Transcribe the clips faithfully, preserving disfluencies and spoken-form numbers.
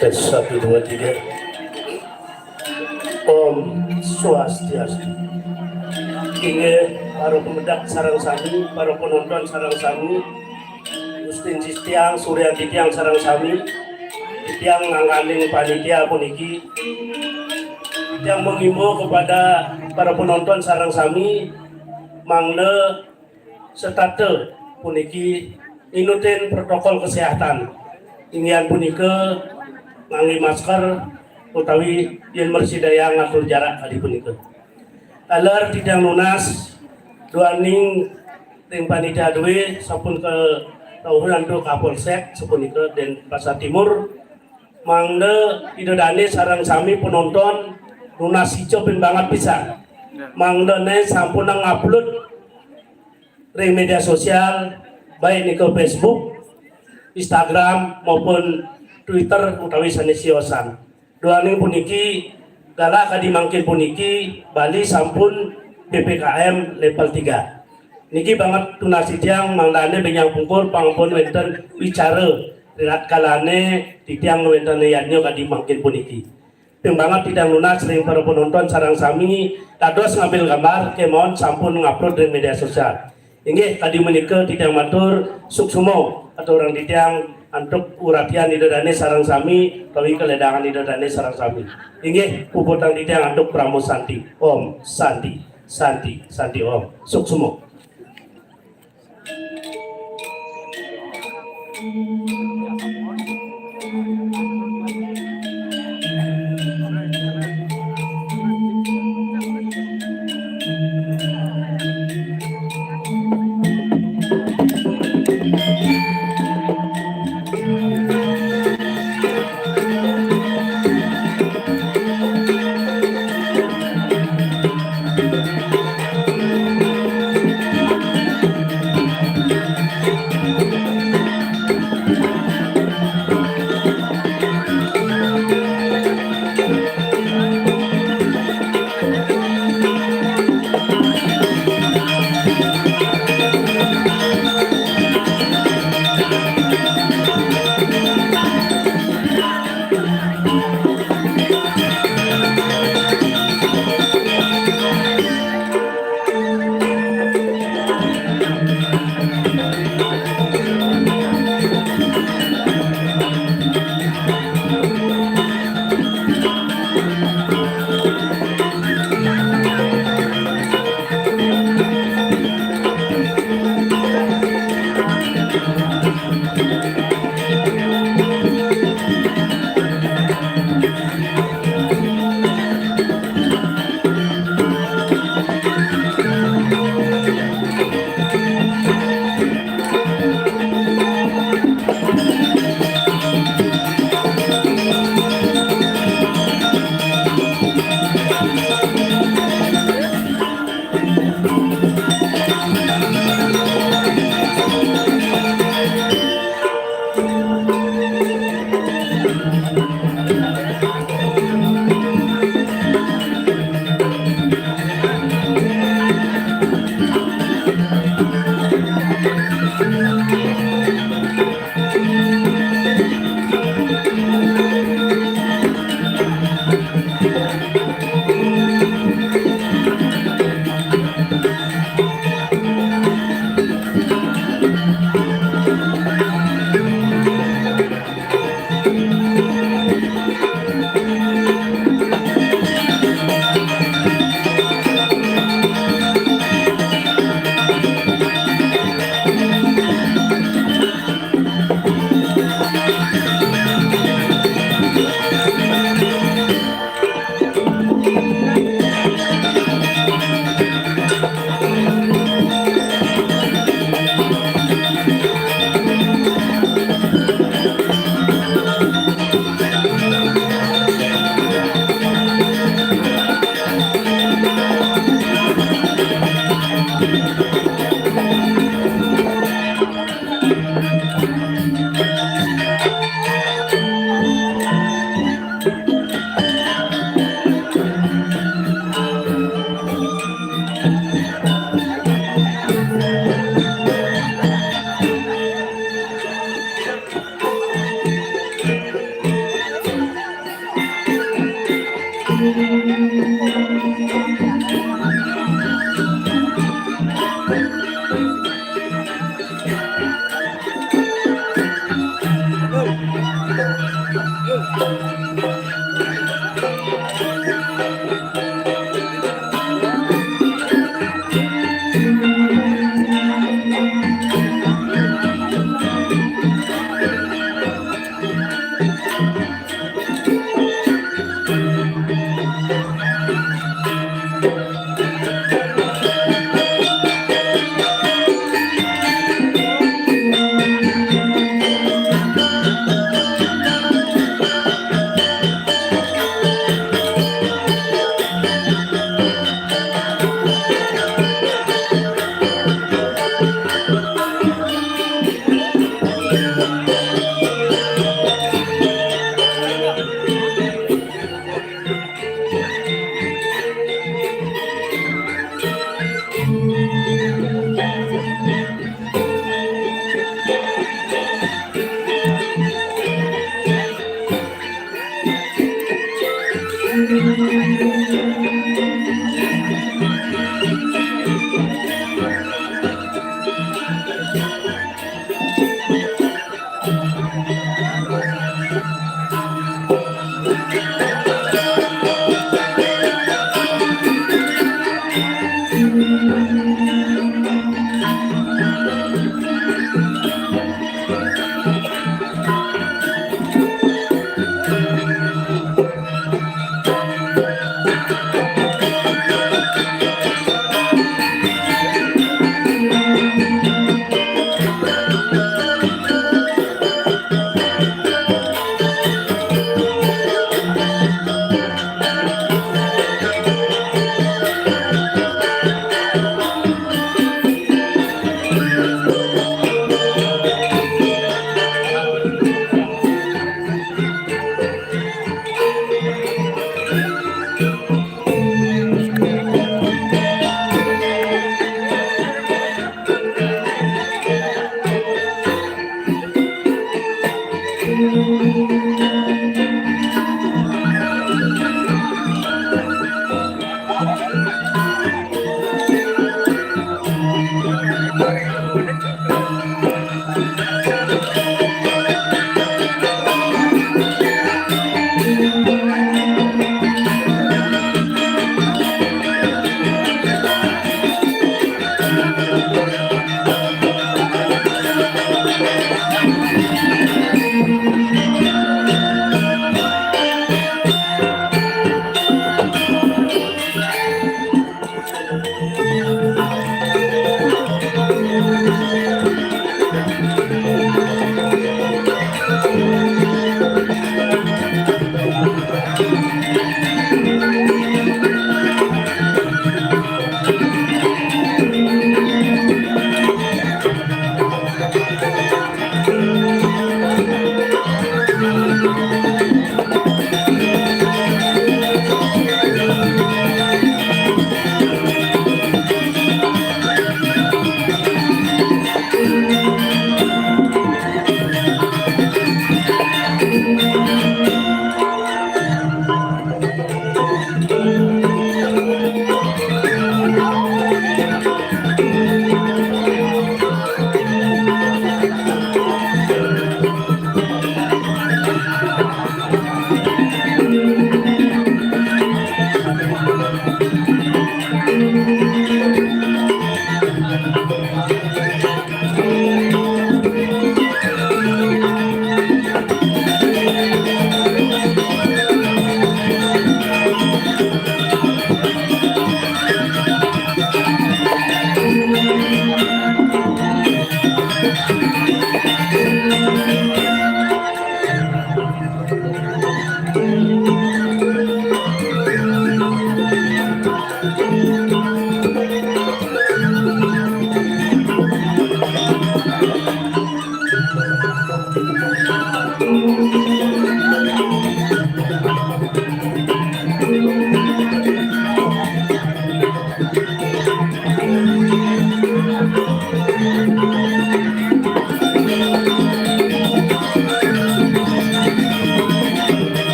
Tes satu, dua, tiga. Om Swastiastu. Inggih, para pemedak sareng sami, para penonton sareng sami, Gustin Sistiang, Suryanti tiang sareng sami, tiang ngangganing panitia puniki, tiang mengimbau kepada para penonton sareng sami, mangda setata puniki inutin protokol kesehatan. Inggih punika ngangge masker utawi yen mrasidayang ngatur jarak kadi punika. Taler titiang nunas duaning ring panitia duwe sampun karauhin antuk Kapolsek sapunika Denpasar Timur, mangda Ida Dane sareng sami penonton nunas ica ping banget pisan. Mangda ne sampun ngupload ring media sosial, baik nika Facebook, Instagram, maupun Twitter utawi sane siosan. Duaning puniki, galah kadi mangkin puniki, Bali sampun P P K M level tiga. Niki banget tunas titiang mangdane benjang pungkur pang pun wenten wicara rilat kalane titiang wenten yadnya kadi mangkin puniki. Ping banget titiang nunas ring para penonton sareng sami dados ngambil gambar kemawon sampun ngupload ring media sosial. Inggih, kadi menika titiang matur suksma aturang titiang antuk uratian Ida Dane sareng sami, utawi kaledangan Ida Dane sareng sami. Inggih, puputang titiang antuk Parama Santi. Om Santi, Santi, Santi Om. Suksma.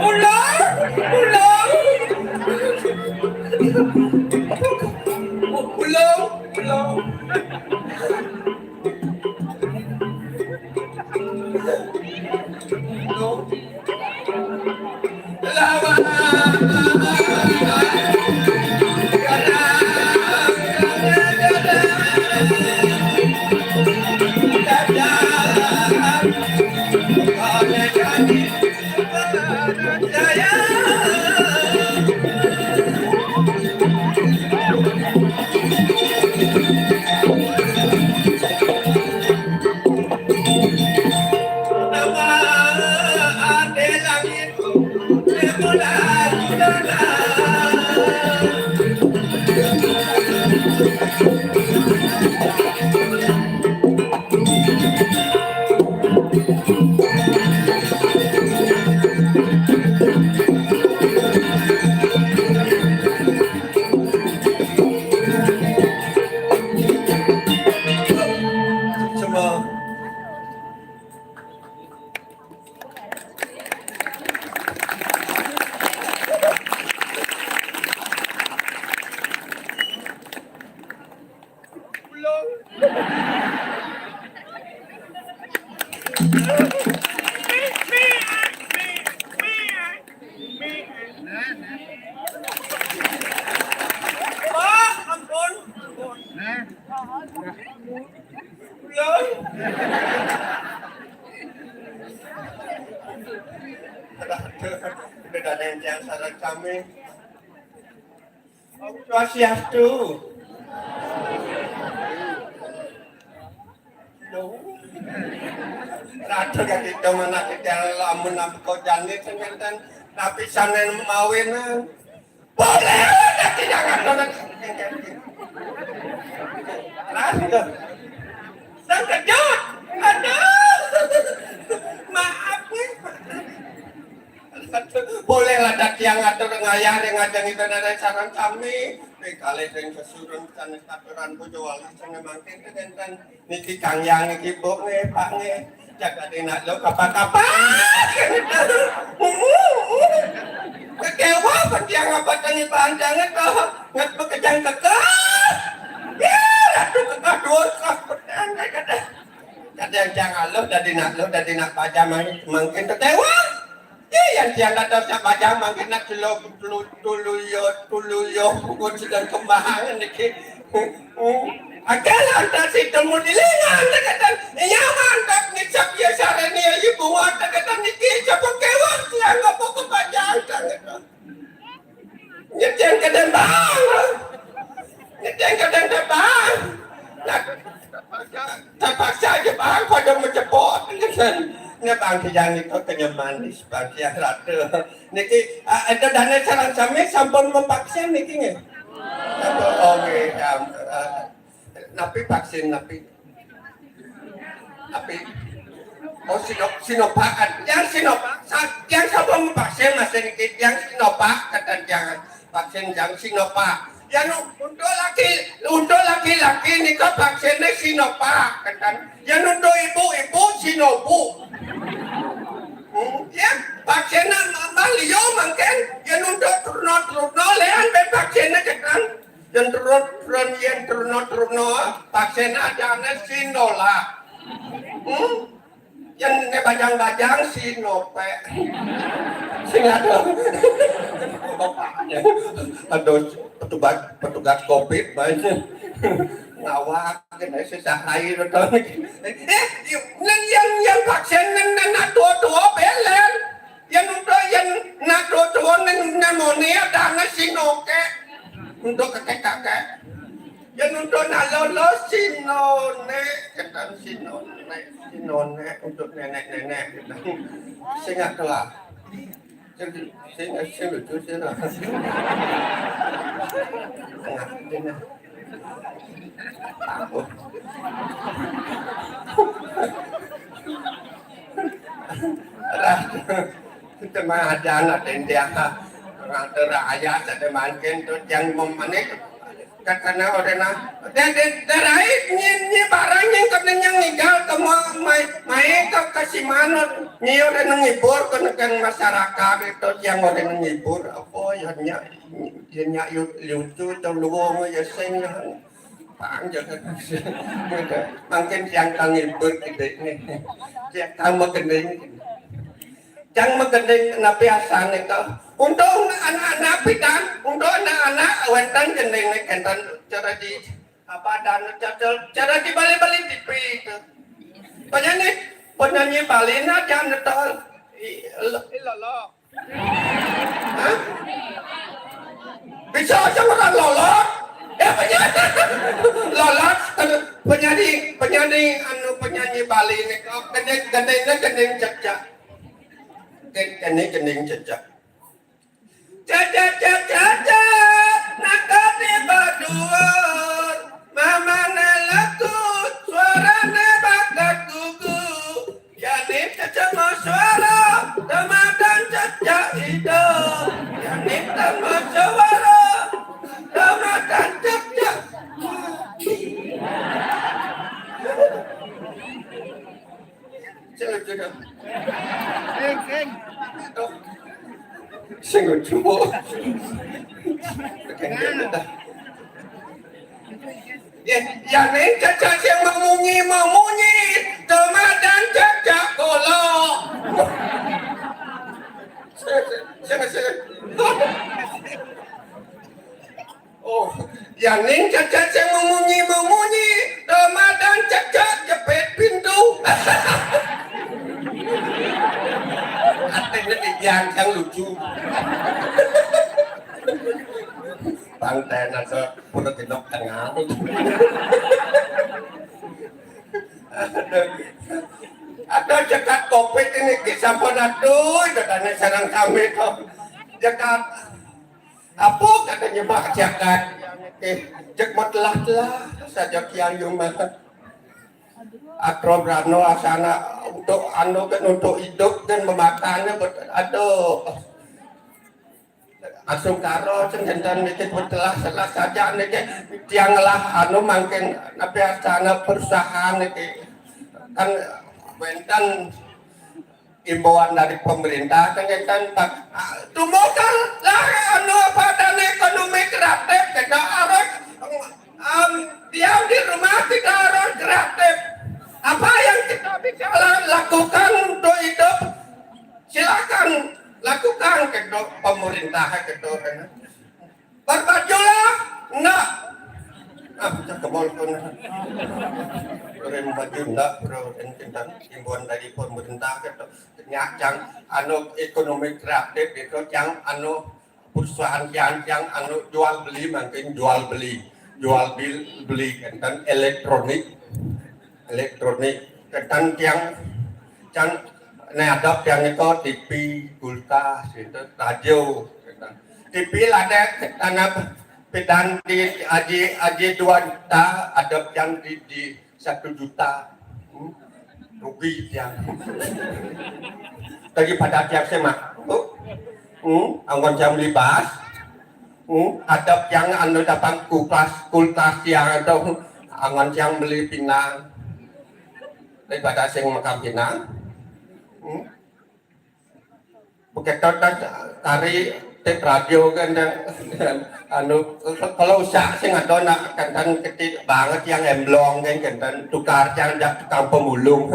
Ulang, ulang. Ulang, ulang. Pak, ampun, ampun. Ulang. Aduh, aduh, aduh, udah ada yang sareng sami. Om Swastiastu. Lho. Rada kaki temen aku jalan lamun nampi kojane sing ngenten. Tapi sanen mawinan. Boleh, tidak ngatur. Terus, terkejut. Aduh. Maaf, ya. Boleh lah, dak tiang ngatur ngayah ring ajeng enten sareng sami. Ring kalih ring sesurun sanes katuran bojo wali sing mangkin kenten. Niki Kang Yang niki, Bu nggih, Pak nggih. Jaga dinak lo kapak-kapak. Kecewa pun tiang apa tani pandangan to. Nget bekejang kekeh. Ya, aduh kekeh dosa. Kadang-kadang jangan lo dadi nak lo dadi nak pajam mangkin kecewa. Iya, yang tiang dados sak bajang mangkin nak tulu, tulu, tuluyo, tuluyo, pukul sedang kembangan niki. Akal antar si temu di lengan, kata, iya, mantap, ngicap, ya, sareni, ya, ibu, kata, niki, siapa kewat, tiang, apa kebajang, kata. Nyedeng kadang bang. Nyedeng kadang bang. Nah, terpaksa aja bang pada menjebot. Ini bang Kijang itu kenyamanis bang Kijang Ratu. Niki, ah, itu dana sareng sami sampun mevaksin niki nggih. Sampun, oh nggih, ya, eh, napi vaksin napi? Tapi, oh, Sino-, Sinovac kan. Yang Sinovac, sa-, yang sapa vaksin masih niki? Yang Sinovac kata jangan vaksin yang Sinovac. Yang untuk laki, untuk laki-laki nika vaksinnya Sinovac kata. Yang untuk ibu-ibu Sinobu. Hmm, ya, vaksinnya mah liyo mangkin. Yang untuk turun Yen adane Sinola. Hmm? Yen ne bajang-bajang Sinope. Sing ada. Bapaknya. Aduh, petugas, petugas covid banyak. Ngawak kena susah air to. Eh, yen, yen, yen vaksin nen, nen tua-tua belen. Yen untuk yen nak tua-tua nen, nen mone adane Sinoke. Untuk kakek-kakek. Yen untuk nak lolo Sinone, ketan Sinone, Sinone untuk nenek-nenek, ketan. Sing atuh. Sing, sing, sing lucu sih lah. Tengah, tengah. Tahu. Lah, itu mah ada anak tenda. Orang teraya ada mangkin tu yang memenik. Katana orena, de, de, derai nyi, nyi barang nyi kena nyang ngigal ke ma-, mai, mai ke, ke si manut. Nyi orena ngibur ke neken masyarakat itu yang orena ngibur. Apa ya nya, ya nya yu-, lucu atau luwung ya sing ya. Pang jaga. Mungkin yang kang ngibur gede ni. Yang kang magending. Jang magending napi asane to. Untuk anak-anak pidan, untuk anak-anak wenten gendinge kenten cara di apa dan cara, cara di Bali-Bali T V itu. Penyanyi, penyanyi Bali na jangan to. I-, lo-, Hah? Bisa aja orang lolot. Ya penyanyi lolot, penyanyi, penyanyi anu penyanyi Bali ini kok gending, gendingnya gending cecak. Gending, gending cecak. Cecak, cecak, cecak, nangkep di baduan. Mama nelaku, suarane bakat gugu. Yani cecak mau suara, temakan cecak hidup. Yani tambah suara, temakan cecak. Sing lucu dong. Sing, sing. Sing lucu, Bu. Tekan dia dah. Ya, ya, ning cecak sing memunyi-memunyi, temadan cecak kula. Sing, sing, sing. Oh, ya ning cecak sing memunyi-memunyi, temadan cecak jepit pintu. Artinya yang, yang lucu. Bang Tenan se-, pura tinok tengah. Aduh. Aduh, cekat covid ini ki sampun aduh, katanya sareng sami to. Cekat apa katanya Pak cekat. Eh, cek mau telah-telah saja kian jumlah. Atro Brano asana untuk anu kan untuk hidup dan memakannya bet-, aduh. Asung karo sing enten niki telah salah saja niki tiang lah anu mangkin napi asana perusahaan niki kan wenten imbauan dari pemerintah kan enten Pak, ah, tumukan lah anu apa dan ekonomi kreatif kita harus, em, diam di rumah kita harus kreatif. Apa yang kita bisa la-, lakukan untuk hidup? Silakan lakukan gitu, pemerintah gitu kan. Berbajulah, enggak. Ah, kita ke mall pun. Beri baju enggak, bro, dan kita himbauan dari pemerintah gitu. Nya, yang anu ekonomi kreatif itu, yang anu perusahaan yang, yang anu jual beli, mungkin jual beli, jual bil-, beli kan elektronik, elektronik. Ketan tiang can ne ada tiang itu T V, kulkas, itu radio. Ketan. T V lah ada tanah pidan di aji, aji dua juta, ada yang di, di satu juta. Hmm? Rugi tiang. Daripada tiang semak. Hmm? Anggon jam libas. Hmm? Ada yang anu datang kulkas, kulkas yang ada anggon yang beli pinang. Daripada sing makan pinang. Hmm? Begitu tas kari Tek radio kan dan, dan anu, kalau usak sing ada nak kan dan kecil banget yang emblong kan kan dan tukar yang jak tukang pemulung.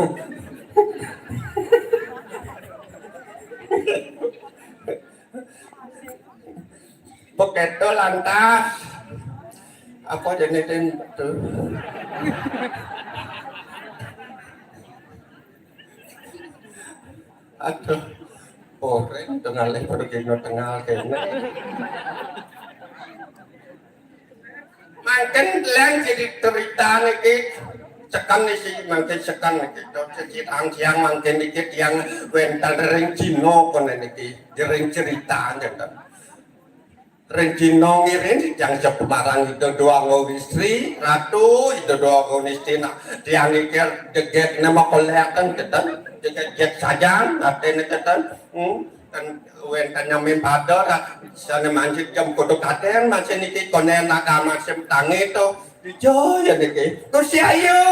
Begitu lantas apa jenis itu? Aduh, orang tengah leh pergi no tengah kene. Mangken lan jadi cerita niki, cekan niki, mangken cekan niki. Jadi tang siang mangken niki tiang wenten ring Cina kono niki, ring cerita ngeten. Ring Cina ngiring yang sepemarang itu doang istri, ratu itu doang istri. Nah, tiang niki deget nama kolek kan ngeten, deget sajan, artinya ngeten. Hmm, kan wenten nyamin pada lah, sana manjik jam kudu katen, masih niki konen agama sem tangi to, dijaya niki. Gusti Ayu.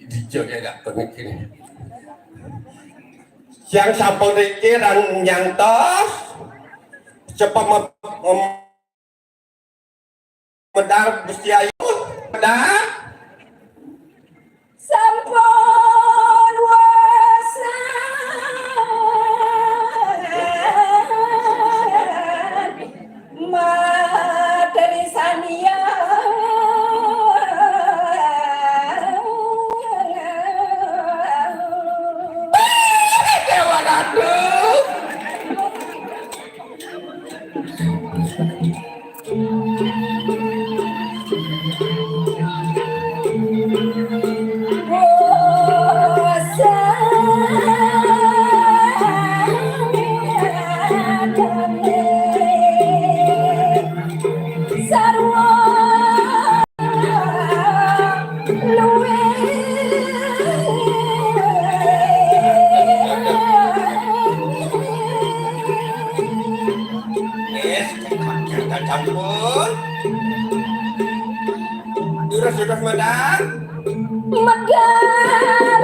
Dijaya gak konek ini. Yang sampun niki ran nyantos, cepat mem-, mem-, Medar Gusti Ayu, medar. Sampun wasan materi sania. Dewa Ratu. Sarwa luwih. Yes, kita campur. Terus, terus, Madam. Medar.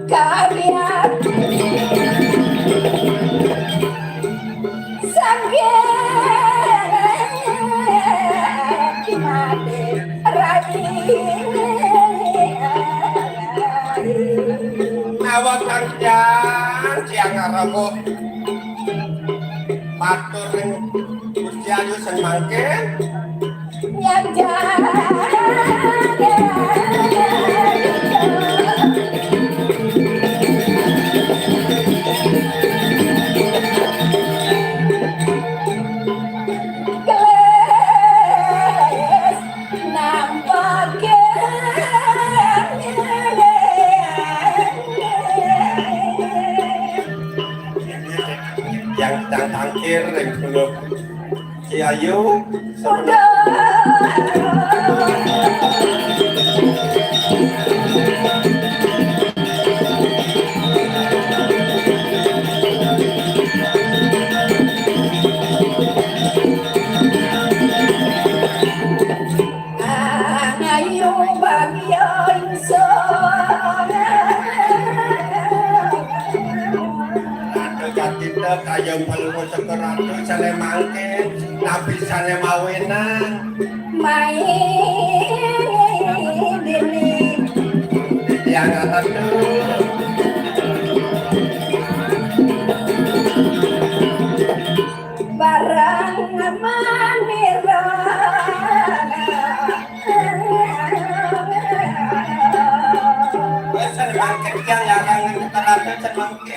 Karya Sanggeng Mati Rayi. Awak kang jang, jang ngarepuk. Matur ring Gusti Ayu sing mangke. Nyanjang. Gelis nampake. Yang tangkir ring dulu. Ki Ayu. Udah. Ayo bagya ingsun. Ratu Jatinda kayong peluru seker ratu sane mangkin, nabi sane mawenang. Main dini. Yang ratu. Barang manira. Wis mangke yang larang nang terasa semangke.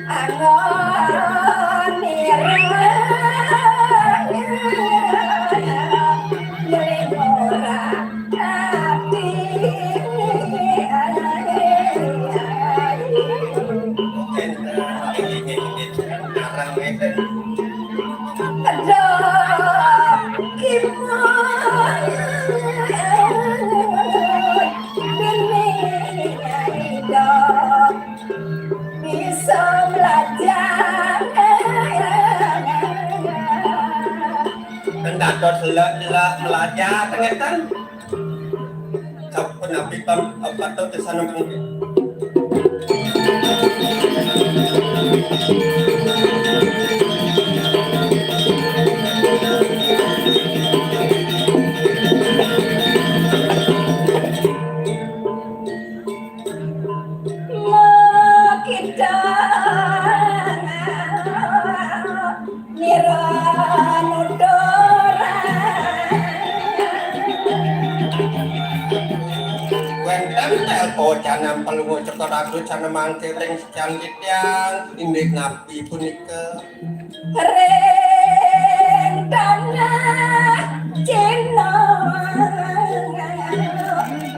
Angon nira. Terus lek-lek melajah, ngeten. Sampun napi pam-, apa to kesan mangke? Makita nira nuturan. Wenten tel pocanan Palungguh Cokor Agung sané mangke ring sikian titiang, indik napi punika? Ring tanah Cina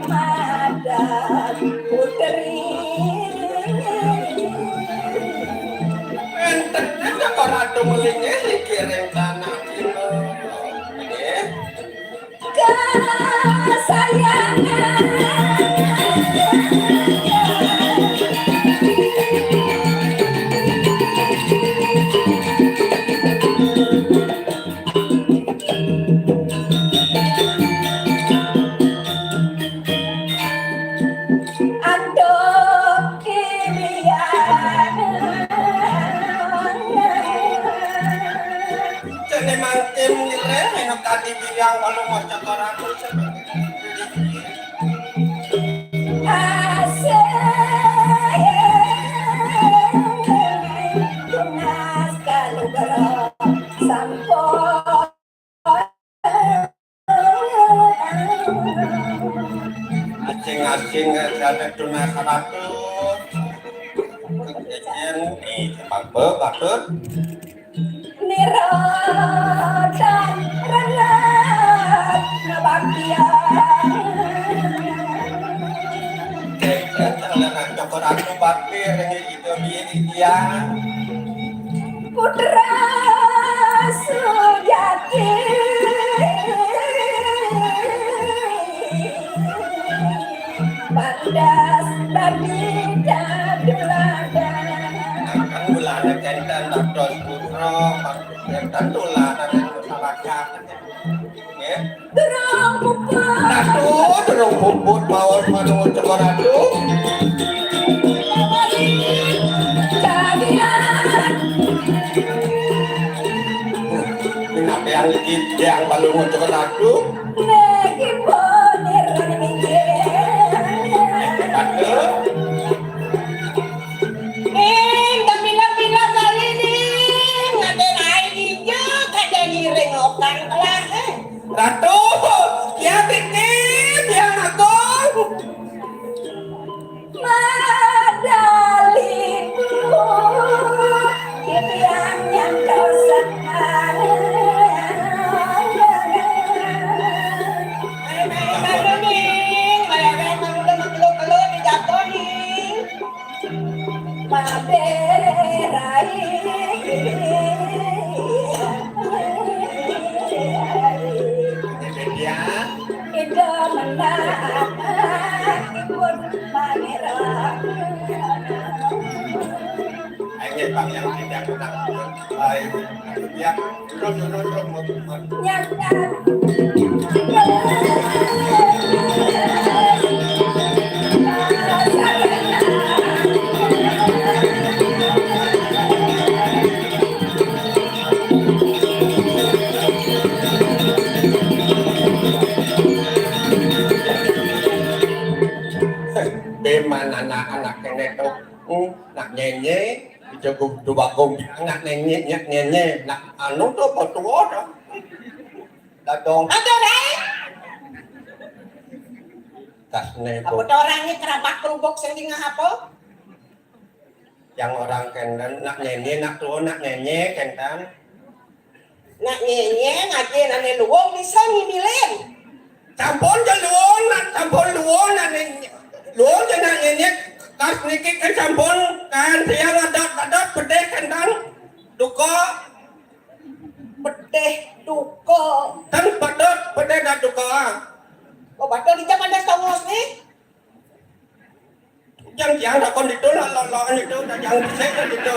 madan putri. Wenten ora tumelinge iki ring tanah Cina. Nggih. Kesayangan. Aduh, kilian. Jane mangkin nireh, eno kadi bilang kalau mau cakar aku. Asih. Tunas kalugra sampun. Asing-asing, eh, jane tunas ratu. Kejejen di Sumangga, Batur. Nirodan rengat ngabaktian. Cokor aku bakti ring Ida Hyang Widhi Wasa. Putra sujati. Pantas bagi daduladan. Akan mulane kenten dados putra, kenten tuladan ing masyarakat. Nggih. Durung puput. Ratu, durung puput, maos manut Cokor Ratu. Kadian. Minapian iki Hyang Palungguh Cokor Ratu. Niki pun nirun inggih. Ratu. Ning, gemilang-milang kali ning, ngaden ae ijo, kadang ngiring okang telah, eh. Ratu, ya titip, ya agung. Madaliku, titiang nyantosang. Ayo, ayo, ayo, ning, ayo, ayo, ayo, ayo, dijatuh, ning. Maberai. Ida menang, ipun manira. Ayo, Bang, yang tidak menang. Baik. Ya. Beman anak-anak kene to, hmm, nak nyenye, ijo gum-, dua gum-, nak nyenye, nak nyenye, nak anu to, apa tua to? Dadong. Aduh, Rai. Kasne, apa Bu. To orangnya kerabak kerubuk sing dingah apa? Yang orang kenten, nak nyenye, nak tua, nak nyenye, kenten. Nak nyenye, ngaji nane luwung bisa ngimilin. Sampun ja luwung, nak sampun luwung, nak nyenye. Luwung ja nak nyenye, kas niki kan sampun, kan tiang adat-adat pedih, kenten. Duka. Pedih duka. Ten patut, pedih dan duka. Oh, batal di zaman das tongos nih. Jang, jang, takon itu lah, lah, lah, itu, dah jang, saya kan itu.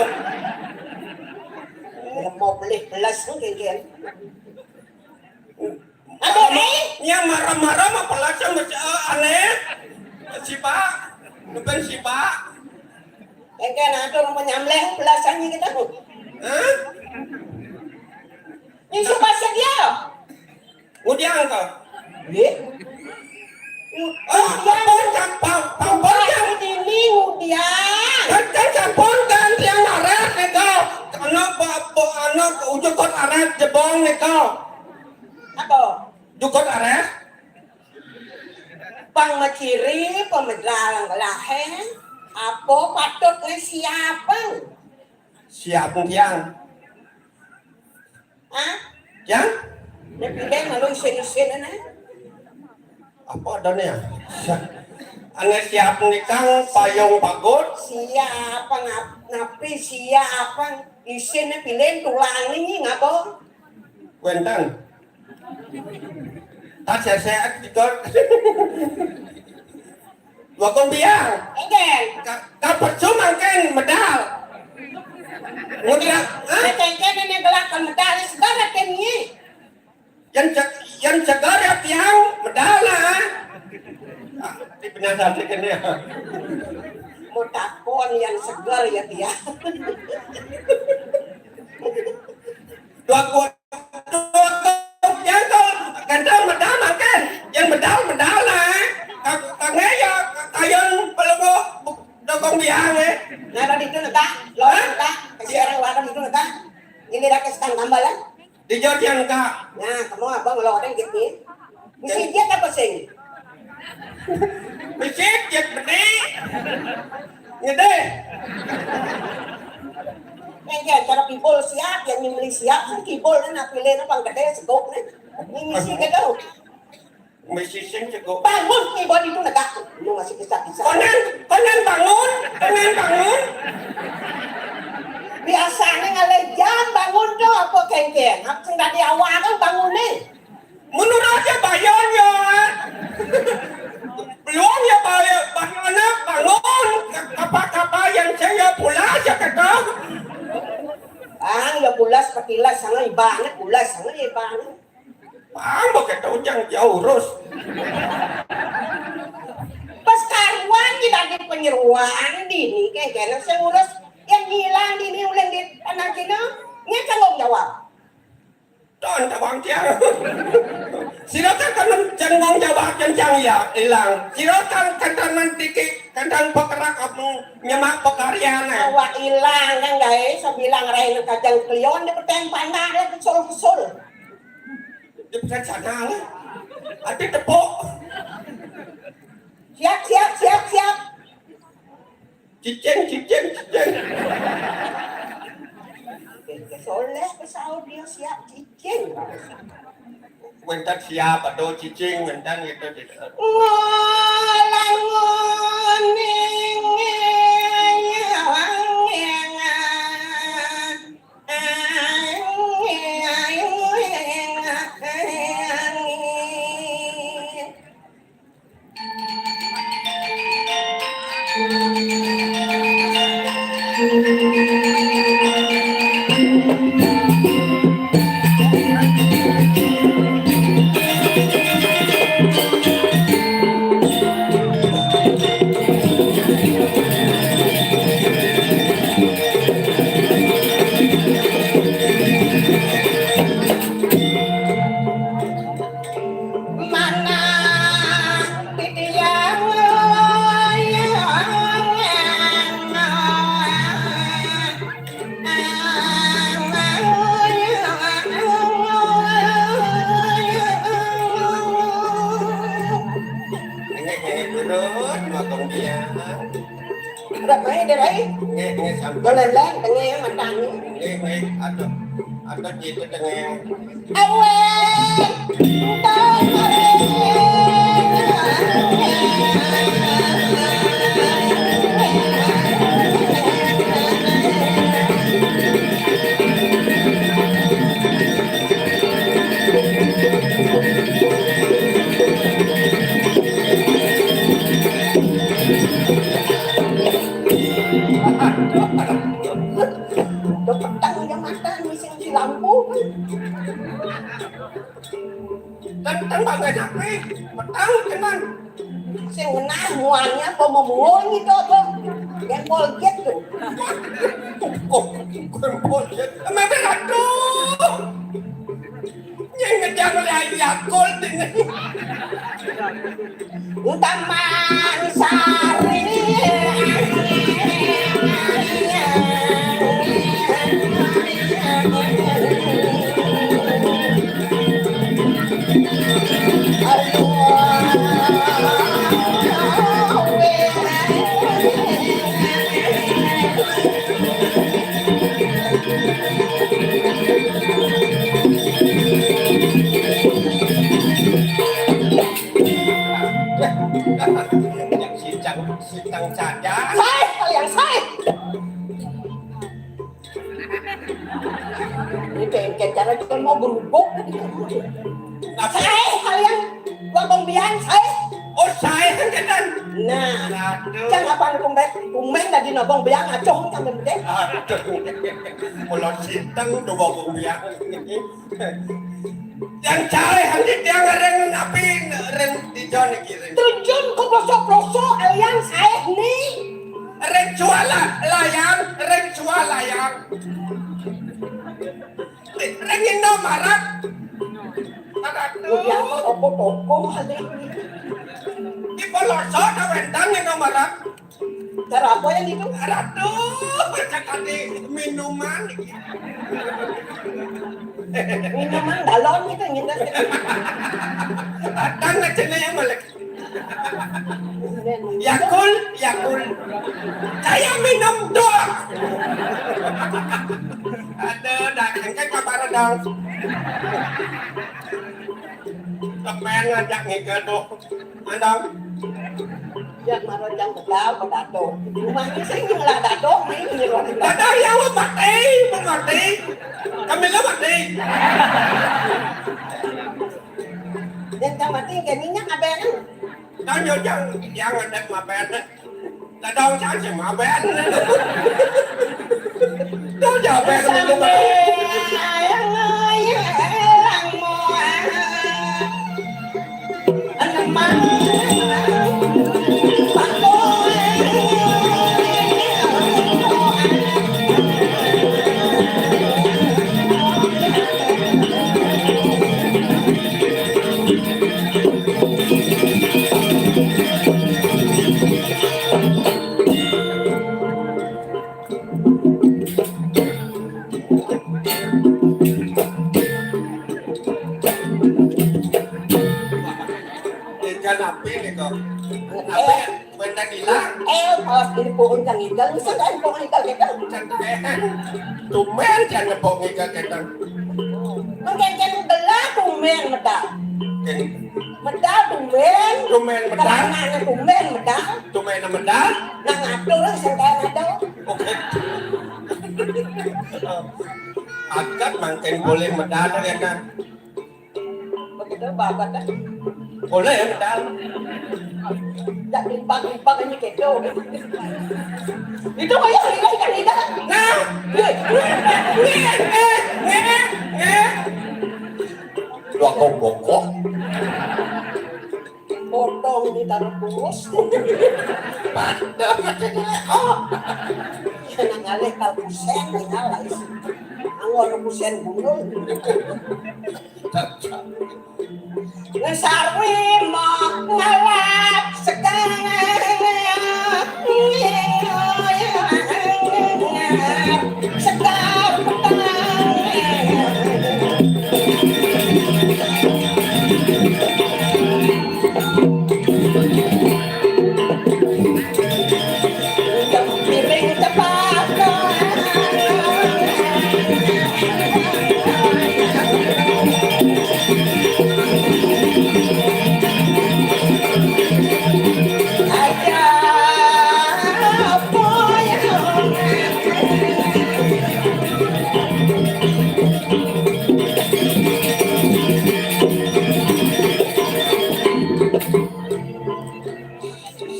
Mau beli belas mungkin, kan? Aduh, eh. Nya marah-marah mah pelasan masih, eh, aneh. Sipa, bukan sipa. Engke na atur menyamleh pelasan kita. Hah? Ini sipa sedia. Ngudiang ka. Nggih. Oh, ngudiang. Pampun kan, pam-, pampun kan. Ini ngudiang. Kan, kan sampun kan tiang arat nika. Anak ba-, ba-, anak ujung kot arat jebong nika. Apa? Jukot arat. Pang maciri, pemedal laheng. Apa patut nge siapang? Siap tiang. Hah? Tiang? Nek pindai malu isin-isin, nah. Apa adanya? Ane siap nikang payung pagut. Siap apa ngap-, napi siap apa isin pilih tulang ini ngapa? Wenten. Tak seseak gitu. Dua kong biang. Engken. Ka, ka percuma kan medal. Ngudiang, hah? Engken, engken ini gelak kan medal, segala tim ini. Yang cek, yang segar ya tiang, medal lah. Ah, di penyasar sih kene. Mau takon yang segar ya tiang. Dua kuat, dua kuat, yang kau ganteng medal makan, yang medal medal lah. Kang, kang ya, kayon pelongo, dukung biang eh. Nah, tadi itu negak, lo negak, kesiaran warna itu negak. Ini dah kesetan tambah lah. Di jodian ka. Nah, kamu abang lo ada gitu. Bisi jet apa sing? Bisi jet benih. Ngede. Yang dia cara pibol siap, yang nyembeli siap, kan pibol kan pilih apa gede segok nih. Ini misi gitu. Misi sing cekuk. Bangun, ibu itu negak. Lu masih kisah-kisah. Konan, konan bangun, konan bangun. Biasanya ngalih jam bangun tuh apa kengkeng. Apa sing tadi awal kan bangun nih. Menurut aja bayar ya. Belum ya bayar, bayar anak bangun. Apa-apa yang saya pula aja kata. Bang, ya bulas petilas sana ibarat bulas sana ibarat. Paham kok kita ujang jauh urus. Pas karuan di bagi penyeruan dini kayak gini saya urus yang hilang dini uleng di tanah kino, ini tanggung jawab. Don tawang tiang. Silakan kan tanggung jawab kencang ya hilang. Silakan kan tiki kan pekerak kamu nyemak pekaryan. Awak hilang kan guys, saya bilang rai kacang klion di peteng panah dia kesul-kesul. Dia pesan sana lah. Ada tepuk. Siap, siap, siap, siap. Cicing, cicing, cicing. Soleh pesaut dia siap cicing. Mentan siap atau cicing mentan gitu gitu. Ngalangun ning. Mana titiang. Ini, ini, duduk, motong dia. Udah main deh, Rai. Nggih, nggih, sampun. Boleh, Bang, tengah mata ni. Nggih, nggih, aduh. Aduh, gitu tengah. Awe. Udah petang aja mata nih sing di lampu. Tentang bagai sapi, petang tenan. Sing ngenah muanya apa memuul gitu apa? Yang polget tuh. Oh, bukan polget. Mepet aduh. Yang ngejang oleh Yakult ini. Taman Sari. Yang sidang, sidang saja. Sae, kalian sae. Ini kayak cara kita mau berubuk. Sae, kalian buat pembian, sae. Oh, sae kan ketan. Nah, aduh. Jangan apa tumben, tumben tadi nobong biang acoh kan gede. Aduh. Kalau sinteng udah bawa biang. Yang sae handi tiang ring api ring di Jon iki ring. Terjun ke pelosok-pelosok alian sae ni. Ring jual lah layang, ring jual layang. Ring Indomaret. Maret tuh. Udah apa toko-toko ada ini. Di pelosok ada wentang Indomaret. Cara apa yang itu? Aduh, berkati minuman. Minuman galon gitu gitu. Datang aja nih yang balik. Yakul, Yakul. Saya minum doang. Aduh, dah engke kabar dong. Kepen ngajak ngike tuh. Mandang. Ya, maro jang bedal, bedado. Rumahnya saya ngelah dado, main nyewa bedal. Dadang ya, mau mati, mau mati. Kami lo mati. Dan tak mati, gak minyak, abang. Tanya jang, yang ada maben. Dadang jangan sih maben. Tuh, jaben. Sampai yang Ikan api nih kok. Api, eh, benda gila. Eh, pas ini pohon kang ikan, bisa kan pohon ikan kita? Bukan, eh, tumben jangan pohon ikan kita. Mungkin kan gelap tumben medal. Oke. Medal tumben. Tumben medal. Kelangannya tumben medal. Tumben medal. Nah, ngatur lah sing kaya ngatur. Oke. Akat mangkin boleh medal ya kan. Begitu babat kan. Boleh ya medal. Tak timpang-timpang ini gitu. Itu kayak lidah ikan lidah. Nah, lu aku bokok. Potong ditaruh kurus. Padahal oh. Kena ngalih kal kusen, tinggal lah isi. Anggur kusen gunung. Ngesarwi mau ngalap sekarang. Sekarang.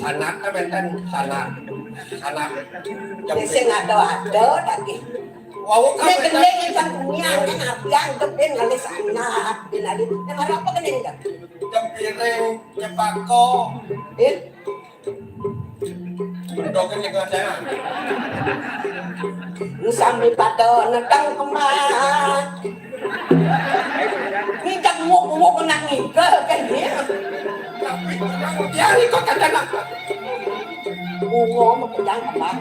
Sanaknya benten, sanak. Sanak. Yang sing ada-ada lagi. Wau. Nek kabeh gendeng yang kunyang, kan abang kepin ngalih sanak, bin alih. Nek marang apa gendeng kan? Jam piring, jam bako. Eh? Dok ini kan saya. Sami pada netang kemah. Nginjak muk-muk nak ngigel kan dia. Tapi dia ikut kata nak. Bunga mau pegang apa?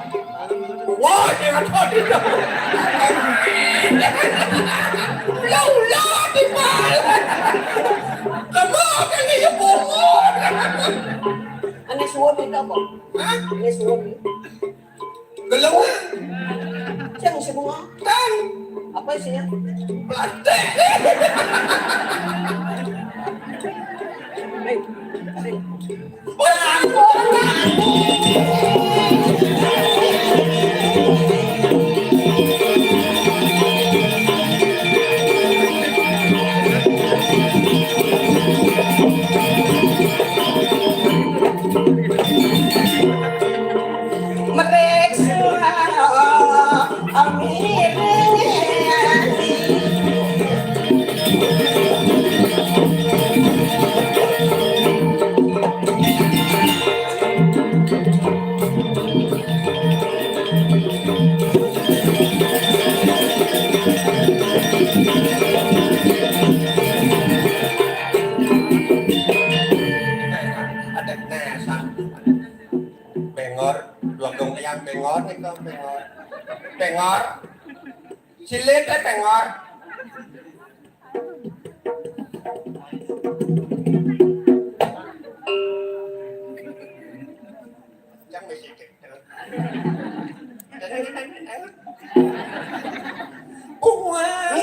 Wah, jangan tadi. Ulah, ulah, di bal. Kamu kan dia bunga. Ane suwun itu apa? Hah? Ane suwun. Gelung. Sing isi bunga. Kan. Apa isinya? Plastik. Meriksa. Ada nesa. Bengor, dua gong yang bengor nih kok bengor. Bengor. Silit teh bengor. Yang bisi gitu. Wah.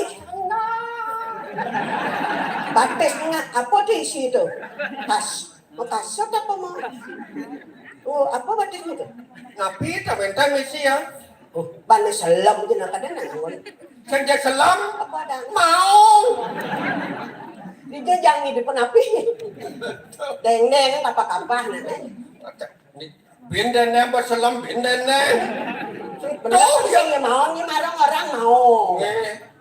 Batis nga-, apa diisi itu? Tas. Mau tas apa mau? Oh, apa batis itu? Napi ta mentan misi ya? Oh, bane selem je nak ada nang. Sing jek selem? Apa ada? Mau. Dia jangan di depan api. Deng-deng, apa-apa, nah. Bin dendeng, bos selem, bin dendeng. Bener, tuh, sing ya mau, ni marang orang mau. Nggih.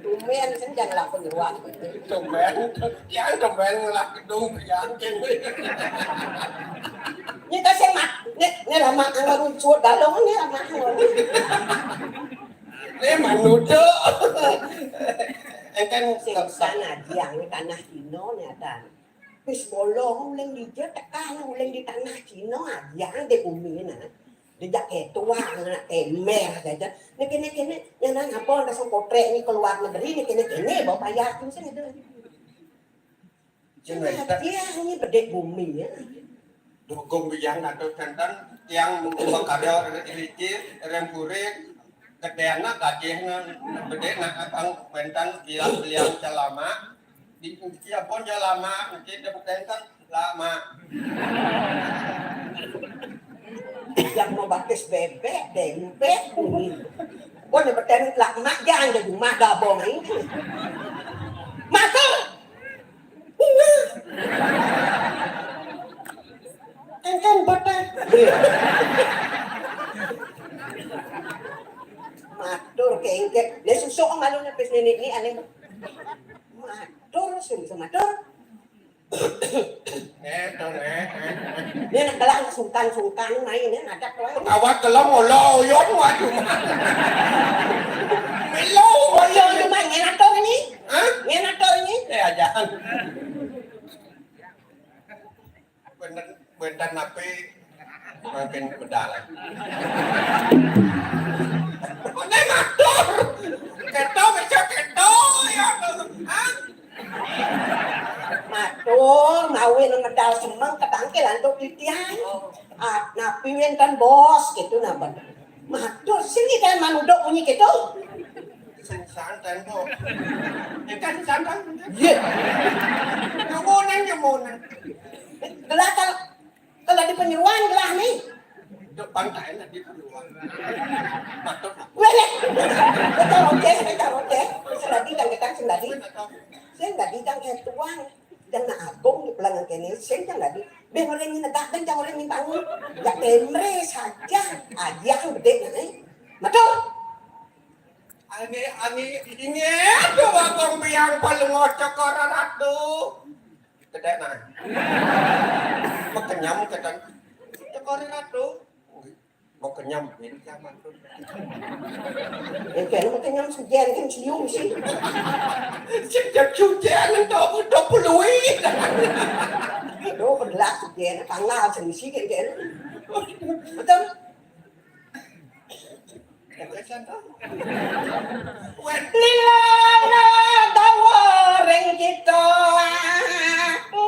Tumben, sing jangan laku nyuwak. Tumben, ya tumben ngelah gedung, ya, kene. Ni kasih mak, ni, ni lama anggur cuat galung, ni lama anggur. Ni manudo. Engkan sing sana, yang tanah Cina, ni ada. Wis bolong uling dija, tekan uling di tanah Cina, ajang di bumi nah. Dijak ketua, anak temer saja. Nek kene-kene, nyana ngapa ndak sang kotrek ni ke luar negeri, nek kene-kene bawa payah tu sing ada. Cina dia ni bedek bumi ya. Dukung bijang atau tentang tiang makarya riki, rem kurik, gedena gajihna, bedek nak abang pentang bilang beliau celama. Di, di Cirebon ya lama, mungkin dia bukan kan lama. Yang mau bakis bebek, tempe, kuning. Pun yang bertemu lama, jangan jadi rumah gabung ini. Matur. Bunga. Kan, kan, botak. Matur kengkek. Dia susuk malu nepis nenek ni, aneh. Matur, sing sematur. Eh, to, eh, eh, eh. Ini nak gelang sungkan-sungkan main, ini ngadak tuh. Awak gelang olah oyot, waduh. Melo. Olah oyot main, ngenator ini. Hah? Ngenator ini. Eh, aja. Bener, bener napi makin bedal. Ini matur. Keto, bisa keto, ya. Hah? Matur, mawi nang medal semeng, ketangkil antuk titiang. Ah, napi wénten, Bos, gitu, nah, ben. Matur, sing kan manuduk munyi gitu. Sing santen, Bos. Ikan santen. Iya. Jemunan, jemunan. Gelah kalau, kalau di Penyeruan, gelah nih. Depan tak enak di Penyeruan. Matur, Pak. Wéh, wéh. Betul, oke, betul, oke. Sing dadi, kan, kita, sing dadi. Sing dadi, kan, kayak tuang. Dan nak agung di pelangan kene, sing kan dadi. Ben orang ini negak, ben orang ini bangun. Ya, temre saja. Aja gedé, eh. Matur. Ani, ani, ini ada wakong biang paling ngocok orang ratu. Gedé, nah. Makenyam, gedé. Cokor ratu. Mau kenyam, ini zaman. Yang kena mau kenyam, sujén, kan cium sih. Sejak sujén, itu udah peluit. Aduh, kedelak sujén, tanggal sing sih, kan, kan. Betul? Lila dawa ring kita. Ratu,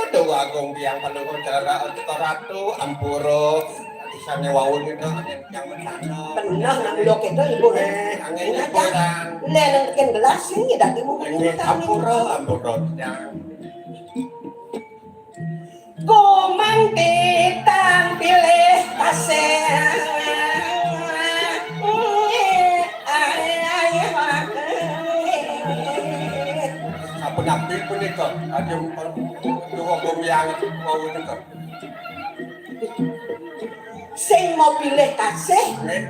Dewa Agung Biang Palungguh Dara, Ratu Ampura. Isane wau niku yang mencana. Bener, nang lho kene ibu. Eh, angin Ini aja. Hiburan. Lé nang tekan gelas ini dadi mungkin Angin kita ampura, ampura. Komang titang pilih kasih. Sapunapi punika, aja Dewa Agung Biang wau nika. Sing mau pilih kasih, Nggih.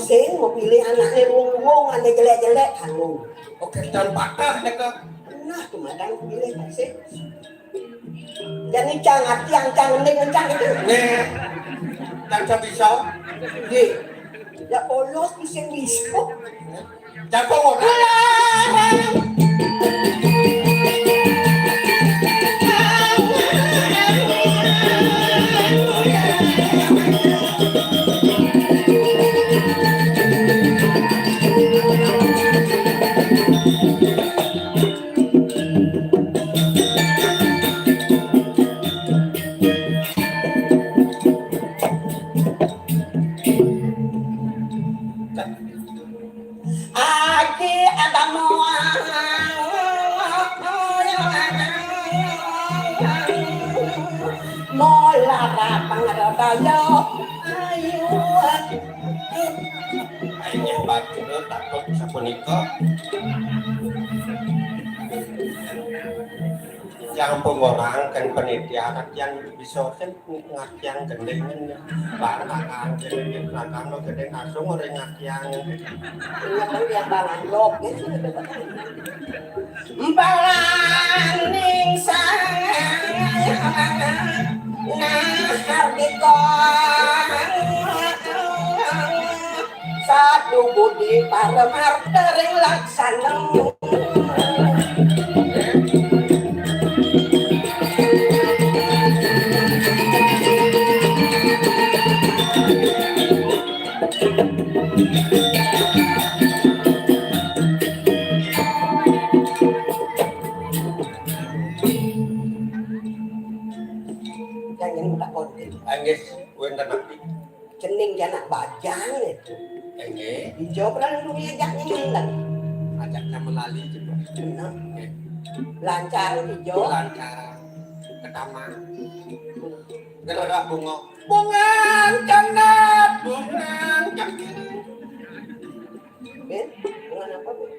Sing mau pilih anaknya wong-wong, ane jelek-jelek, anu. Oke, dan patah nika. Nah, tumadan pilih kasih. Jadi cang ati yang cang ngening cang itu. Nggih. Dan bisa. Nggih. Ya polos bisa bisa. Jago ora. Aki Adamu mola rapang ada tayo ayu. Ayo batu takut sapunika. Yang pengorang kan penitia yang bisa kan ngakyang gendeng, bang kakang gendeng, kakang no gendeng asung orang ngakyang. Iya, kan yang bang anggap, ya, sudah dapat. Balaning sang nah hardika. Satu budi paramarta ring laksana. Yang ini tak konten. Anggih, wonten napi? Cening anak bajang itu. Nggih. Dijawab orang dunia ajak nyemelan. Ajak sama lali coba. Benar. Nggih. Lancar hijau. Lancar. Ketama. Gerak bunga. Bunga cenat, bunga cengkir. Ben, bunga apa, Ben?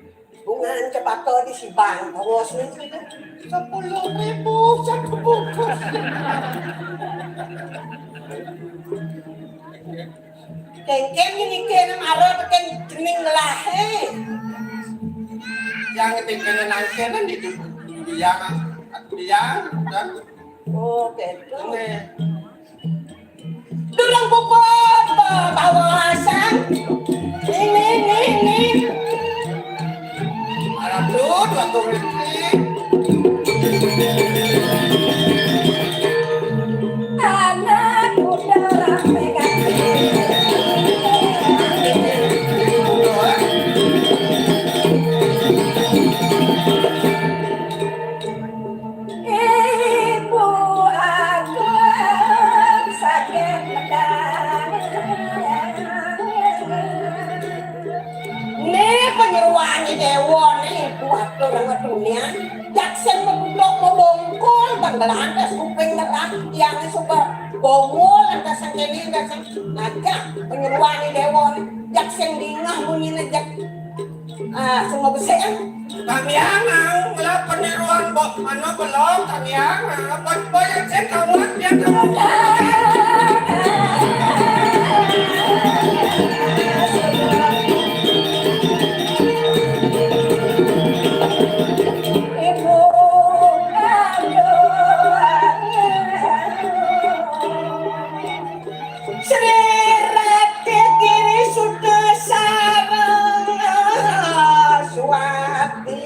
Bunga cempaka di Sibang, bungusnya sepuluh ribu satu bungkus. Kengkeng ini kena marah tekan cening lah, eh. Yang ketinggalan nangkenan di dia, dia, dan Oh, betul. Ini. Durung puput bawasan. Ini, ini, ini. Aduh, Tuhan Tuhan. Anak muda ramai kaki. Ibu aku sakit pedang. Né panyeroané déwa né kuat orang dunia. Jak sing mebudok mebongkol, bang lantas kuping nerang, yang suka bongol, lantas kéné, lantas ngajak panyeroané déwa né. Jak sing dingah munyiné jak. Ah, semua besik kan. Tamiang, ngelak peniruan bok mana belum, tamiang, apa, apa yang saya tahu, dia tahu. Sri Rati Giri Suta Sarang Suwati.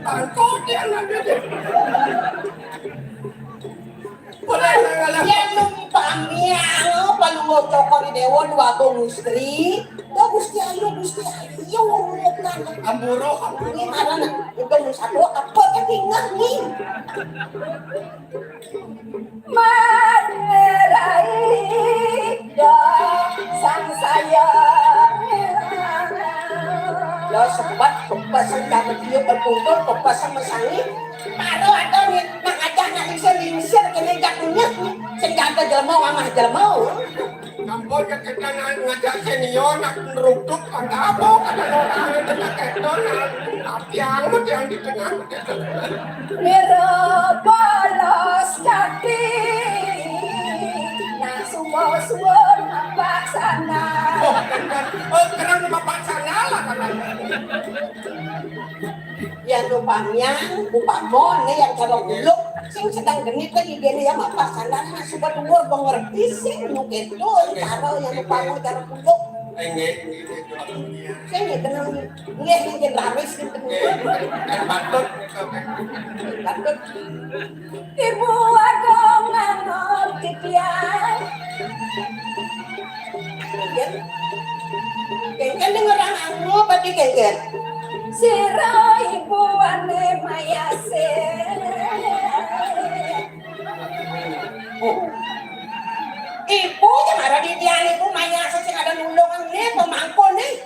Bangkok dia lagi. Boleh, boleh. Yen numpang miang, Palungguh Cokor I Déwa, Dwagung Istri. Ya, Gusti Ayu, Gusti Ayu, bukan. Amburo, amburo. Ini marana, udah mun satu, apa kan ingat nih? Manerai, ya, sang sayang. Ya, sebat, kepasang kami dia berkumpul, kepasang mesangi. Baru ada nih, nak ajak nak lingsir-lingsir, kena jak kunyit nih. Senjata jelema, mamah jelema. Ampun, ya kita nak ngajak senior, nak ngeruduk, ada apa, kata orang, kena keton, nah, tiang, tiang di tengah. Mira balas kaki, nak sumbau-sumbau nampak sana. Oh, kan, kan. Oh, kerang nampak sana lah, kan. Ya, rupanya, upama nih yang cara kuluk, sing sedang genit lagi dia nih ya, nampak sana, nak suka dua, gua ngerti sih, mungkin tuh, cara yang upama, cara kuluk. Enggak, enggak, enggak. Sing ya, tenang. Nggih, nggih, raris gitu. Nggih, kan patut gitu, kan. Patut. Ibu Agung ngangon titiang. Nggih. Nggih, kan denger anu berarti nggih, nggih. Sira ibu ane mayase. Oh. Ibu, ya, marang titiang ibu mayase sing ada nulungan nih, pemangku nih.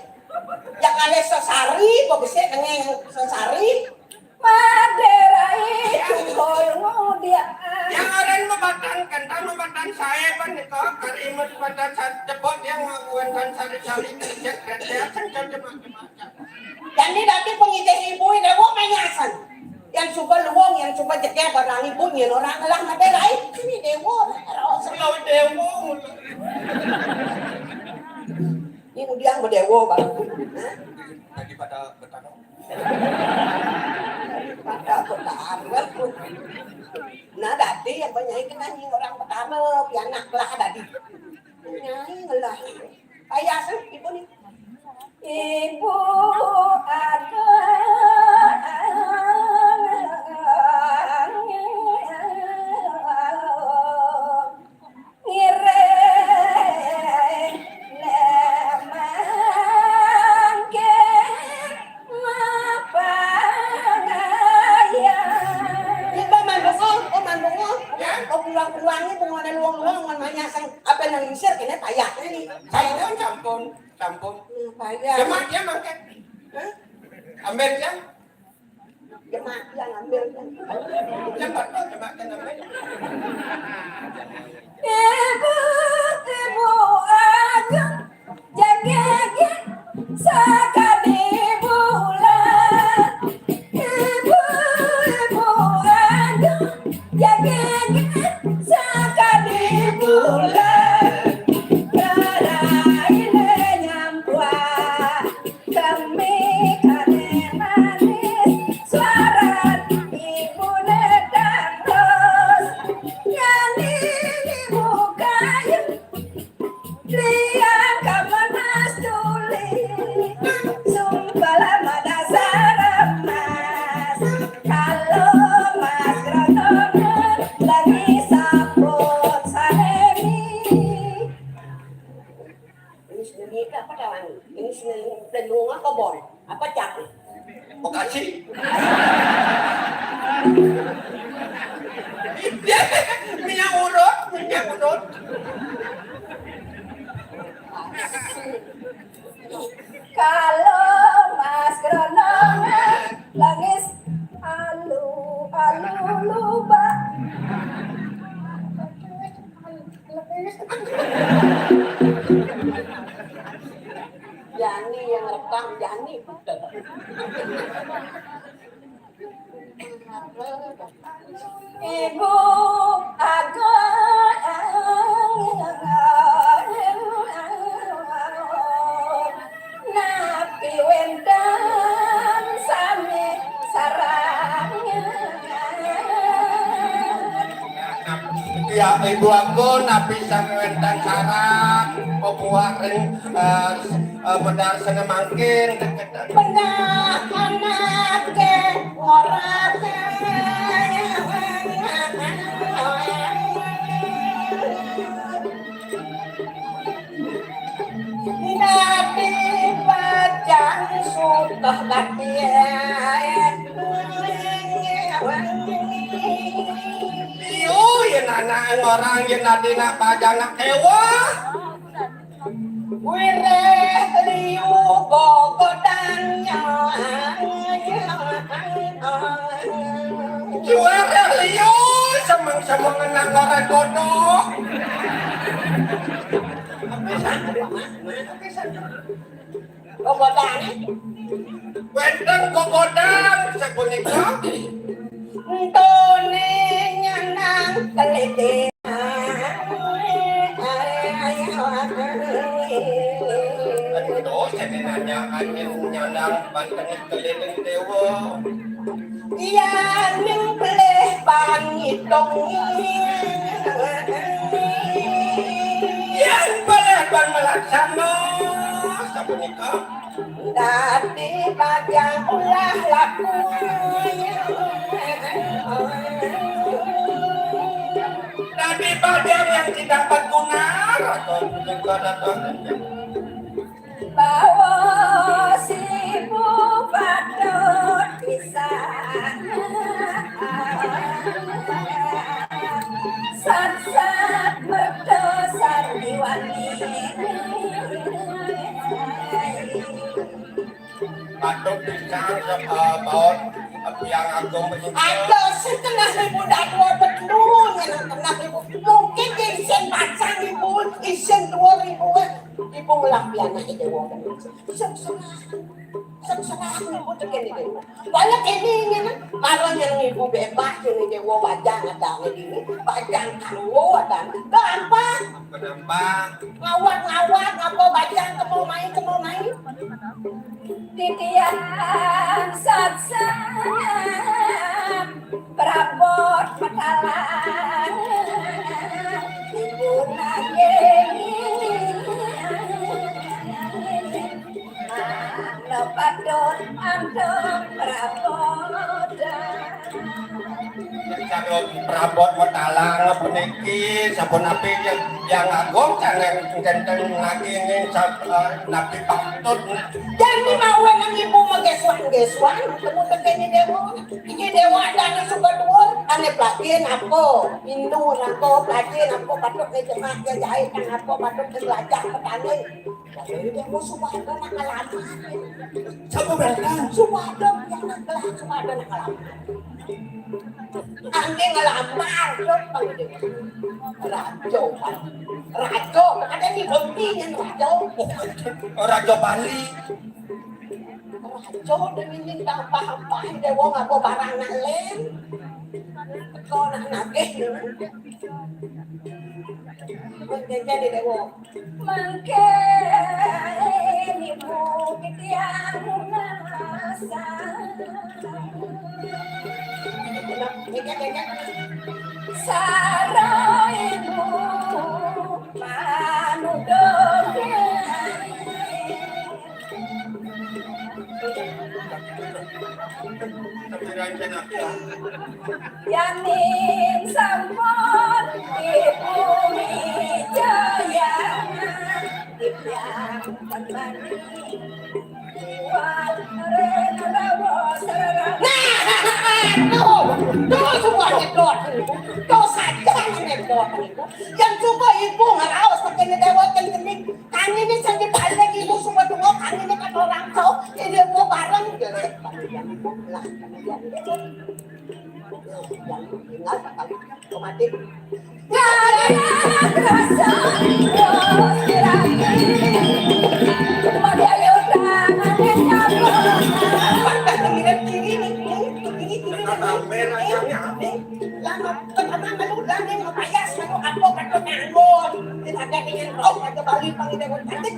Ya kali sesari, kok bisa nengeng sesari. Maderai tungkol ngudian. Yang orang mabatan, kentang mabatan saya kan itu, kari mabatan sa-, cepot yang ngakuan kan sari-sari, kerja, kerja, kencang, cepat, cepat. Jadi dadi pengidih ibu ini, wong manyasan. Yang suka luwung, yang suka jegeh, barang ibu, nyen orang ngelah Maderai. Ini dewa, terus. Kalau dewa, ini udiang berdewa, Bang. Hah? Daripada bertanam. Daripada bertanam. Nah, dadi yang banyak itu kan orang bertanam, pianak lah dadi. Nyai ngelah. Ayah sih, ibu nih. Ibu ada ngiring lemangke mapangaya. Ibu mandungo, oh mandungo. Ya? Oh pulang-pulangi, bunga ada luang-luang, bunga manyasang. Apa yang ngisir, kena payah ini. Sampun, sampun. Sampun. Payah. Jemaat dia mangkat. Hah? Ambil dia. Jemaat dia ngambil. Cepat, Pak, jemaat dia ngambil. Ibu, ibu agung, jagege, sakadi bulan. Ibu, ibu agung, jagege, sakadi bulan. Karaine nyampuan. Kami kane manis, suaran ibune dangdut. Nyanyi ibu kayu, liang kamanas tuli. Sumpala madasar emas, kalau mas grotongan, lagi saput sanemi. Ini sendiri apa kawan? Ini sendiri denung apa bon? Apa cak? Bekasi. Dia minyak urut, minyak urut. Halo, Mas Gronongan, langis, alu, alu, luba. Yani yang rekam, Yani. Ibu Agung, napi wénten sami sareng? Ya, Ibu Agung, napi sami wénten sareng, pepuak ring, eh, eh, pedar sene mangkin, deket Bedah anaké ngorak. Dadi bajang suka gati. Yo, yén anaké ngorang, yén dadi nak bajang nak kéweh. Wiréh liu gogodang. Wiréh liu semeng-semeng nak ngorang godog. Gogodang. Wénten gogodang sapunika. Entone nyanang kelede. Aduh, sing nanya angin nyanang banten kelede dewa. Yan ning pelih ban ngitung. Yan pelih ban melaksana. Sapunika. Dadi bajang ulah laku. Dadi bajang yang tidak berguna, Ratu. Bawa sibu patut pisan. Sat-sat merta sandiwani. Patut pisan, eh, bawa Hyang Agung begitu. Ada setengah ribu dadua betul, yang setengah ribu. Mungkin isin pacang ibu, isin dua ribu, eh. Ibu ngelampian aja dewa. Sukses. Sukses ibu tekén ibu. Banyak ini, ini, nah. Kalau yang ibu bebas, ini dewa bajang ada ini. Bajang kanggo ada. Gampang. Gampang. Ngawat-ngawat, apa bajang kemo main, kemo main. Titiang satsang prabot matalang ibu naging. Ana patut antuk prabot. Sampun prabot matalang puniki, sampun napi yang, yang agung sanget ngenten naginging sab-, eh, napi patut. Jani mawon nang ibu magesuan-gesuan, temu tekene dewa. Iki dewa ada anu suka dhuwur, ane pelatihan apa? Indu apa? Pelatihan apa? Patut ngejemah, ngejahit, nang apa? Patut belajar petani. Jadi dewa suka ada nak ngelamar. Sapa berkah? Suka ada yang nak, suka ada nak ngelamar. Angge ngelamar, Dok, Bang. Rajo, Bang. Rajo, ada di Bali yang Rajo. Rajo Bali. Rajo dengan ini tambah apa? Dewa ngapa barang nak lem? Kau nak nagih, ya? Jadi dewa. Mangke ibu titiang nasa. Sareng ibu manudung. Yaning sampun ibu mijaya, titiang tembani. Nah, tuh, tuh semua nyedot. Tuh saja nyedot. Yang coba ibu ngeraos pakai nyedewa kencing. Kang ini sing dipandang ibu semua dua, kang ini kan ora Lah, kemudian dia pun, eh, yang tinggal bakal otomatis. Lama pertama malu, dan yang mapayas, malu apa, kata nanggon. Tidak ada dengan roh, kata Bali, pangidawan cantik.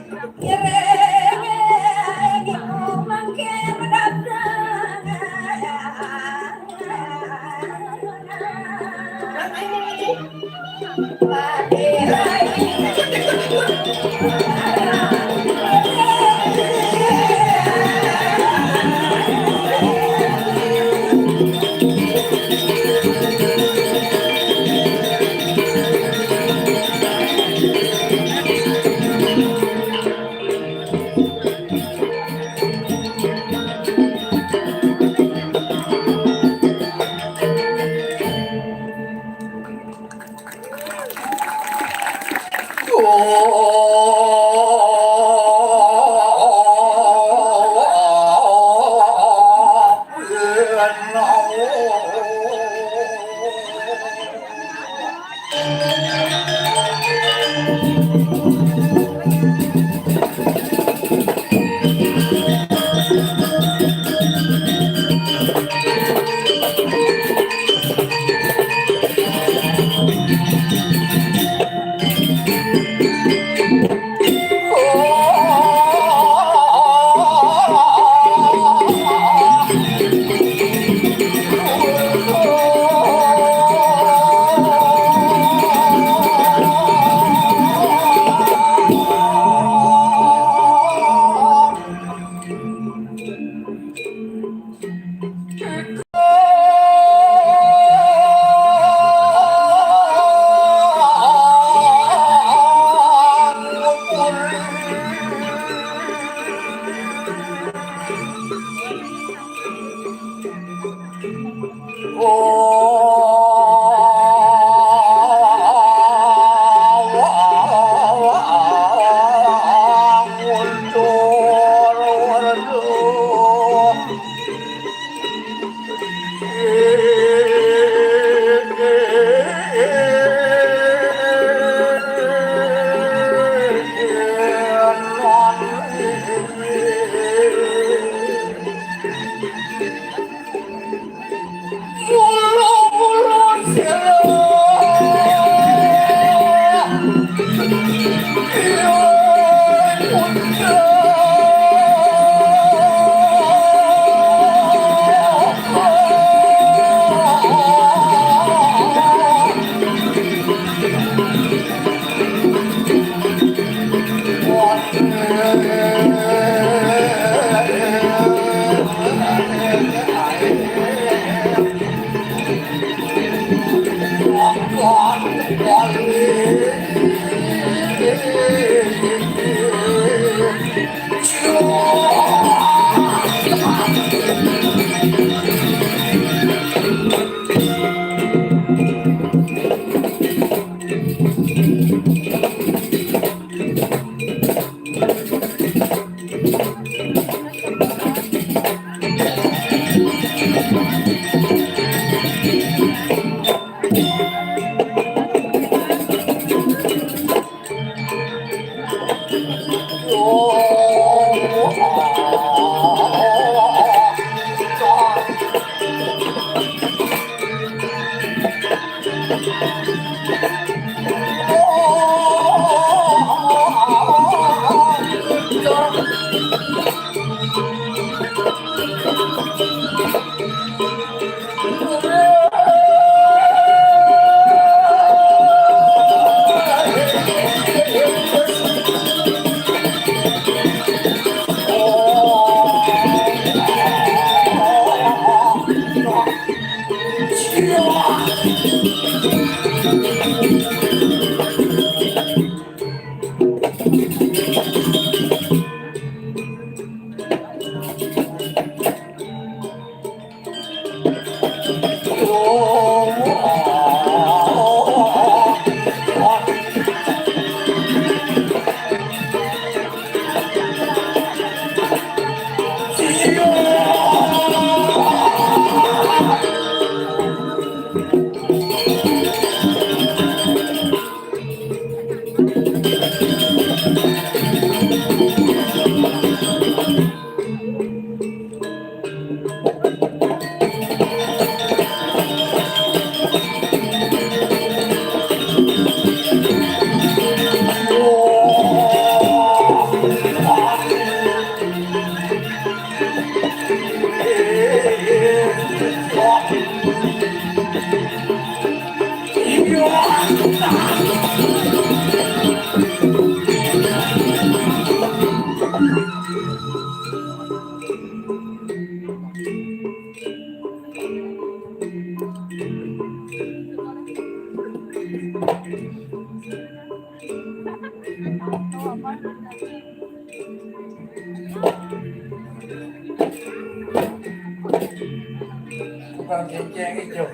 Tukang cincin hijau.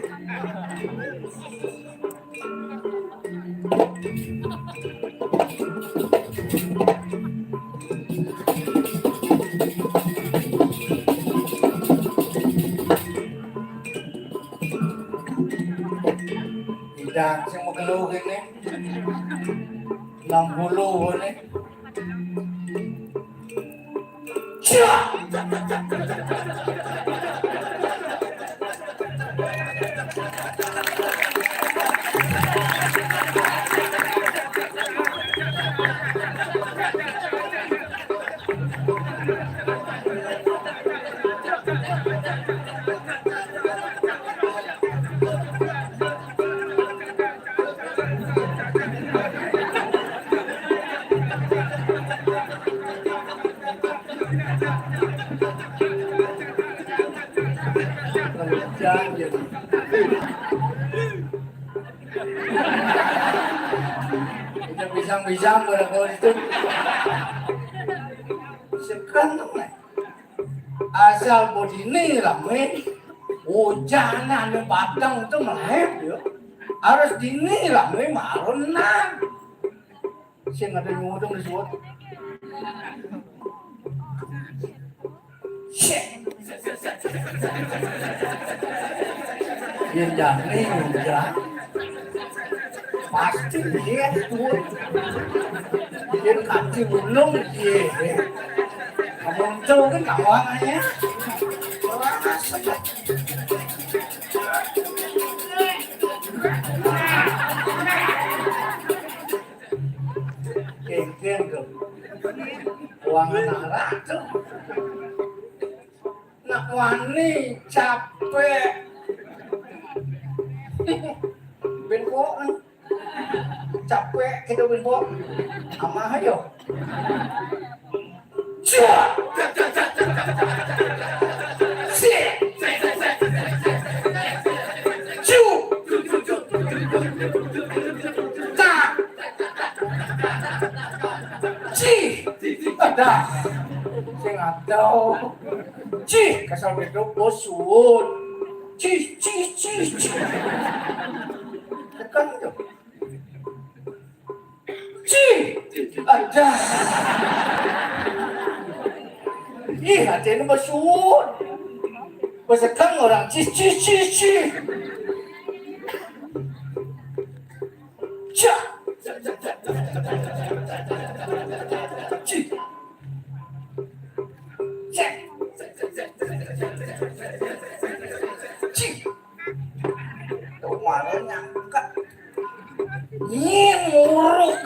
Tidak, sing mau keluh ini. Enam puluh ini. Jangan jadi. Udah pisang-pisang pada kau itu. Sekarang, asal bodine rame, hujan anu batang itu melahir ya. Harus dini rame maronan. Sing ada nyudung di suwet. Sik. Yen jane hujan. Pasti dia tuh. Yen kaji ulung dia. Kamu tuh kan kawangannya. Orang asik. Kengkeng tuh. Uang anak tuh. Nak wani capek. Ben kok capek kita ben kok. Ama ayo. Cak. Sik. Cu. Tak. Cih. Ada. Sing ada. Cih, kasar bedo bosun. Cih, cih, cih, cih. Tekan tuh. Cih! Ada. Ih, hati ini bersuut. Bersekang orang cih, cih, cih, cih. Cah. Cih. Cih. Tuh, malah nyangkut. Nyimuruk.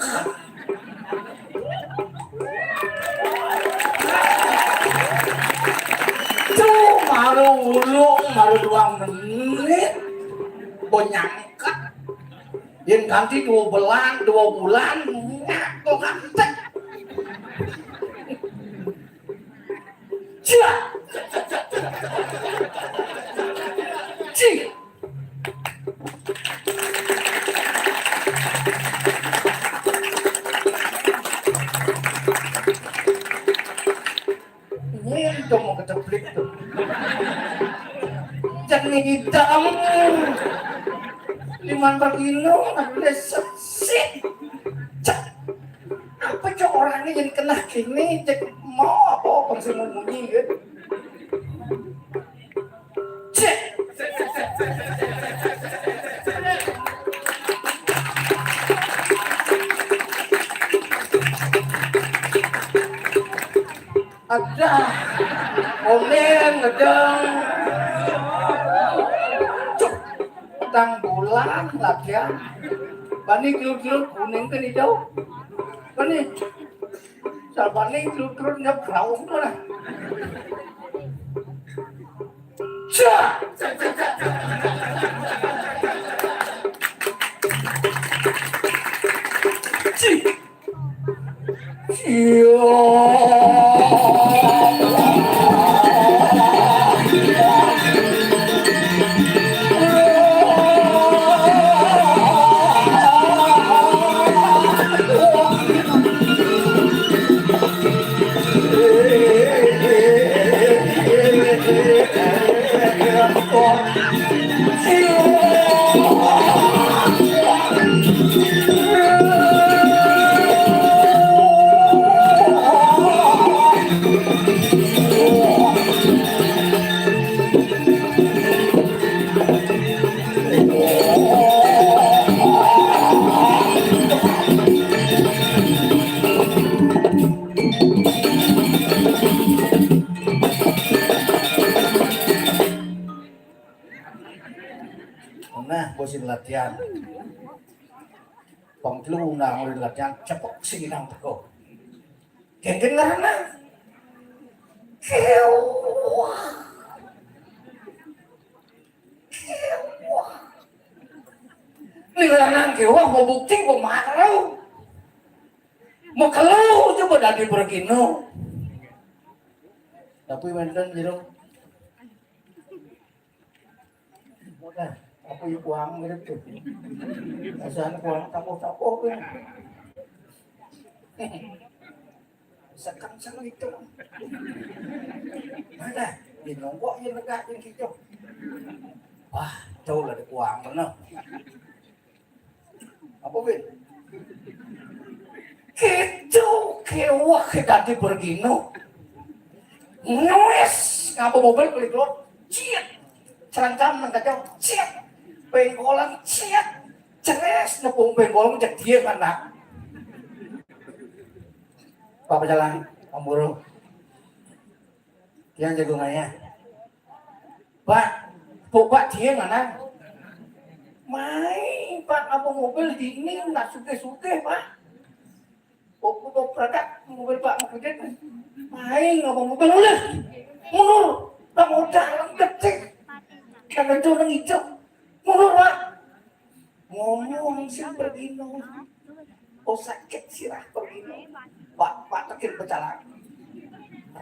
Tuh, malu ulung, malu dua menit. Kok nyangkut. Yen ganti dua bulan, dua bulan, nyangkut ganti. Cih. Cih. Ini dong mau keceplik tuh. Jangan hitam. Liman perkino, udah sesit. Cek. Apa cok orangnya jadi kena gini, cek mau apa, apa sih mau bunyi kan? Cek. Adah, onéng ngedeng. Cuk, tang bulan latihan. Bani gelut-gelut kuning kan hijau. Bani, sabani gelut-gelut nyep raung tuh lah. Cak! Cih! Iya. Nah, bosin latihan. Pang telu nang latihan cepok sing nang teko. Genggen ngarana. Kewah. Kewah. Ning ngarana kewah mau bukti mau marau. Mau kalau coba dadi pergino. Tapi wénten jero. Udah, aku yuk uang gitu tuh. Rasanya uang tapo-tapo ya. Sekarang sama itu. Mana? Di nongkok ya negak yang gitu. Wah, jauh lah di uang bener. Apa, Win? Kéto kéweh dadi pergino. Ngewes ngapa mobil beli keluar. Ciet. Cerancam nang kacau. Ciet. Pengkolan ciet. Ceres nepung pengkolan cek dia kan nak. Apa jalan? Pamburu. Yang jago ngaya. Pak, kok Pak dia mana? Mai, Pak, apa mobil dingin, nak suge-suge, Pak. Kok kok produk mobil Pak mau kerja? Mai, ngapa mobil ulah? Mundur, tak modal, ketik. Kan itu orang hijau. Mundur, Pak. Ngomong sing pergino. Oh, sakit sirah pergino. Pak, Pak tekin pecalang.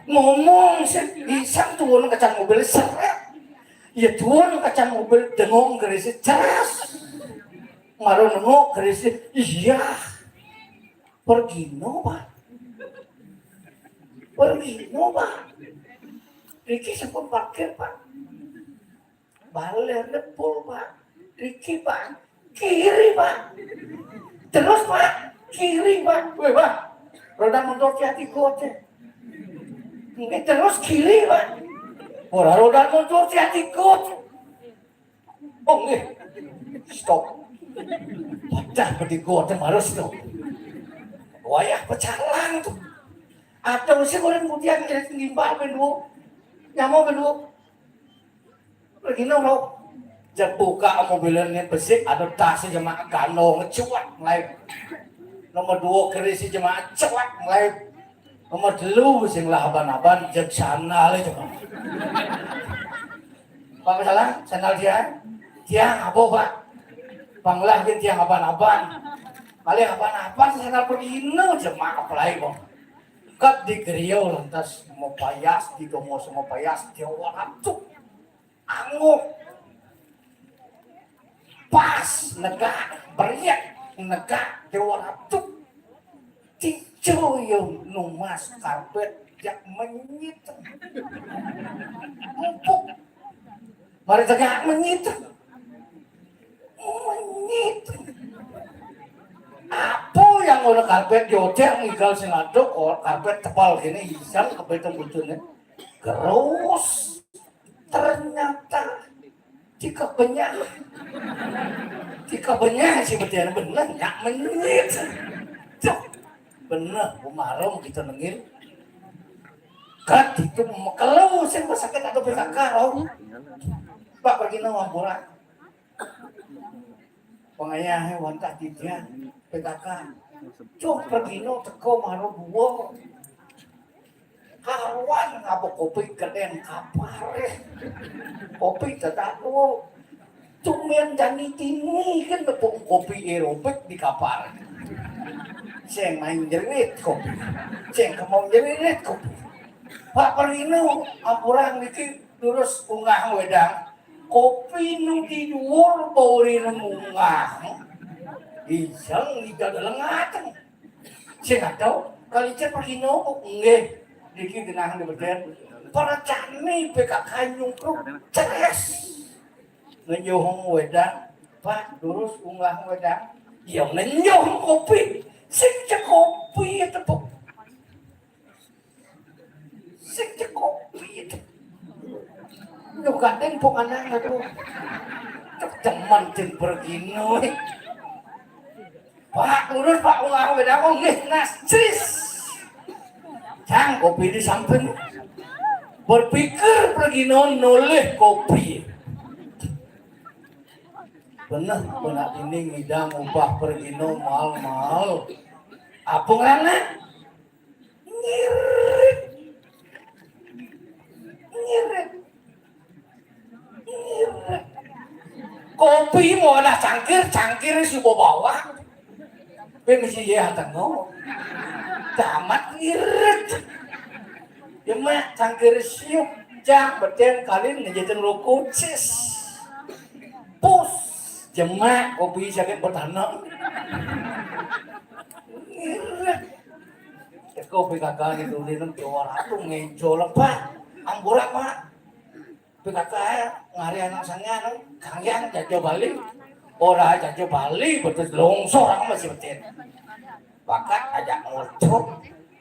Ngomong sing isang tuun kacan mobil seret. Ya tuun kacan mobil dengong gerisi ceras. Maro nengok gerisi, iya. Pergino, Pak. Pergino, Pak. Iki sampun parkir, Pak. Baler nepul, Pak. Iki, Pak. Kiri, Pak. Terus, Pak. Kiri, Pak. Weh, Pak. Roda motor hati-hati goce. Nggih, terus kiri, Pak. Ora roda motor hati-hati goce. Oh, nggih. Stop. Wadah, pedhi goce harus stop. Wayah pecalang tuh. Ada sih orang kemudian ngimbal ben dua. Nyamuk ben dua. Pergi nang. Jek buka mobilnya besik, ada tasnya jemaah gandong, cuak, mulai. Nomor dua kerisi jemaah, cuak, mulai. Nomor telu sing lah aban-aban, jek sandal jemaah. Pak salah, sandal dia. Tiang apa, Pak? Panglah ke tiang aban-aban. Kali aban-aban sandal pergi nang jemaah apalagi, Bang. Kat di griyo lantas mau payas, di domo semua payas, dia orang tuh. Angup. Pas negak, beriak negak, Dewa Ratu. Tijo yo numas karpet jak menyit. Empuk. Mari tegak menyit. Menyit. Apa yang ngono karpet jotek ngigal sing aduk, karpet tebal gini, isang kepitung bujune. Gerus. Ternyata tiga benyah. Tiga benyah sih, betul bener nyak menyit. Cuk. Bener, umarung kita nengil. Kat itu mekelu sing pesakit atau P K K, loh. Pak, pergi no, ampura. Pengayah wantah titian P K K. Cuk, pergi no, teko maro dua. Kawan ngapa kopi kedeng kapar. Kopi tetaku. Tumben jani tini kan nepung kopi aerobik di kapal. Sing main jerit kopi. Sing kemau jerit kopi. Pak Perino, ampura niki terus unggah wedang. Kopi nu di dhuwur bauri munggah. Iseng ida lengateng. Sing atau kali cek Perino kok nggih. Niki genah di beden. Para cani P K K nyungkruk ceres. Ngenyuhung wedang, Pak, durus unggah wedang. Ya ngenyuhung kopi. Sing cek kopi ya tepuk. Sing cek kopi ya tepuk. Lu gandeng pok anak aduh. Cek teman cek pergi noi. Pak, urus Pak, ulah beda kok nggih nas cis. Cang kopi di samping. Berpikir pergi non nolih kopi. Bener, benak ini ngidang ubah pergi no mal-mal. Apa ngerana? Ngirit. Ngirit. Ngirit. Kopi mau ada cangkir, cangkir subo bawah. Tapi mesti ya tengok. Tamat ngirit. Cuma cangkir siup, cang beten kalin ngejetin loko cis. Pus, jemak kopi sakit bertanam. Ngirit. Teko P K K ni dulu nang Jawa Ratu ngejol, Pak. Ampura, Pak. P K K ngari anak sanga nang kangyang jajo Bali. Ora jajo Bali betul longsor aku masih betin. Bakat ajak ngocok.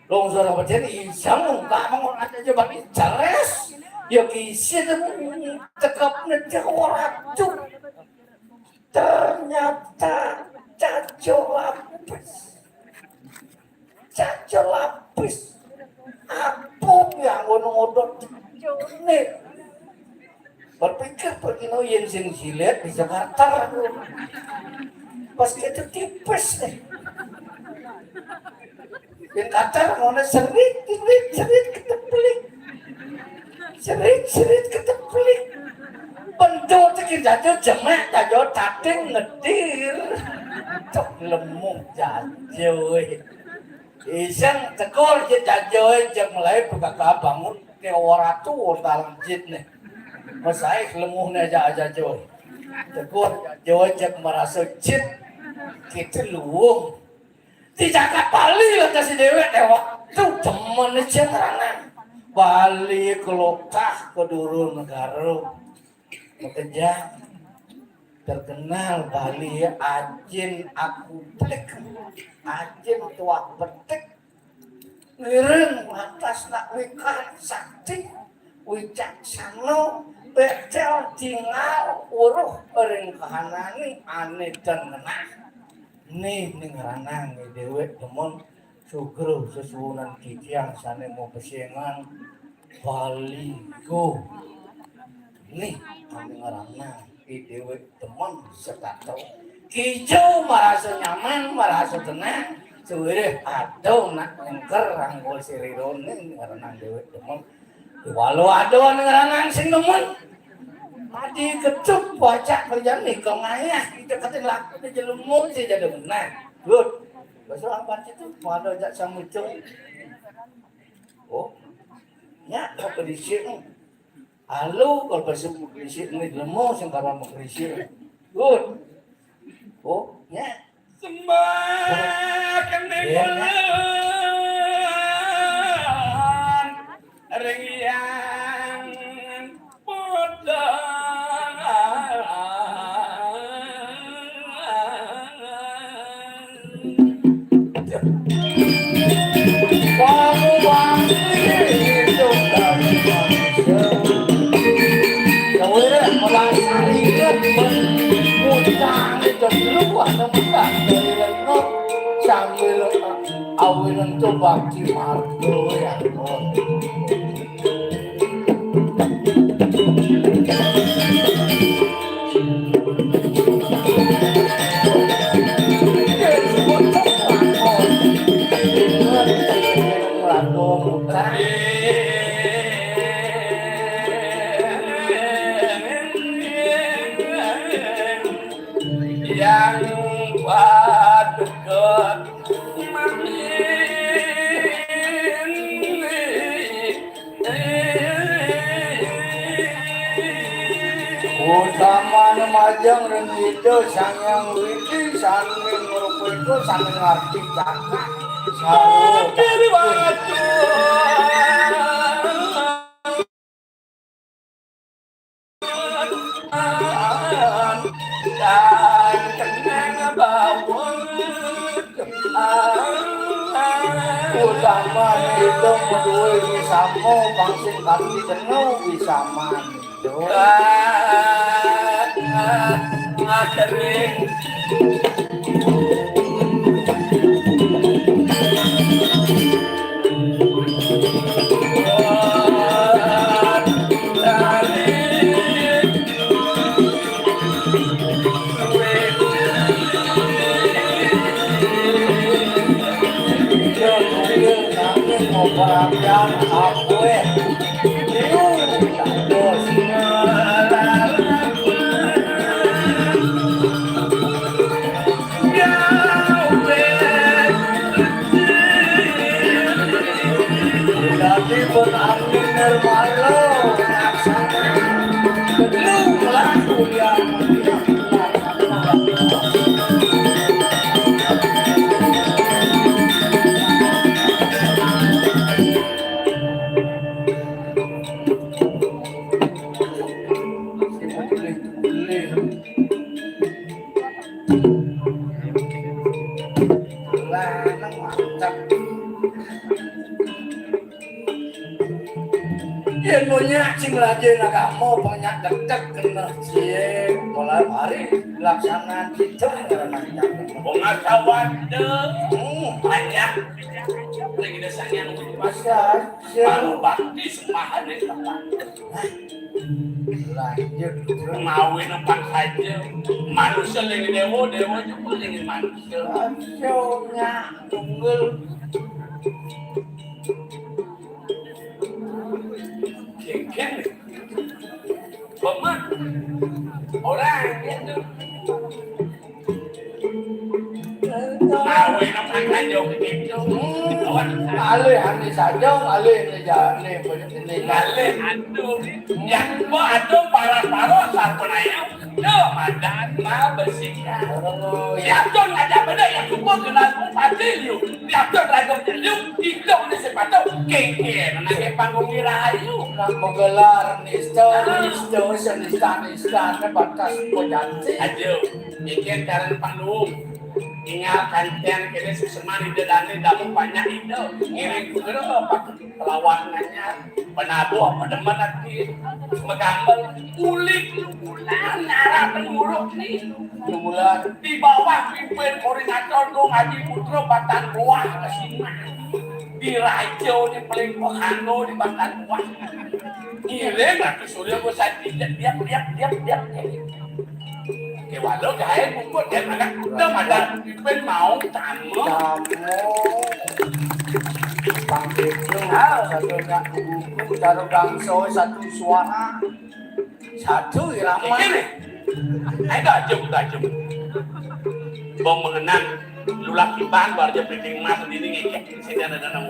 Longsor aku betin iseng muka mau ada jajo Bali ceres. Ya kisi temu tekap ne Jawa Ratu. Ternyata jajo lapis. Caca lapis. Apa yang ngono ngodot? Nih. Berpikir pergi no yen sing silet di Jakarta. Pas kita tipis nih. Yang Qatar ngono serit, serit, serit, keteplik. Serit, serit, keteplik. Bentuk tekin jajo jemek, jajo tating ngedir. Cok lemu jajo. Iseng tekor je jajo, cek mulai P K K bangun ke oratu dalam jit nih. Masaik lemuhnya aja jajo. Tekor jajo, cek merasa jit. Kita luwung. Di jagat Bali lah kasih dewek dewek. Tuh temen aja ngranang. Bali kelokah ke duru negara. Bekerja. Terkenal Bali ya, ajin aku petik. Ajin tuak petik. Ngiring atas nak wikan sakti. Wicaksana, betel tinggal uruh ring kahanane ane ten ngenah. Nih ning ranang dewek demen sugro sesuunan titiang sane mau pesengan Bali go. Nih ane ngeranang dewek demen sekato. Kijau merasa nyaman, merasa tenang. Sewireh aduh nak nyengker ranggul sirirone ngeranang dewek demen. Walau ada orang ngeranang sing demen. Mati ketuk pacak kerjaan nih kau ngayah kita kata laku di jelemu sih jadi benar. Good. Bahasa apa itu? Mau ada jak samucung. Oh. Nya apa di sini? Halo kalau bahasa di sini lemu sing kalau mau di sini. Good. Oh, nya. Sembah kene bulan ring yang padha. Kamu wangi hidup dari manusia. Ya wis, mulai hari ini, utang itu dulu, ada bukan dari Retno sambil awinan tuh bakti margo ya. Yang paduka mami. Utamane majeng ring Ida Sang Hyang Widi sané ngrupa iku sané ngarti caket. Sarwa Utama kita madué wisama, pang sing kanti kena wisaman. Ngatering. Dadi pun angin nirmala laksana. Betul lah kuliah. Lanang mantep. Yén punya sing rajin agama, banyak detek kena sing mulai hari pelaksanaan kita. Pengetahuan deh. Hmm, banyak. Lagi dasarnya. Masa? Baru bakti sembahane tepat. Lanjut. Mawin apa saja. Manusia lagi dewa, dewa juga lagi manusia. Manusia tunggal. Genggen. Pemat. Orang itu. Awe nang sanjung gitu. Alih ane sanjung, alih ane jane, ane alih anu. Yang mau anu paras-paras sarpenaya. Yo, madan ma besikan. Oh, ya. Diatur aja beda yang cukup kena bupati liu. Diatur raja liu, itu ane sepatu. Kengkeng, nang panggung rahayu. Nang menggelar nista, nista, senista, nista, batas pojanti. Aduh. Mikir karena panggung. Tinggal kanten kene sesemani dedane damu banyak itu. Ngiring kudero apa? Perlawanannya. Penabuh apa demen ati. Megambel. Ulik lu bulan arah penguruk nih. Bulan. Di bawah pimpin koordinator Dong Haji Putra Batang Buah ke sini. Di Raja di paling pengano di Batang Buah. Ngiring ati Surya Gosati. Diam, diam, diam, diam. Oke, walau gaé bungkut ya, mana? Udah ada pemimpin mau tamu. Tamu. Bang Pedro, ah, satu nak buku, taruh bangso, satu suara. Satu irama. Ini. Ayo, dah, jom, dah, jom. Bang mengenang, lulak iban, baru aja penting mas, ini ngekek, sini ada danau.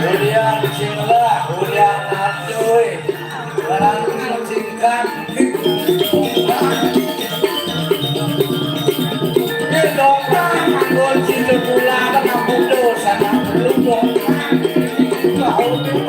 Ulian sing lah, ulian aduh. Barang sing kan. Ini dongkrak, manggul situ pula, kan aku tuh, sana lu dongkrak. Kau tuh.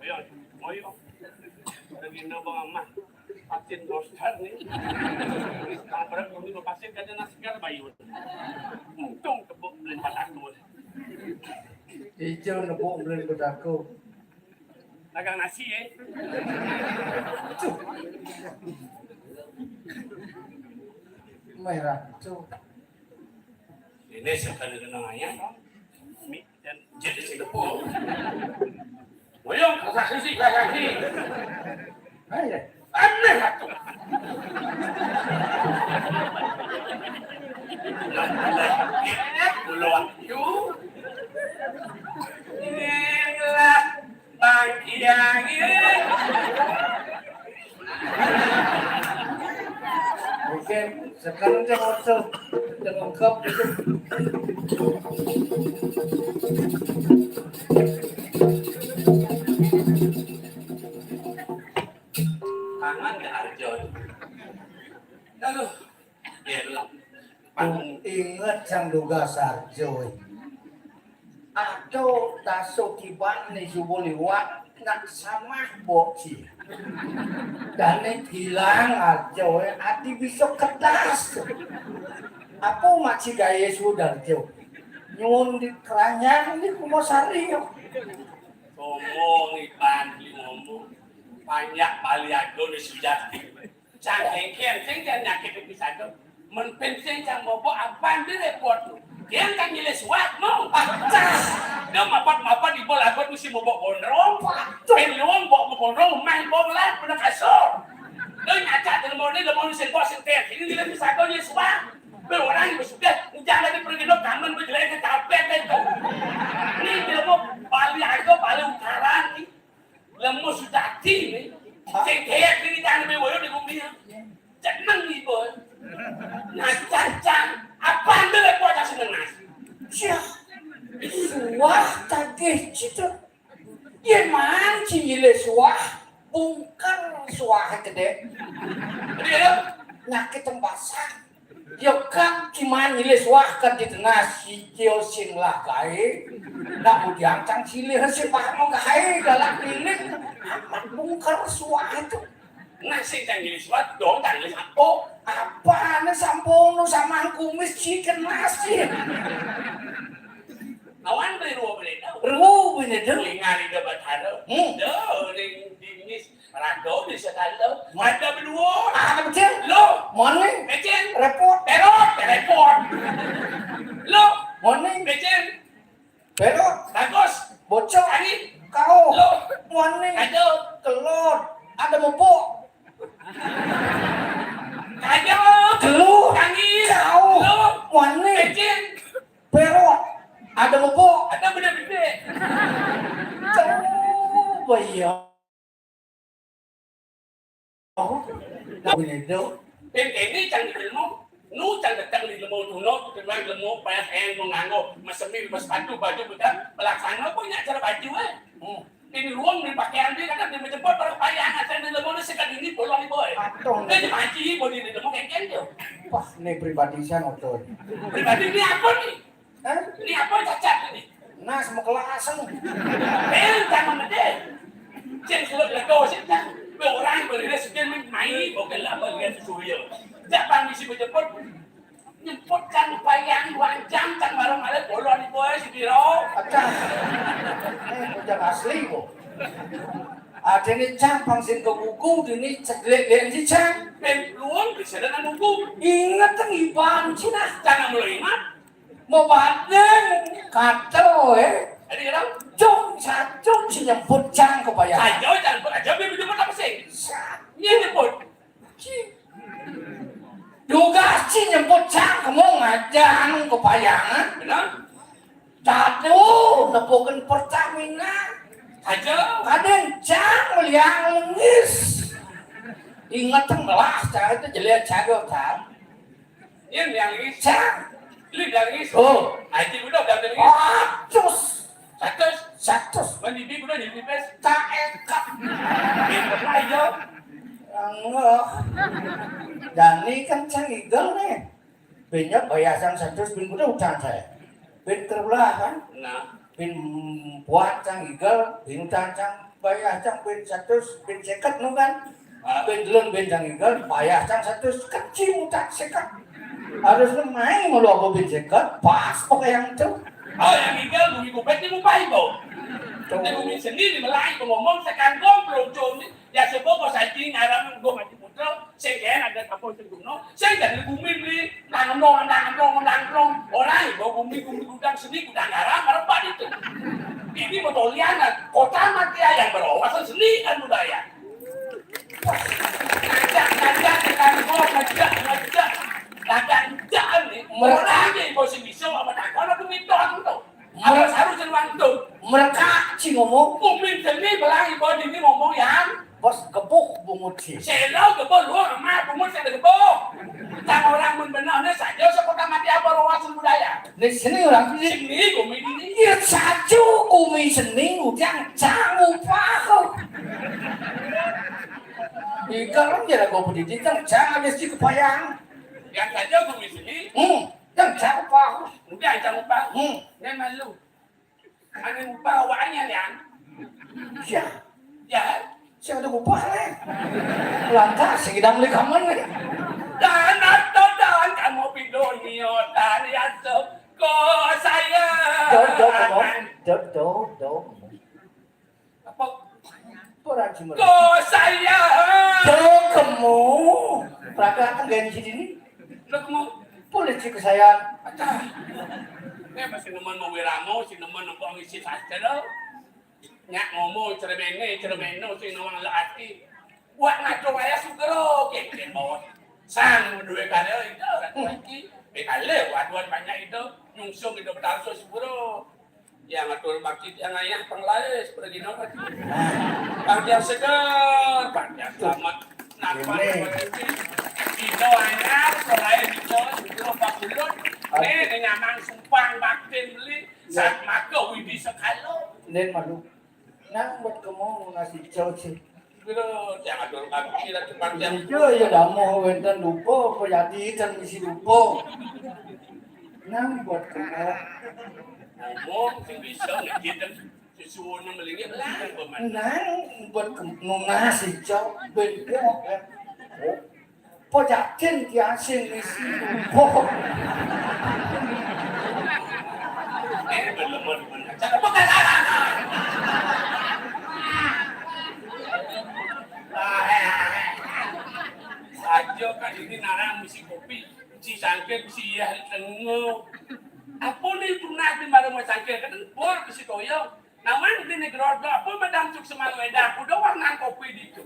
Ayo, ayo. Lagi nabang amat. Pasin bostan nih. Kalau berapa ini pasin kada nasi kada bayun. Untung tepuk beli empat aku. Ijo nepuk beli empat aku. Dagang nasi, ya. Merah, tuh. Ini sekali kenangannya. Mi-, dan jadi si tepuk. Boyong, kasasi, kasasi. Ayo. Aneh atuh. Pulau Wahyu. Inilah Bang Kiai. Oke, sekarang dia masuk. Dia lengkap itu. Tangan ya Arjo. Aduh, ya lah. Inget sang duga sarjo. Aduh, taso kiban ni subuh liwat, nak samah bok si. Dan ni hilang arjo, ati bisa kedas. Apa mak si gaya sudah jo? Nyun di keranyang ni kumosari yo. Ngomong iban, beli ngomong. Banyak bali ago ni sujati. Cang kengkeng, kengkeng nyakit di pisado. Men penting cang bobo aban di repot tu. Dia kan ngilis wak mau. Pacah. Dia mapat-mapat di bol agot mesti bobo gondrong. Pacah. Pen luang bobo gondrong, main bola, pernah kasur. Dia nyacak di lemur ni, lemur ni sing bos sing tek. Ini ngilis pisado ngilis wak. Ber orang yang sudah, ujang lagi pergi dok, kangen berjelek ke capek itu. Ini dia mau bali ago, bali utara ni. Lemu sujati ni. Sing kaya kini jangan main boyo di bumi. Jeneng ni boy. Nah, cacang. Apa ambil aku atas nasi? Siah. Suah tagih cita. Ye man ci nyilih suah. Bungker suah gede. Jadi, ya, nyakit tembasan. Yo kan kiman nyilih suah kan di tengah si kio sing lah gae. Nak udiang cang silih si paham gae galak milik. Amat bungker suah itu. Nah, sing cang nyilih suah dong cang nyilih sapo. Apa ne sampono samang kumis ciken nasi. Awan beli ruo beli tau. Ruo beli tau. Ningali debat haro. Hmm. Do ring dimis. Raga bisa kalo. Ada berdua. Ada becil. Lo. Morning. Becil. Repot. Berot. Repot. Lo. Morning. Becil. Berot. Bagus. Bocor. Tadi. Kau. Lo. Morning. Ada. Telur. Ada mupuk. Ada. Telur. No, ketimbang lemu, payah eng, mau nganggo, mesemi, mes sepatu, baju, bukan, pelaksana pun nyak cara baju, eh. Hmm. Ini ruang di pakaian dia, kadang dia menjemput para kepayang, asal dia lemu, dia sekat ini, bolong ni, boy. Atuh. Dia dimaji, boy, dia lemu, kengkeng dia. Wah, ini pribadi saya ngotot. Pribadi ini apa ni? Hah? Ini apa cacat ini? Nah, semua kelas lu. Eh, jangan gede. Cek sudah lego sih, kan. Orang boleh dia sekian main, bukan lah, boleh dia suruh. Jangan misi menjemput. Nyemput kan payang dua jam, kan malam ada bolong di boy si biro. Acah. Eh, bocah asli kok. Ada ni cang pangsin ke buku, ini ceklek dia si cang. Ben luang bisa dengan buku. Ingat kan iban Cina. Jangan mulai ingat. Mau banding, katel, eh. Jadi kenapa? Jong satu si nyemput cang kepayang. Aja, jangan buat aja, ben nyemput apa sih? Sa- Ini nyemput. Ci. Dugas ci nyemput cang kemu ngajang kepayangan. Benar? Dadu nepukin Pertamina. Aja. Kadang cang liang lengis. Ingat melah cang itu jelek cago kan. Ini yang lengis. Cang. Ini yang lengis. Oh. Aji udah udah lengis. Atus. Satus. Satus. Mandi bi udah jadi pes. Tak ekat. Ini pernah aja. Enggak. Dani kan cang igel nih. Banyak bayar cang satus bin kuda utang saya. Bin terbelah kan? Nah. Bin buat cang igel, bin utang cang bayar cang bin satus, bin seket nu kan? Ah. Bin delun bin cang igel, bayar cang satus, kecil utang seket. Harusnya main malu apa bin seket, pas pakai yang itu. Oh, yang igel bumi kupet ni mupai bo. Tuh. Tapi bumi sendiri melai ngomong sekarang gomblo cumi. Ya, sebab kau saji ngarang gua mati putra, sing kaya ada kampung sing gumno, sing jadi bumi beli, nang nong, nang nong, nang nong, orang ibu bumi, bumi gudang seni, gudang garam, merebat itu. Ini mau tolian, kota mati yang berwawasan seni dan budaya. Ngajak, ngajak, dengan gua, ngajak, ngajak. Ngajak, ngajak nih, orang aja ibu si bisa, apa tak, kalau bumi tuh, tuh. Harus, harus jadi mantu. Mereka ci ngomong. Umin seni belah ibu dini ngomong yang. Bos gebuk bungut ci. Selo gebuk lu sama bungut saya gebuk. Tang orang mun benar ni saja sekolah mati apa rawasan budaya. Ni seni orang ni. Seni kumi dini. Ya saju kumi seni udang jangan upah. Ikan kan jadi kau pendidikan jangan ada si kepayang. Yang saja kumi seni. Hmm. Yang jangan upah. Udah jangan upah. Hmm. Ni malu. Angin upah awaknya, Lian. Ya. Ya. Saya ada upah ni. Lantas, saya kidang beli kamen ni. Dan atau dan kamu pidonio tari atau ko saya. Do, do, do, do, do, do. Apa? Orang cuma. Ko saya. Do kamu. Peragak kan ganji dini. Lo kamu. Boleh cik saya. Acah. Ni masih nemen mau wiramo, si nemen nempok ngisi saja lo. Nyak ngomong cermene, cermeno, si nawang le ati. Buat ngaco waya sugero, kekek bawah. Sang duwe karya itu, lagi. Bekale, waduan banyak itu, nyungsung itu betarso sugero. Yang atur bakti, yang ayah pengelais, pergi nama tu. Bang Tiang segar, Bang Tiang selamat. Nampak ini. Kita hanya selain kita, kita empat puluh. Ni, ni nyamang sumpang baktin beli, saat maka widi sekalo. Nen malu. Nang buat kamu ngasih cau sih. Kira jangan dulu kami kira cuma yang. Iya, ya damoh wenten lupa, apa jadi kan isi lupa. Nang buat kamu. Ngomong, sing bisa ngejit dan susuwunnya melingit lah, paman. Nang buat kamu ngasih cau, bengkok, ya. Oh. Pejaten tiasing isi. Oh. Eh, bener, bener. Cakap apa kata? Aja kan ini narang misi kopi, si sangke misi ya tengo. Apa ni punah di mana mau sangke kan bor misi toyo. Nawan di negara apa madam cuk semalu edah kuda warna kopi ditu.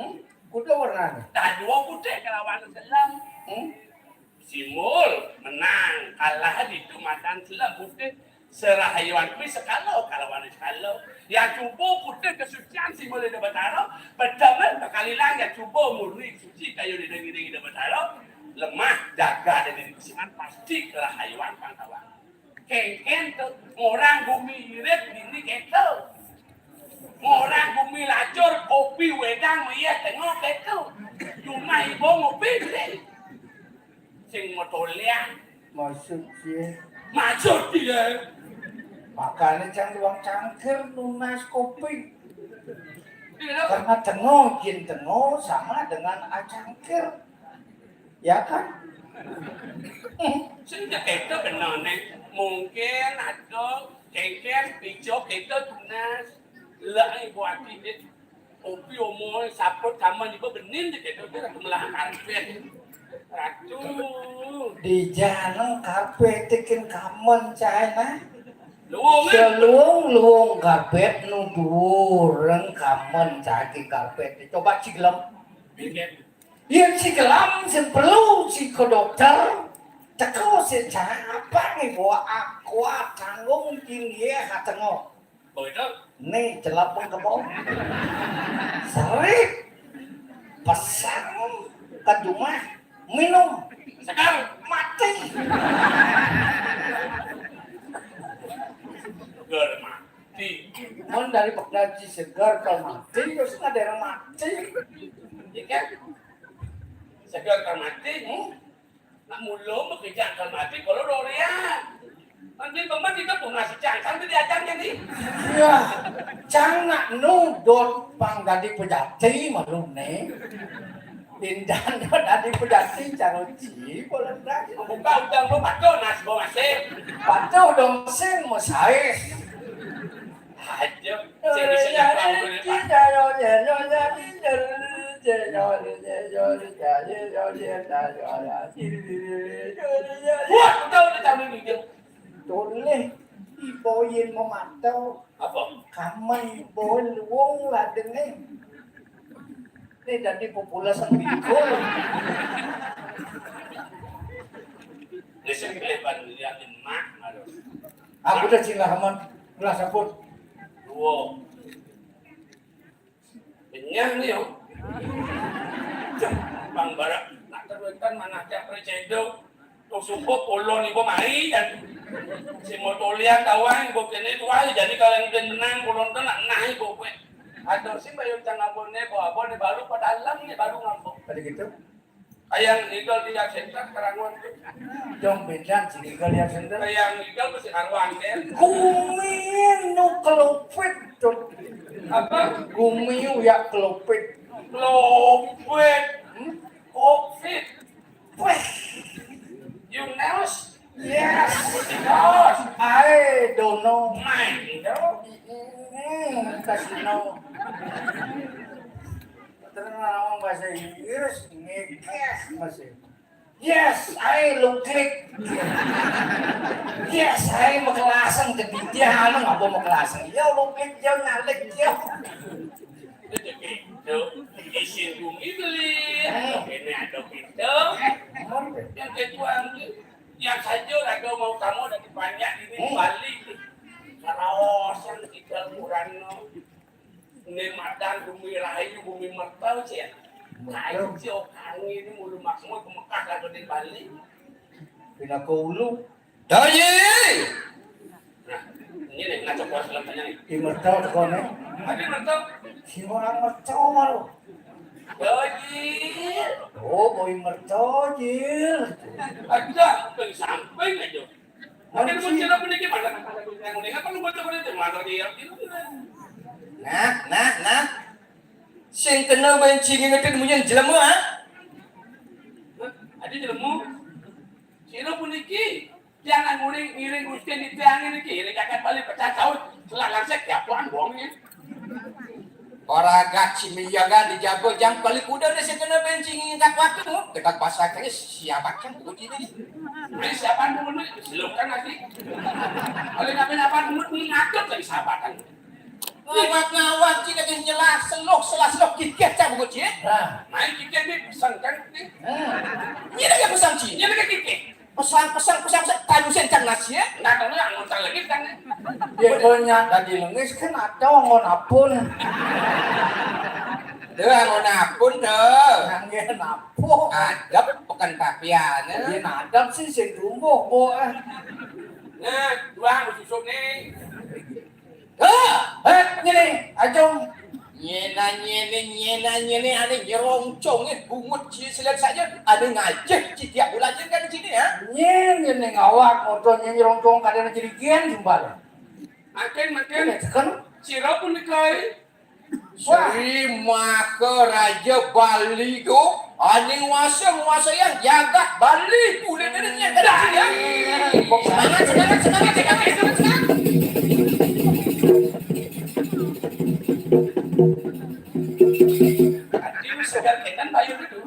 Hmm? Kuda warnanya. Dah dua putih kelawan selem. Hmm? Simbol menang, kalah ditu madan selem putih. Serahayuan kuwi sekala kalawan sekala. Ya cuba putih kesucian simbol Ida Betara, bedangan kekalilan ya cuba murni suci kaya didengi-dengi Ida Betara. Lemah, jaga dene, pasti kerahayuan pang tawang. Kengken to, ngorang gumi irit dini keto. Ngorang gumi lacur, kopi wedang meyeh tengok keto. Cuma ibu ngopi deh. Sing motolean. Maksud dia? Maksud dia? Makanya cang luang cangkir nunas kopi. Karena tengok, jin tengok sama dengan acangkir. Ya kan? Sing keto benar nih. Mungkin ada kengken, picok keto tunas. Lah, ibu hati dia. Kopi omoy saput kamen ibu benin deh keto dia ratu melah karpet. Ratu. Di janeng karpet tikin kamen cai nah. Luung eh. Seluung-luung karpet nu dureng kamen cai karpet. Coba ciglem. Bikin. Yen ciglem sing perlu si ke dokter. Teko si cai apa nih bawa aqua tanggung tinggi hatengo. Begitu? Nih, celap pun kebo. Serik. Pesan ke rumah. Minum. Segar. Mati. Segar mati. Mun dari penggaji segar ke mati, terus ada yang mati. Ya kan? Segar ke mati. Hmm? Nak mula mekejang ke mati kalau dorian. Nanti teman kita pun ngasih cangkang tu diajarnya ni. Ya, cang nak nudut pang dadi pejati malu ni. Indan dadi pejati caro ci, boleh dah. Buka udang tu patuh nas bawah masing. Patuh dong sing masai. Aja. Sing bisa nyapa aku ni, Pak. Wah, tahu dia tahu ni dia. Toleh, iboyin memantau. Apa? Kamai iboyin luwung ladene. Ini jadi populasi bikul. Ini sing keleban lihat emak, aduh. Aku dah cinta aman, lah sabut. Dua. Benyah ni, oh. Bang Barak, nak terwetan mana tiap percaya. Tung subuh pulon ibu mari dan si motor lian tawang ibu kene tuai jadi kalau yang udah menang pulon tu nak nah ibu kue. Atau si bayar cang abon ni, bawa abon ni baru pada alam ni baru ngambok. Tadi gitu? Ayang Eagle di Center Karangon tu. Dong bedan si Eagle di Center. Ayang Eagle mesti karuan kan. Gumi nu kelopit tu. Apa? Gumi ya kelopit. Kelopit. Hmm? Covid. Weh. You knows? Yes. Knows. I don't know. Mine, you know? Hmm, kasino. Terus ngomong bahasa Inggris, ngekes masih. Yes, I look click. Yes, I mekelaseng jadi dia anu apa mekelaseng. Ya look click dia ngalik dia. Itu isin bumi beli. Ini ada pintu. Yang ketua yang saja ada mau tamu dari banyak ini balik. Karaosan kita kurang no. Ini madan bumi rahayu, bumi mertel sih ya. Kayu sih okangi ini mulu makmur ke Mekah kagak di Bali. Pindah ke hulu. Doyi. Nah, ini nih ngaco kuas lempanya nih. Di mertel tuh kono. Ada mertel. Si orang mertel malu. Doyi. Oh, boy mertel jil. Ada samping samping aja. Nah, nah, nah. Sing kena benci ngingetin munyin jelema, ha? Adi jelema. Sira puniki tiang nguring ngiring Gusti nitihang niki, ngiring jagat Bali pecah saut, selah langsek ya puan bongnya. Ora gat simiyaga dijaba jang bali kuda ne sing kena benci ngingkat waktu. Ketak pasar kene siapakan kudu ini. Ini siapa dulu nih? Silukan lagi. Oleh nabi apa dulu nih ngatur lagi sahabatan. Ngawat-ngawat sih kagak jelas, selok selah selok kikir cak buku cik. Nah, main kikir nih pesan kan nih. Ini lagi pesan cik. Ini lagi kikir. Pesan, pesan, pesan, pesan, talusin cang nasi ya. Nggak tahu yang ngontak lagi kan. Ya, banyak tadi lengis kan ada ngon apun. Deh, mau napun deh. Nganggé napuk. Adep peken tapian, ya. Yén adep sih sing tumbuh, Bu, eh. Nah, duang susup nih. Hah? Hah? Nyéné, Ajung. Nyéné, nyéné, nyéné, nyéné, ané nyerongcongé bungut ci selek saja, ané ngajak ci tiap bulan kan di sini, ya. Nyén, nyéné ngawak motor nyén nyerongcong kadéna jerigen jumbar. Makin, makin. Ini tekan. Sira punika. Wah. Sri Maharaja Bali go, ané nguasa nguasayang jagat Bali, kulit ini nyegat ya. Semangat, semangat, semangat, semangat, semangat, semangat. Tadi segar kenan bayar itu.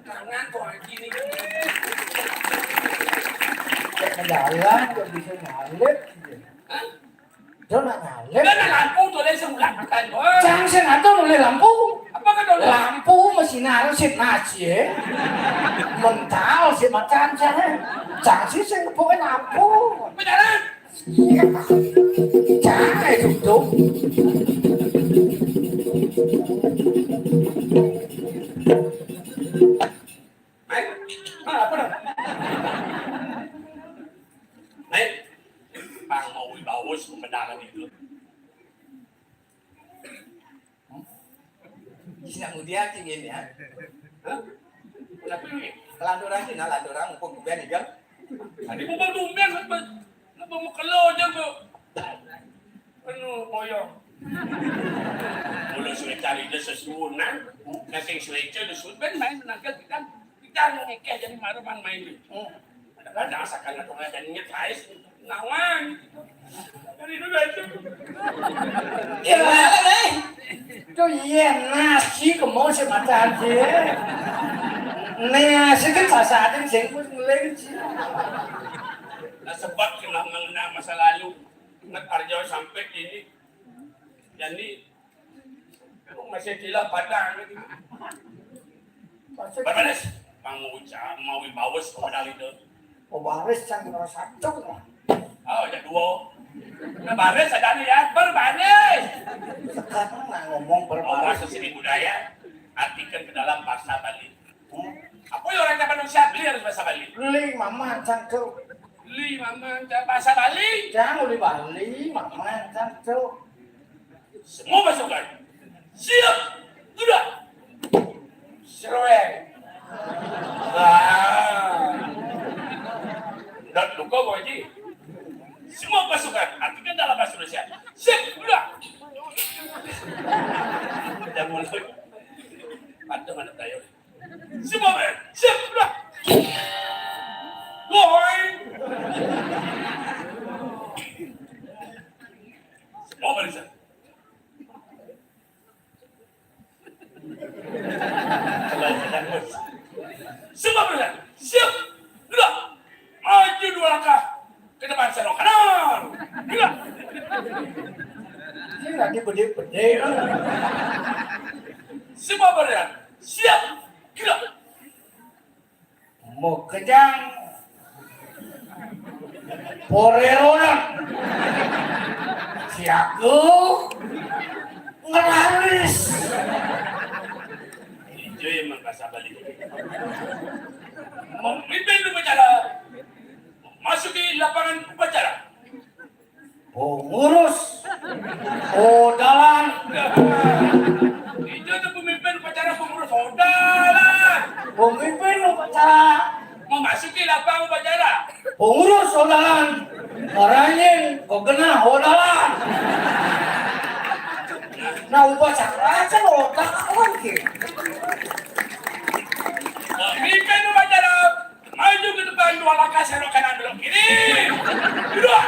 Tangan kok lagi nih. Jalan kok bisa ngalir. Hah? Dia nak ngalir. Dia nak lampu tuh, dia sing ulang makan, Bos. Cang sing atur oleh lampu. Apa kan oleh? Lampu mesti naruh sit nasi, ya. Mental si macan cang. Cang sih sing ngepukin lampu. Beneran? Iya. Cang itu tuh. Mai, ah, apa dah? Mai, pang mau wibawa sebenarnya itu. Sing mudian sing ini, ya. Hah? Tapi kelanturan sih, nah, lanturan mumpung tumben, ya. Tadi mumpung tumben, apa? Apa mau kelo aja, Bu? Anu, moyo. Mula suwe cari dia sesuunan, nah, sing suwe aja dia suwe, ben main menangkal kita. Kita ngekeh jadi marah, bang, main ni. Hmm. Kadang-kadang sakana dong ada nyet, guys. Nawang. Dari dulu aja. Ya, eh. Tuh, iya, nasi kemo semacam sih. Nasi kan sasaran sing pun ngeling sih. Nah, sebab kena mengenang masa lalu. Ingat Arjo sampai ini. Jadi, masih gila padang gitu. Masih Barbares, mau ucap, mau wibawa sebenarnya itu. Oh, baris yang nomor satu lah. Oh, ya dua. Nah, baris ada nih ya, berbaris. Sekarang nggak ngomong berbaris. Bahasa seni budaya, artikan ke dalam bahasa Bali. Hmm. Apa ya orang zaman Indonesia beli harus bahasa Bali? Beli, mama, cangkel. Beli, mama, cangkel. Bahasa Bali. Jangan beli Bali, mama, cangkel. Semua pasukan. Siap. Sudah. Serweng. Wah. Udah luka, Bu Haji. Semua pasukan. Artikan dalam bahasa Indonesia. Siap. Sudah. Jangan mulai. Ada mana tayo. Semua, men. Siap, sudah. Woi. Semua barisan. Semua barisan. Siap, sudah. Maju dua langkah. Ke depan, serong kanan. Gila. Ini lagi bede-bede. Semua barisan. Siap. Gila. Mau kejang. Poreronan. Si aku ngelaris. Itu emang bahasa Bali. Memimpin upacara. Masuki lapangan upacara. Pengurus odalan. Itu tuh pemimpin upacara, pengurus odalan. Pemimpin upacara. Memasuki lapangan upacara. Pengurus odalan. Ngeranjing kok genah odalan. Nah, upacara aja odalan gitu. Pemimpin upacara. Maju ke depan dua langkah, serong kanan, belok kiri. Dua.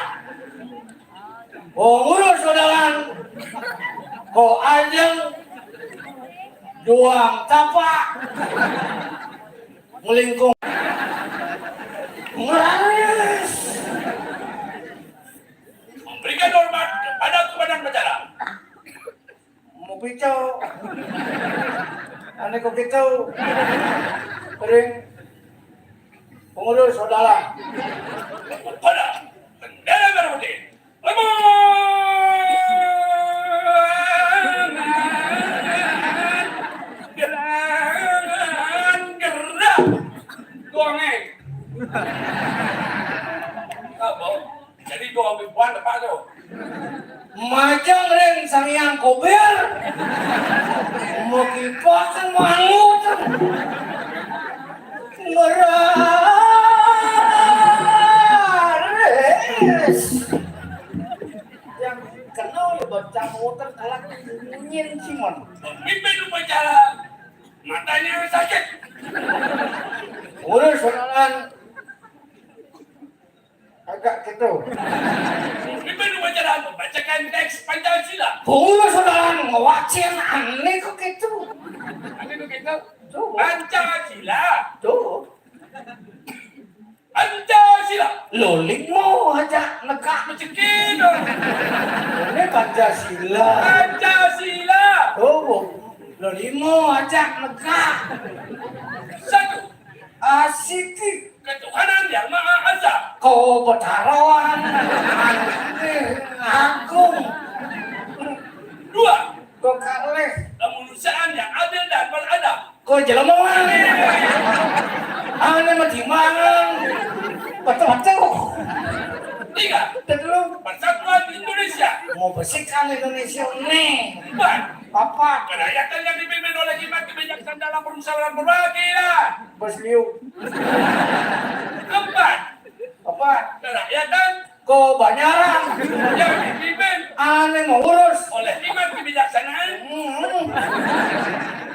Oh, ngurus saudaraan. Kok anjing doang tapak. Melingkung. Ngeranges. Memberikan hormat kepada komandan upacara. Mau picau. Ane kok gitu. Kering. Pengurus saudara. Pada bendera merah putih. Lemah. Apa? Jadi dua mingguan depan tu. Majang ring Sang Hyang Kober. Mau kipas kan mangut. Ngeraris. Yang kenal ya bocah motor kalah nyin Simon. Pimpin upacara. Matanya sakit. Urus sorangan. Agak gitu. Pimpin upacara membacakan teks Pancasila. Kulo saudara ngewacin aneh kok gitu. Aneh kok gitu. Tuh. Pancasila. Tuh. Pancasila. Lo limo aja negak. Rezeki dong. Ini Pancasila. Pancasila. Tuh. Lo limo aja negak. Satu. Asiki. Ketuhanan Yang Maha Esa. Kau betaroan. Aneh, agung. Dua. Kau kalih. Kemanusiaan yang adil dan beradab. Kau jelema. Aneh mah timbangan. Betul-betul. Tiga. Terus. Persatuan Indonesia. Mau bersihkan Indonesia nih. Empat. Apa? Kerakyatan yang dipimpin oleh hikmat kebijaksanaan dalam permusyawaratan perwakilan. Bos Liu. Empat. Apa? Kerakyatan. Kebanyaran. Yang dipimpin. Aneh mau urus. Oleh hikmat kebijaksanaan. Hmm.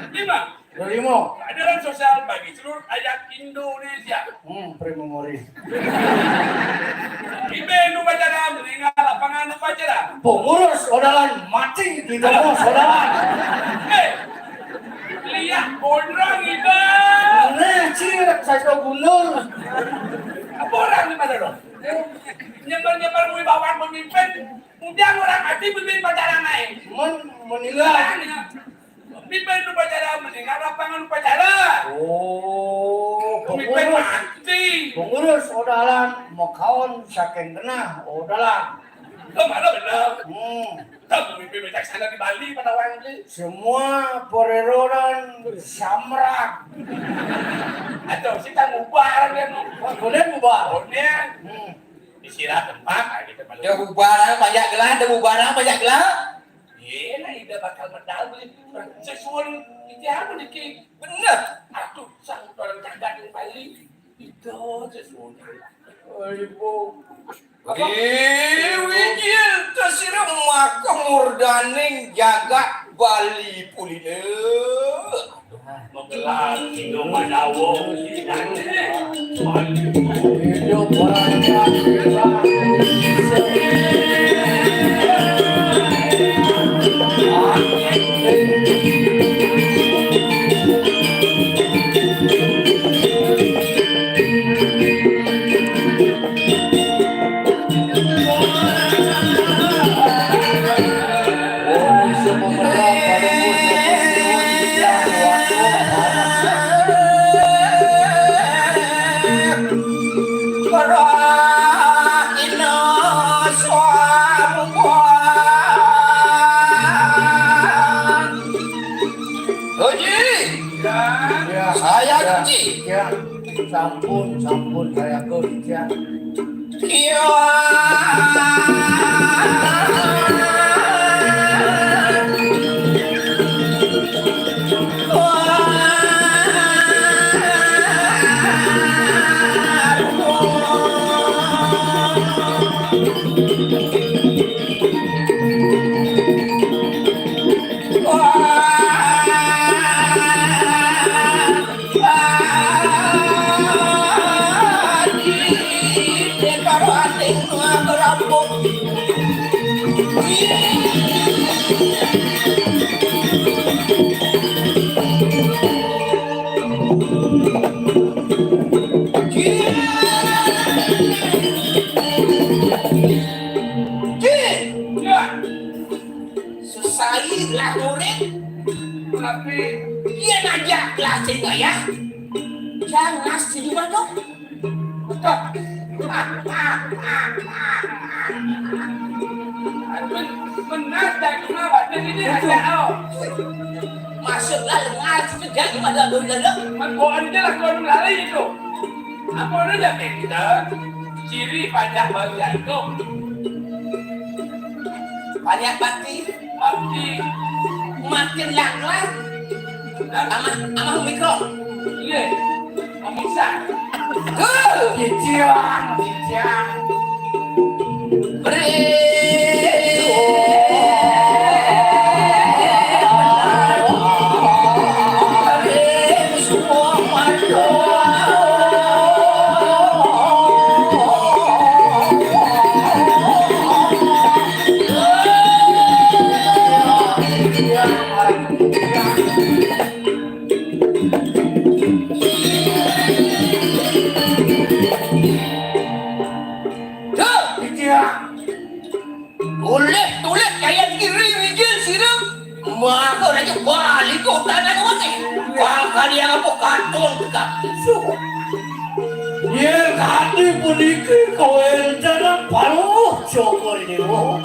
Lima. Lima. Keadilan sosial bagi seluruh rakyat Indonesia. Hmm, primomori. Pimpin upacara, meninggal lapangan upacara. Pengurus odalan mati di bawah odalan. Eh, lihat gondrong itu. Nah, cil, saya gundul. Apa orang di mana dong? Nyembar-nyembar wibawa pemimpin. Kemudian orang mati pimpin upacara naik. Men meninggal. Pimpin upacara, meninggal lapangan upacara. Oh, pemimpin pengurus. Mati. Pengurus odalan makaon saking genah odalan. Lo mana bener? Hmm. Tahu pemimpin bijaksana di Bali pada wangli. Semua pereroran samrak. Atau kita ngubar kan? Wah, kemudian ngubar. Kemudian. Hmm. Istirahat tempat, ah, gitu, balik. Dia bubaran banyak gelah, dia bubaran banyak gelah. Iya, nah, ida bakal medal beli sesuatu itu apa nih, Ki? Bener. Aduh, sang orang jagat yang Bali. Itu sesuatu. Oh, ibu. Apa? Dewi Jil tasirem maka murdaning jagat Bali pulina. Magelar Indo Mandawa. Hidup orang. Haji. Ya. Ya. Saya ya. Haji. Ya. Sampun, sampun, saya kerja. Iya. Susah lah murid. Tapi dia ngajak kelas tiga ya. Jangan setuju banget. Men-, benar dan cuma batin ini ada, oh. Masuklah lengan sekejap di mana dulu. Mengkoan je lah kau lari itu. Apa ora ya kita? Ciri pajak baru jantung. Pajak mati. Mati. Makin langlang. Amah, amah mikro. Iya. Bisa. Tuh, ciciang, ciciang. Duh, iya. Ulih tulis kaya diri wijil sira. Maka raja bali kota nang wate. Bakal yang apa katon tegak. Suh. Yen kati puniki kawentenan paruh Joko Dewa.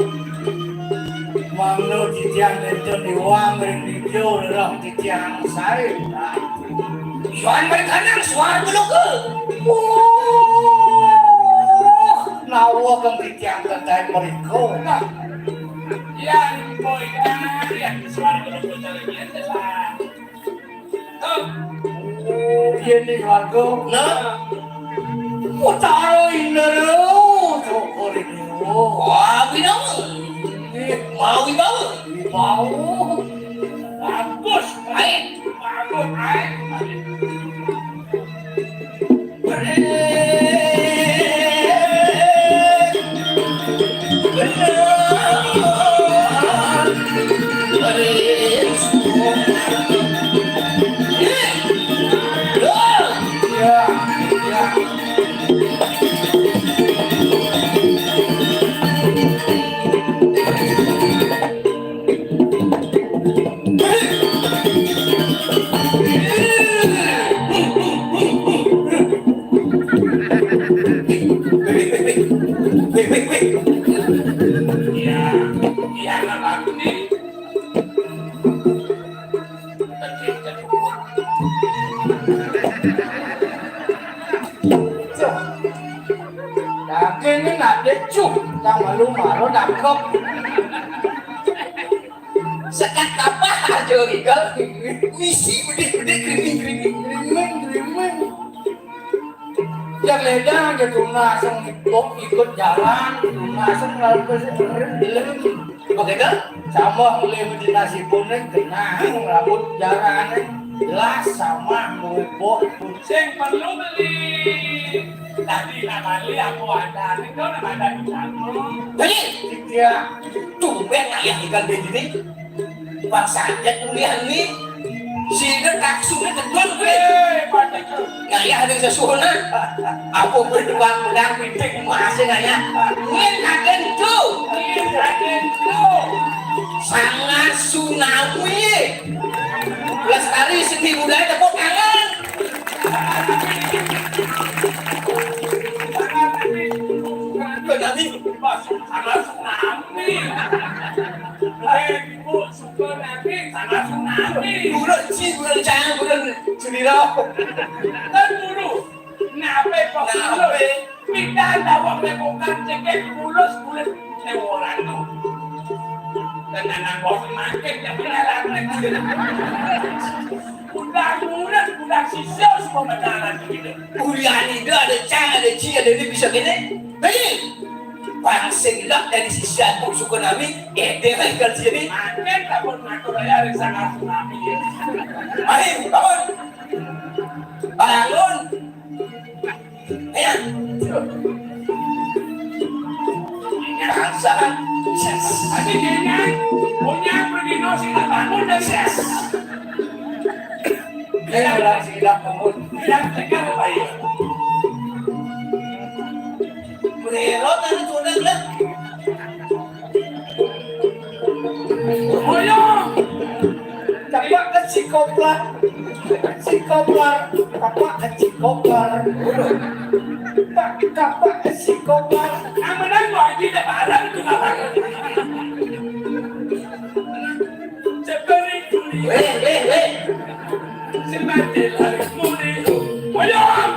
Mangda titiang nenten iwang ring dija rereh titiang sae. Yuan merkanang swarga loka. Wah, nawa kang titiang kentahe mrika. Nah, yan koi kan, yan swarga loka cara biasa lah. Yen ning swarga. Nah. Utara Indra, Cokor ini. Wah, binawa. Nggih. Mau wibawa. Wibawa. Bagus, baik. Bagus, baik. Wih, wih, wih. Iya, iya, anak aku nih. Cuk. Dagingnya nak dek, cuk. Yang malu-malu nangkep. Sekat kapah aja, Rigal. Misi bedik-bedik, griming-griming. Griming, griming. Yang ledang aja tunas, yang ikut, ikut jalan, tunas, yang lalu ke sini, bilang. Oke, kan? Sama mulai meditasi pun, nih, tenang, rambut jalan, nih. Jelas sama, mau ikut. Sing perlu beli. Tadi nak beli, aku ada. Nih, kau nak ada di sana. Beli? Iya. Tumben ayah ikan begini. Bang Sanjak kuliah ni. Sehingga taksune gedon kuwi. Eh, pada tu. Ngayah ada sesuhunan. Apa berduang menang pitik emas ngayah. Ngin agen tu. Ngin agen tu. Sangat tsunami. Lestari seni budaya tepuk tangan. Tsunami. Sangat tsunami. Eh, Ibu, Suka nangis, sama tsunami. Bulan ci, bulan cahaya, bulan sulira. Kan dulu, nape kok nape? Kita tawang lepokan cekek mulus bulan leworan tu. Dan anak bos makin, tapi lalang lagi. Udah mulus, udah sisa, semua benaran begitu. Ulian itu ada cang, ada ci, ada ini bisa gini. Hei! Bang sing lak dari sisi aku suka nami, eh, dia kan ikan sini. Makin takut ngatur aja ada sangat tsunami. Ayo, bangun. Bangun. Ayo. Ini rasa. Yes. Tadi dia punya pergi nasi tak bangun dan yes. Ini orang sing lak bangun. Yang tegar apa ya? Brero tadi tuh udah lah. Oyong. Kapak ke cikoplar. Cikoplar. Kapak ke cikoplar. Pak, kapak ke cikoplar. Nang menang kok iki tak barang tu kapak. Weh, weh, weh. Semati lari muni. Oyong.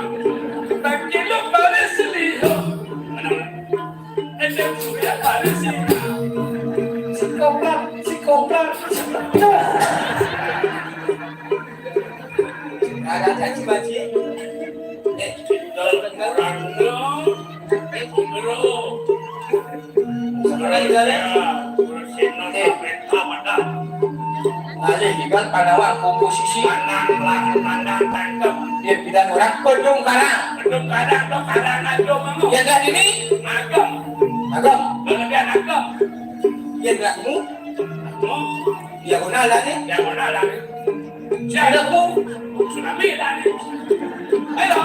Ngalih tinggal panawang komposisi. Pandang lah, pandang tangkep. Dia bidan orang Bedung Karang. Bedung Karang tu, Karang Agung kamu. Yang dah ini? Agung. Agung. Kalau dia Agung. Yang dah mu? Mu? Diagonal lah ni. Diagonal lah ni. Siapa aku? Tsunami lah ni. Ayo.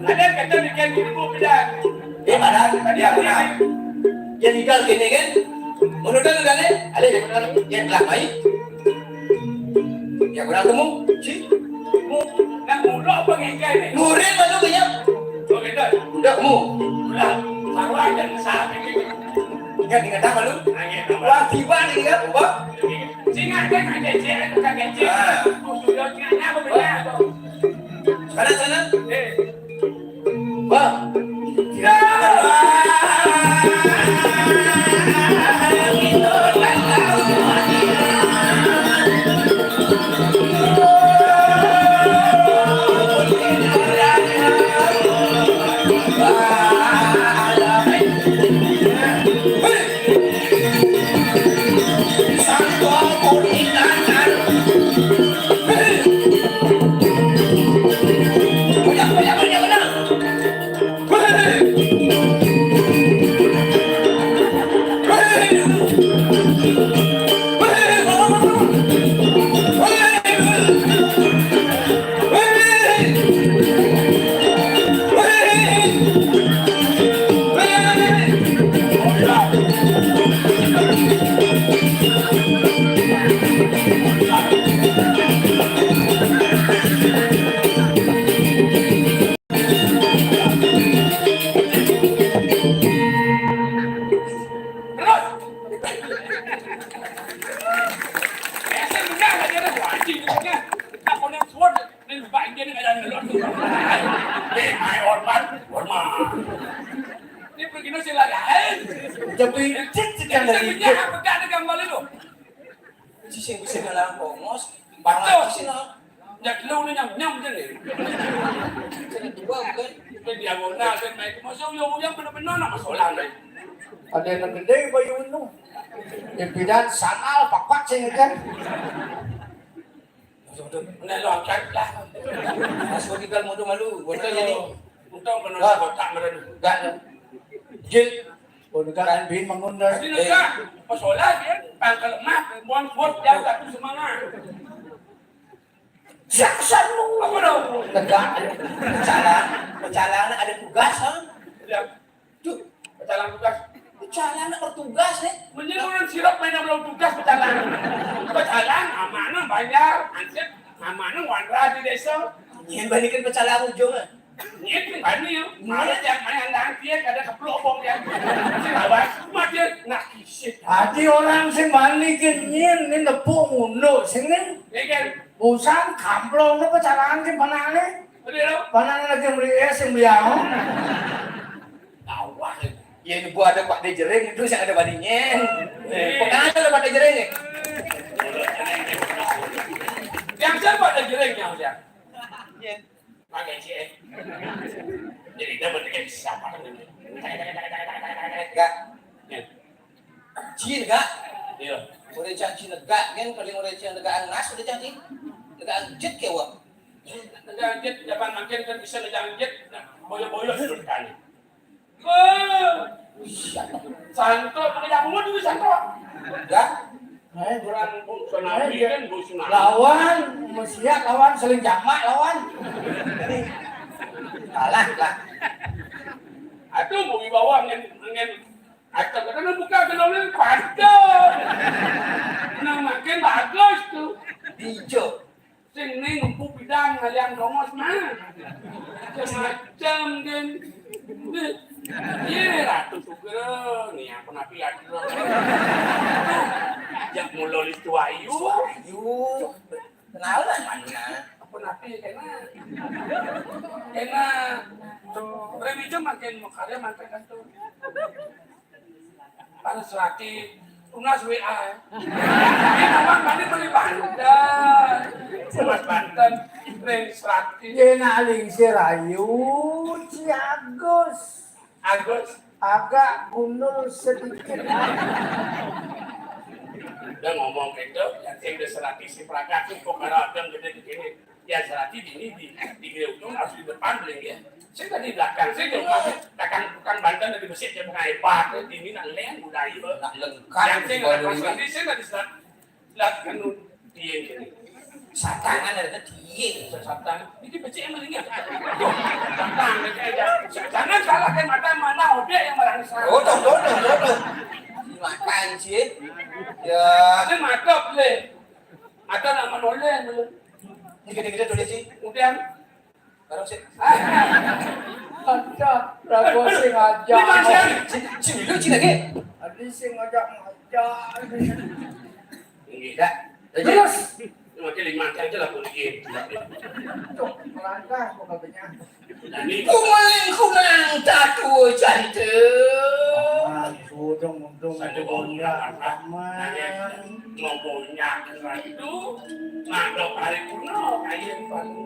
Ada kata bikin ilmu bidan. Eh, padahal tadi aku nak. Dia tinggal kini kan? Menurut anda ni? Ada yang benar? Yang telah baik? Yang kurang temu? Si? Nak mula apa ngekai ni? Murid malu kenyap. Oh, gitu. Udah mu. Udah. Sarwa dan sahabat ini. Ingat, ingat apa lu? Ingat apa? Wah, tiba ni, ingat apa? Singa kan ada cek, ada kecek. Ah. Aku sudah singa apa benar? Sana, sana. Eh. Bang. Terus. Biasa benar aja dah, wajib benar. Tak boleh suat. Ini lupa ini ni keadaan gelap tu. Eh, mai hormat, hormat. Ini pergi nasi lain. Tapi cek cek lagi. Pegang, pegang gambar itu. Si sing bisa dalam bongos. Betul. Sih, no. Nyak lu ni nyam-nyam je ni. Kena dua, bukan? Dia diagonal kan, main ke masa uyang-uyang benar-benar nak masuk dalam ni. Ada yang gede bayu tu. Yang bidan sanal papak sih kan. Masuk tu. Mana lu angkat lah. Masuk di dalam motor malu. Betul jadi. Untung kena kotak mereka tu. Enggak. Jil. Oh, negara bin mengundang. Jadi negara. Masalah dia. Pangkal lemah. Buang bot jauh satu semangat. Siapa lu? Apa dong? Tegak. Pecalang. Pecalang ada tugas, ha? Ya. Tuh. Pecalang tugas. Pecalang nak bertugas, eh? Mending orang sirap main sama tugas pecalang. Pecalang, amanah banjar, ansip, amanah wanra di desa. Yang balikin pecalang ujung, eh? Nyet ni bani ya. Malah jangan main langkir, ada keplok bom ya. Si lawas, mati nak kisit. Hati orang sing balikin nyin, ni nepuk munduk sini. Ya kan? Busan kamplong tu pecalangan ke panane? Betul. Panane lagi merias yang beliau. Awak. Ya, ini buat ada Pak De Jering itu yang ada balinya. Eh, pekan ada Pak De Jering ni. Yang siapa Pak De Jering yang dia? Pakai cek. Jadi dia berdekat siapa kan? Enggak. Ya. Cin, enggak? Iya. Udah cah Cin enggak, kan? Paling udah cah enggak anas, udah cah Cin. Enggak anjit ke, wah. Enggak anjit, zaman makin kan bisa enggak anjit. Nah, boyo-boyo dulu kan. Wah. Santo, pakai jamu dulu, santo. Enggak. Eh, kurang, oh, tsunami kan, oh, tsunami. Lawan, mesti lawan, saling jamak lawan. Kalah lah. Aduh, mau dibawa angin, angin. Atau kata nak buka ke lawan, padah. Nah, makin bagus tu. Hijau. Sing ning empu bidang ngalian dongos mah. Macam kan. Ye, Ratu Sugro, ni apa napi ya? Jak mula listu ayu. Ayu. Kenalan mana? Apa napi kena? Kena. Remi je makin makarya mantan kantor. Panas laki, tunas W A. Ini memang kami beli Banten. Mas Banten, ring selaki. Ye nak lingsir ayu, Ci Agus. Agus. Agak gundul sedikit. Udah ngomong gitu, ya, sing udah serati si Pragat tuh kok karo adem gede di sini. Ya, serati di ini, di, di Gede Ujung harus di depan, beli ya. Saya tadi belakang, saya jauh banget. Kakang tukang Banten dari Mesir, dia bukan hebat. Ini nak leng, udah iya. Nak lengkap. Yang saya nggak pas lagi, saya tadi selat, selat kan, iya, iya. Satangan ada tiye. Satang. Ini becik yang meninggal. Satang, becik aja. Jangan salahkan mata mana obek yang merangsa. Oh, tuh, tuh, tuh, tuh, tuh. Makan sih. Ya. Ini mata boleh. Ada nama noleh, boleh. Ini gede-gede tuh, sih. Kemudian, sekarang sih. Ada, ragu sing aja. Ini masih. Sini, sini, lu sini lagi. Tadi sing ngajak-ngajak. Iya. Dah. Terus. Makin lima aja lah, boleh. Tuh, melangkah, pokoknya. Kumain kunang tatu cante. Aman, sudung untung satu ada bonda, aman. Ngomongnya itu, ngadok hari kuno, kayak baru.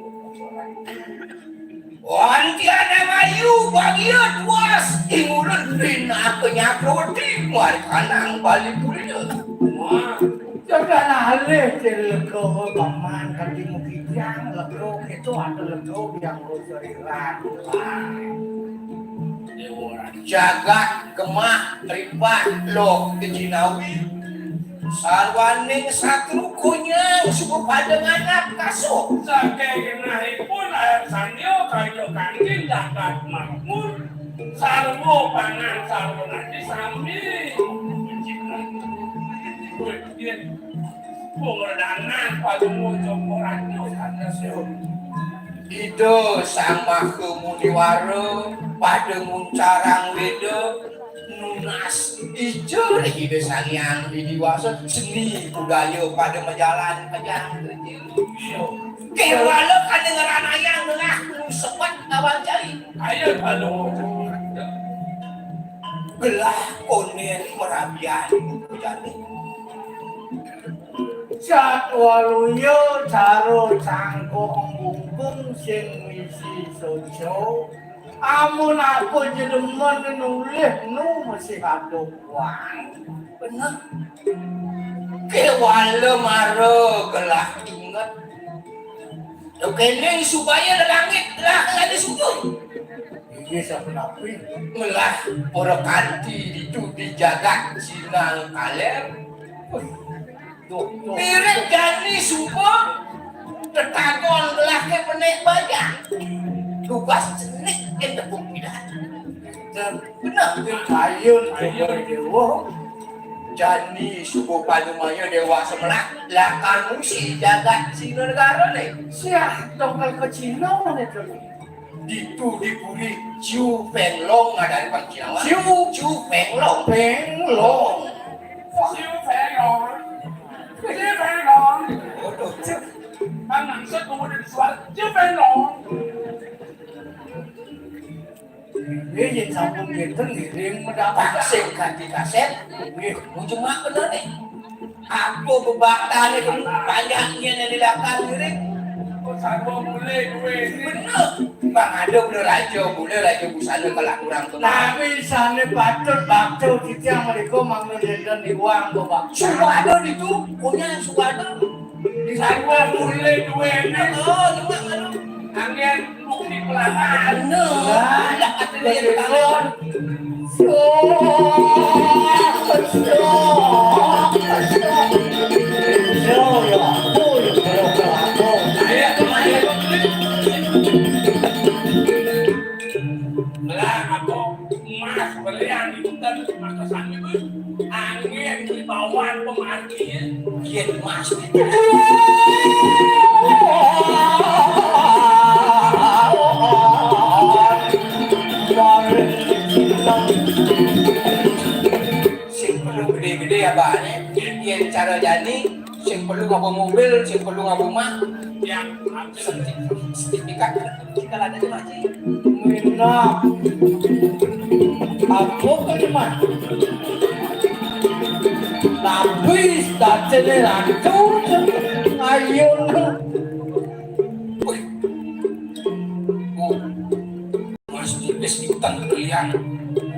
Wantiana mayu bagia tuas, ingurun pina penyakro di, mar kanang bali pulida. Wah. Jangan alih, cil lego paman kaki mukijang, lego itu ada lego yang lo ceriran. Dewa jagat gemah ripat lo kejinawi. Sarwaning satru kunyang suku pada nganap kasuh. Saking genahipun air sanya kaya kangking jagat makmur. Sarwa pangan sarwa nadi sami. Pengordanan padumu Joko Rajo Karna Sewu. Ida Sang Maha Muniwara pada nguncarang weda nunas ija Ida Sang Hyang Widi Wasa, seni budaya pada majalan pejang kerja. Kewala kada ngeranayang gelah nu sebet kawan cai. Ayo, lalu. Gelah konen merabian jani. Jadwaluya cara cangkong bungkung sing misi soco. Amun apa jedemen nulih nu mesti ada uang. Bener. Kewala mara gelah inget. Lho, kene supaya lelangit lah lagi subur. Inggih sapunapi? Melah ora kanti ditu di jagat Sinang Kaler. Duh, duh. Mirip jani suba tetagon gelah ke penek bajang. Tugas cenik ke tepung pidan. Bener. Ayun, ayun, dewa. Jani suku Panumaya Dewa Semelah, lah kanusi jagat Sina negara ne. Siah, tongkol ke Cina ne tu. Ditu di puri Ciu Penglong ada di Pangkinawan. Ciu? Ciu Penglong. Penglong. Ciu Penglong. Ciu Penglong. Waduh, Ciu. Kan maksud kemudian suara Ciu Penglong. Nggih, yen sampun ngeten ngiring mendapat sing ganti kaset. Nggih, mujemak bener nih. Aku bebaktane dulu banyak yen yang dilakukan ngiring. Sarwa mulai duwe. Bener. Bang ada bener raja, mulai raja busana kalau kurang tuh. Tapi sane patut bakto titiang mereka mangun enten iwang kok, Bang. Sumpah ada di tu, punya sumpah ada. Sarwa mulai duwe. Oh, cuma kalau angin bukti pelana. Bener. Lah, kata dia betul. Lah, apa emas, berlian, itu kan maka sami, Bos. Angin di bawah pemargin. Yen emas. Sing perlu gede-gede ya, Bang. Yen cara jani, sing perlu ngapa mobil, sing perlu ngapa rumah. Ya, sertifikat. Kita ada di masjid. Minah. Apa ke di mana? Tapi statene ratu. Ayo. Wih. Oh. Mas tipis di hutan kelian.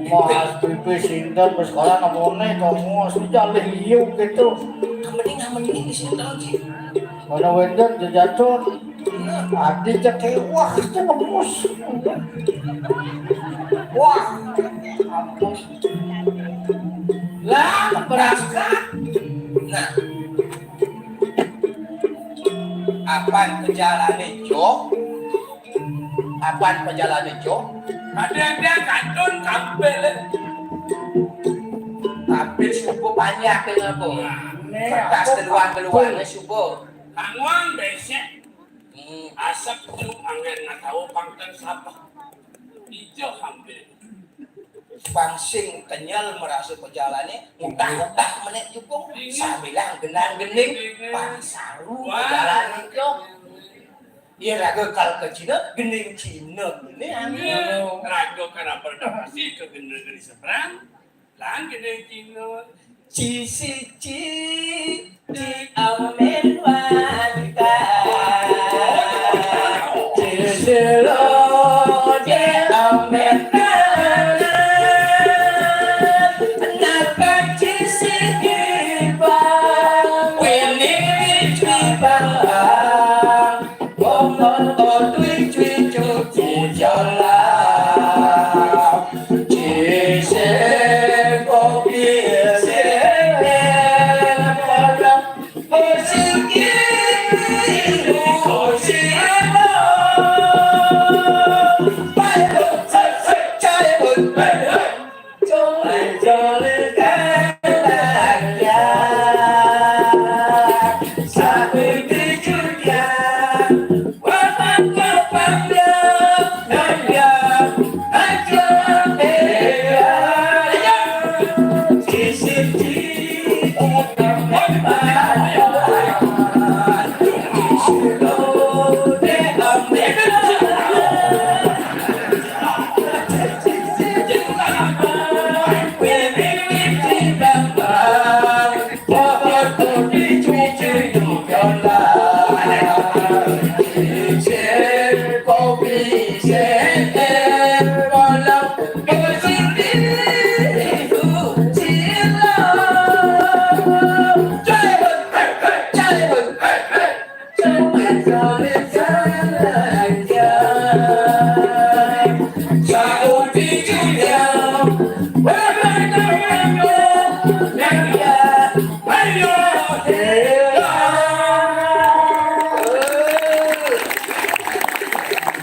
Mas pipis sinten wis sekolah nemone kamu asli jalih liu gitu. Mending nang mending di sini terus sih. Mana wénten jejatun. Adi cek wah cek ngemus. Wah, ampun. Lah, berangkat. Nah, apan pejalane, Jo? Apan pejalane, Jo? Ada-ada kadun kampil. Kampil subuh banyak dengan, Bu. Nah, kertas aku keluar-keluarnya kampil. Subuh. Kangwang besek. Hmm. Asap tu angin nggak tahu pangkal siapa. Ijo kampil. Pang sing kenyel merasa pejalane, udah-udah menek jukung, iya. Sambilang genang-gening, iya. Pang saru. Wah. Pejalane, Jo. Iya, raga kal ke Cina, gending Cina. Ini anu. Iya, raga karena berdapati ke gending di seberang, lan gending Cina. Ci siji diamen wanita. Ci selo diamen anak. Napa ci siji bang, wini wiji bang.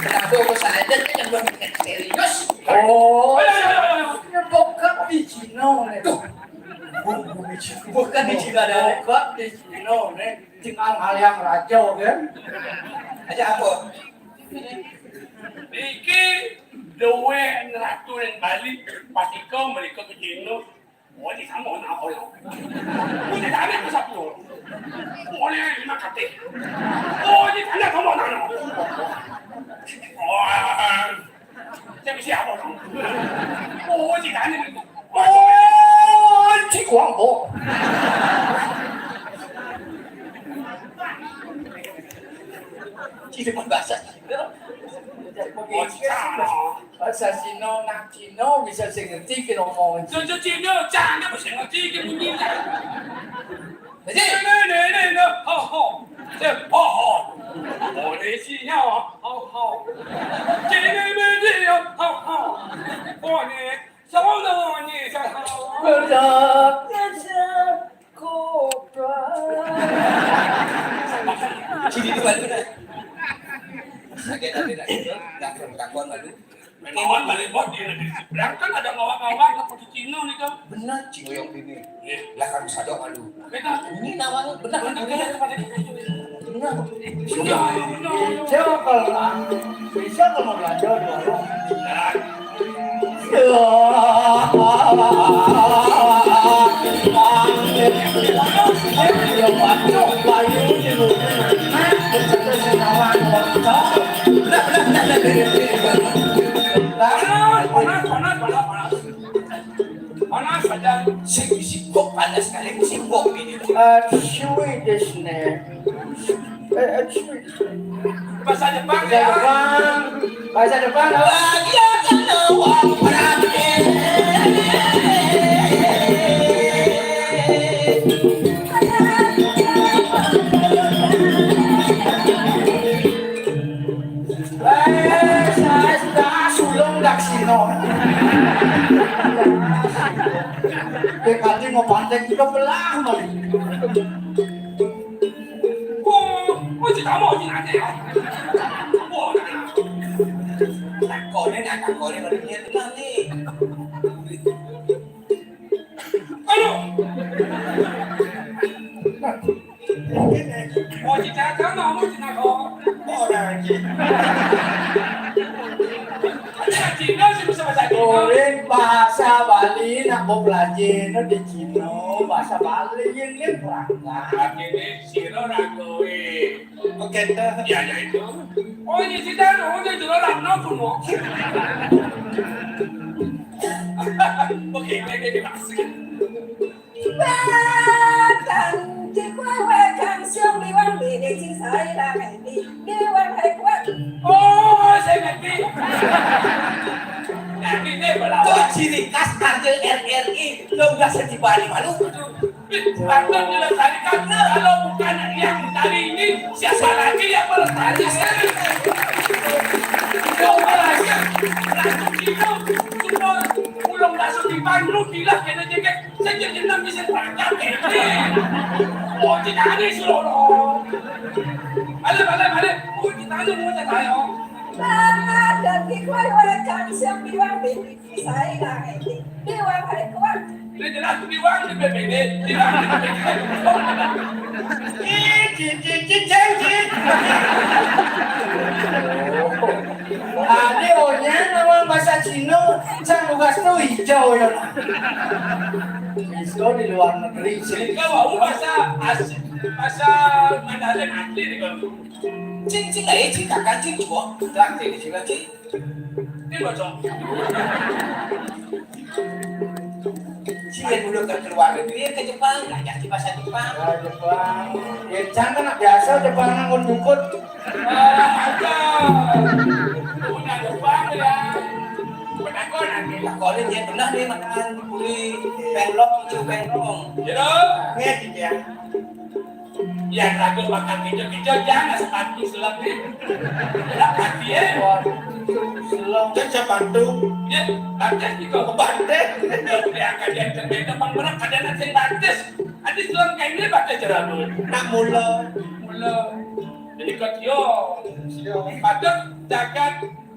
Kenapa aku sadar tu yang buat serius? Oh, bukan di Cina nih. Tuh. Bukan di Cina dah. Bukan di Cina nih. Tinggal hal yang raja kan. Aja apa? Niki duwe ratu ning Bali, pas ika mriko ke Cina. Oh, di sana nak orang. Punya tanah ke satu. Oh, ni lima kate. Oh, di sana sama nana. Oh, saya mesti apa dong? Oh, di sana. Oh, di kuang bo. Di depan bahasa. Oh, di sana. Bahasa Cina, nak Cina bisa sing ngerti ki ngomong. Cucu Cina, jangan apa sing ngerti ki bunyi. Jadi, ini, ini, ini, ini, ho, ho. Saya, ho, ho. Oh, ini Cina, ho, ho. Jadi, ini, ini, ini, ho, ho. Oh, ini, sama, sama, ini, saya, ho. Betul. Sini tu baru dah. Sakit hati dah. Dah, takon malu. Menawan balik bot di negeri seberang kan ada ngawak-ngawak ke putih Cina ni kan. Benar, Cina yang ini. Lah kan sadok malu. Benar. Ini nawang benar kan? Benar. Benar. Benar. Siapa kalau bisa kalau belanja dulu. Panas, panas, panas, panas. Panas saja. Sing sibuk panas kali sibuk ini. Atsui desu ne. Eh, atsui. Bahasa Jepang ya. Bahasa Jepang. Bahasa Jepang. Bahagia kalau wong perhatian. Dia kali mau pantek juga belah, Bang. Oh, oh, cita mau cita teh. Oh, nah. Takone, nah, takone, baru niat tenang nih. Aduh. Mau cita, mau cita, kok. Orang aja. Ada Cina sih bisa bahasa Cina. Kuring bahasa Bali nak mau belajar di Cina bahasa Bali ini perangkat. Akhirnya sira ragoe. Oke, dah. Ya, ya itu. Oh, ini sih dah, oh, ini juga lah, no, pun mau. Oke, oke, oke, oke. 哦，saya ngerti. Ngerti deh, berapa? Kok ciri khas karya R R I, lo udah setiba di Maluku tuh. Patut dilestarikan, kalau bukan yang tari ini, siapa lagi yang melestarikan? Coba aja, langsung gitu, cuma pulang masuk di Bandung, bilang kena jengket. Saya jadi nang bisa berangkat ini. Oh, tidak ada suruh. Balik, balik, balik. Oh, kita ada mau cakap, oh. Ini jelas diwang di B P D. Diwang di B P D. Ih, cicing, cicing, cicing. Tadi onyang nama bahasa Cina, can tugas tu hijau ya. Itu di luar negeri sih. Enggak, mau bahasa asli, bahasa Mandarin asli nih, Bang. Cing, cing, eh, cing, kakak, cing, gua. Traktir di sini, cing. Ini bocor. Sing udah ke keluar negeri, ke Jepang, belajar di bahasa Jepang. Ke Jepang. Ya, jangan nak biasa Jepang nang jukut. Ah, ada. Udah Jepang ya. Benar kok nanti. Lah, kalau dia pernah nih makan kuli penglok, itu penglok. Ya, dong. Ngerti ya. Yang ragu bakal hijau-hijau, jangan sepatu selam nih. Dapat dia. Waduh, selam. Kan sepatu. Ya, batas juga. Batas. Yang kajian terbeda, bang, berat, kadang ada yang batas. Ada selam kayak ini, batas jerami. Nak mula. Mula. Jadi, kau tio. Patut jaga,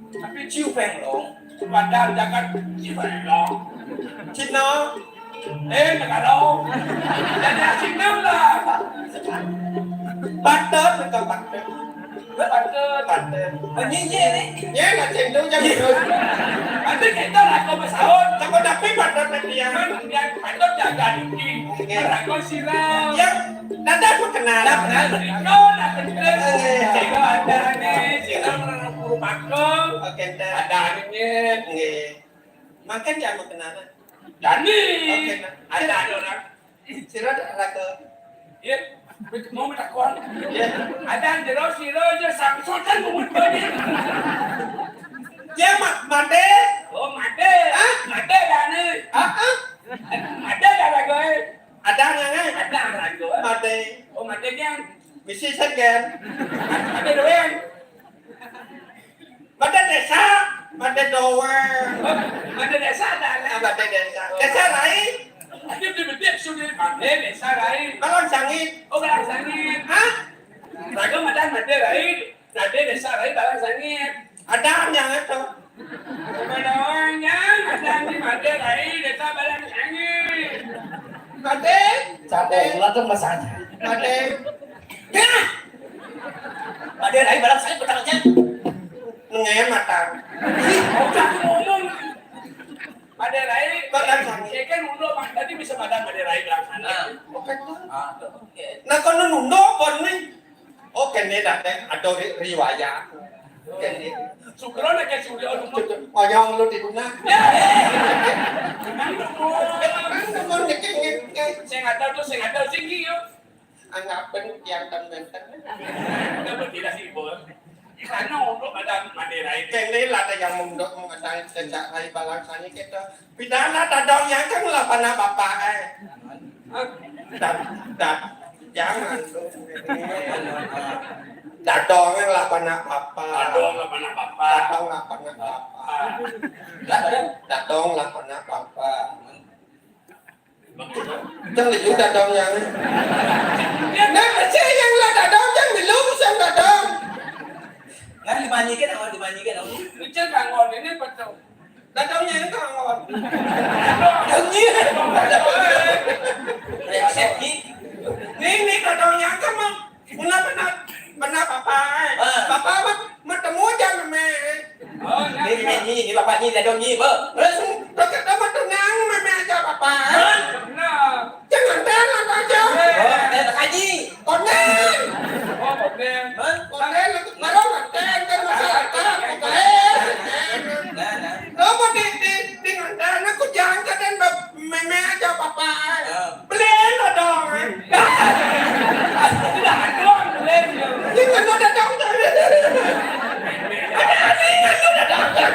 tapi ciu penglong. Padahal jangan Cina. Cina. Eh, negara. Jadi asing lah. Banten, negara Banten. Banten. Banten. Ini, ini, ini. Ya, nak cendol jangan terus. Nanti kita lah kau bersahur. Takut tapi Banten nanti ya. Kan dia Banten jaga dikit. Oke. Merangkul silau. Ya. Nanda aku kenal. Nah, kenal. Kau nak kenal. Eh. Cikgu ada ni, cikgu orang guru bakal. Oke, ntar. Ada ni. Nggih. Makan ya mau kenalan. Dani. Oke, nah. Ada, ada orang. Sira ada raga. Ya. Mau minta kuan. Ya. Ada jero sira aja samsutan bungut bani. Ya, Mak, mate. Oh, mate. Hah? Mate Dani. Ah, ah. Mate dah raga. Ada nggak, nggak? Ada, ada. Mate. Oh, mate kan? Misi segan. Mate doang. Mate desa, mate doang. Oh, mate desa ada, ada. Mate desa. Desa lain. Ada di bedik sudah mate desa lain. Balang sangit. Oh, balang sangit. Hah? Raga mate mate lain. Tadi desa lain balang sangit. Ada yang itu. Sebenarnya ada di mate lain desa balang sangit. Mate. Capek pula tuh masanya. Mate. Ya. Mate lain balang sangit petang aja. Nengen matang. Ih, udah ngomong. Mate lain. Balang sangit. Ya kan udah, Pak. Tadi bisa badan mate lain balang sangit. Nah. Oke. Ah, oke. Nah, kalau nunduk, kon nih. Oh, kene dah, teh. Ada ri-, riwayat. Kene. Sugro nak ke Suryo, lu mah. Oyong lu di guna. Ya, ya. Nang dukun. Nang dukun, ngecek, ngecek. Saya nggak tahu tuh, saya nggak tahu sih, Gio. Anggapan yang ten benten. Kenapa tidak sih, Bol? Karena untuk ada Madera itu. Kene lah ada yang munduk, ada yang sejak hari balang sangit kita. Pidana tadong yang kan lah panak bapak, eh. Hah? Dat, dat, jangan dong. Dadong lah panak papa. Dadong lah panak papa. Dadong lah panak papa. Dadong lah panak papa. Cang liu dadong yang. Nah, kecil yang lah dadong, cang liu sang dadong. Nah, dimanyikan awak, dimanyikan awak. Kecil bangun ini betul. Dadong yang kan awak. Dadong yang. Brengsek ni. Ni, ni dadong yang kan mau. Pernah, pernah, pernah papa, eh. Ah. Papa mah, mah temu aja meme. Oh, nah, ini, iya. Ini, ini, ini, bapak ni, dadong ni, apa? Terus, terus kita mah tenang, meme aja papa, eh. Nah. Jangan tenang aja. Eh. Oh, eh, Pak Haji. Konden. Oh, konden. Hah? Konden, baru konden, kan masyarakat, konden. Nah, nah. Lo mau di, di, dengan dana ku jangan kaden meme aja papa, eh. Ah. Beliin lo dong, eh. Tidak ada, beliin lo. Ini kan lo datang. Ada, ada, ini kan lo datang.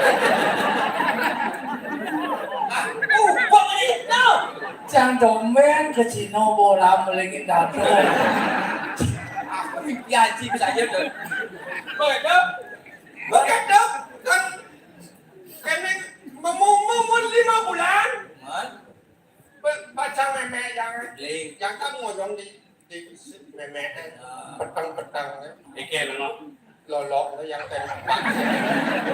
Ah, oh, kok ini? No. Cang domen ke Cino bola melengit datang. Aku mimpi haji bisa aja tuh. Begitu. Begitu. Kan kene memumur lima bulan. Man? Ba-, baca meme yang, Ling. Yang kan ngomong di, di meme, eh. Ah. Petang-petang, eh. Ikan, no. Lolo, no, yang tembak.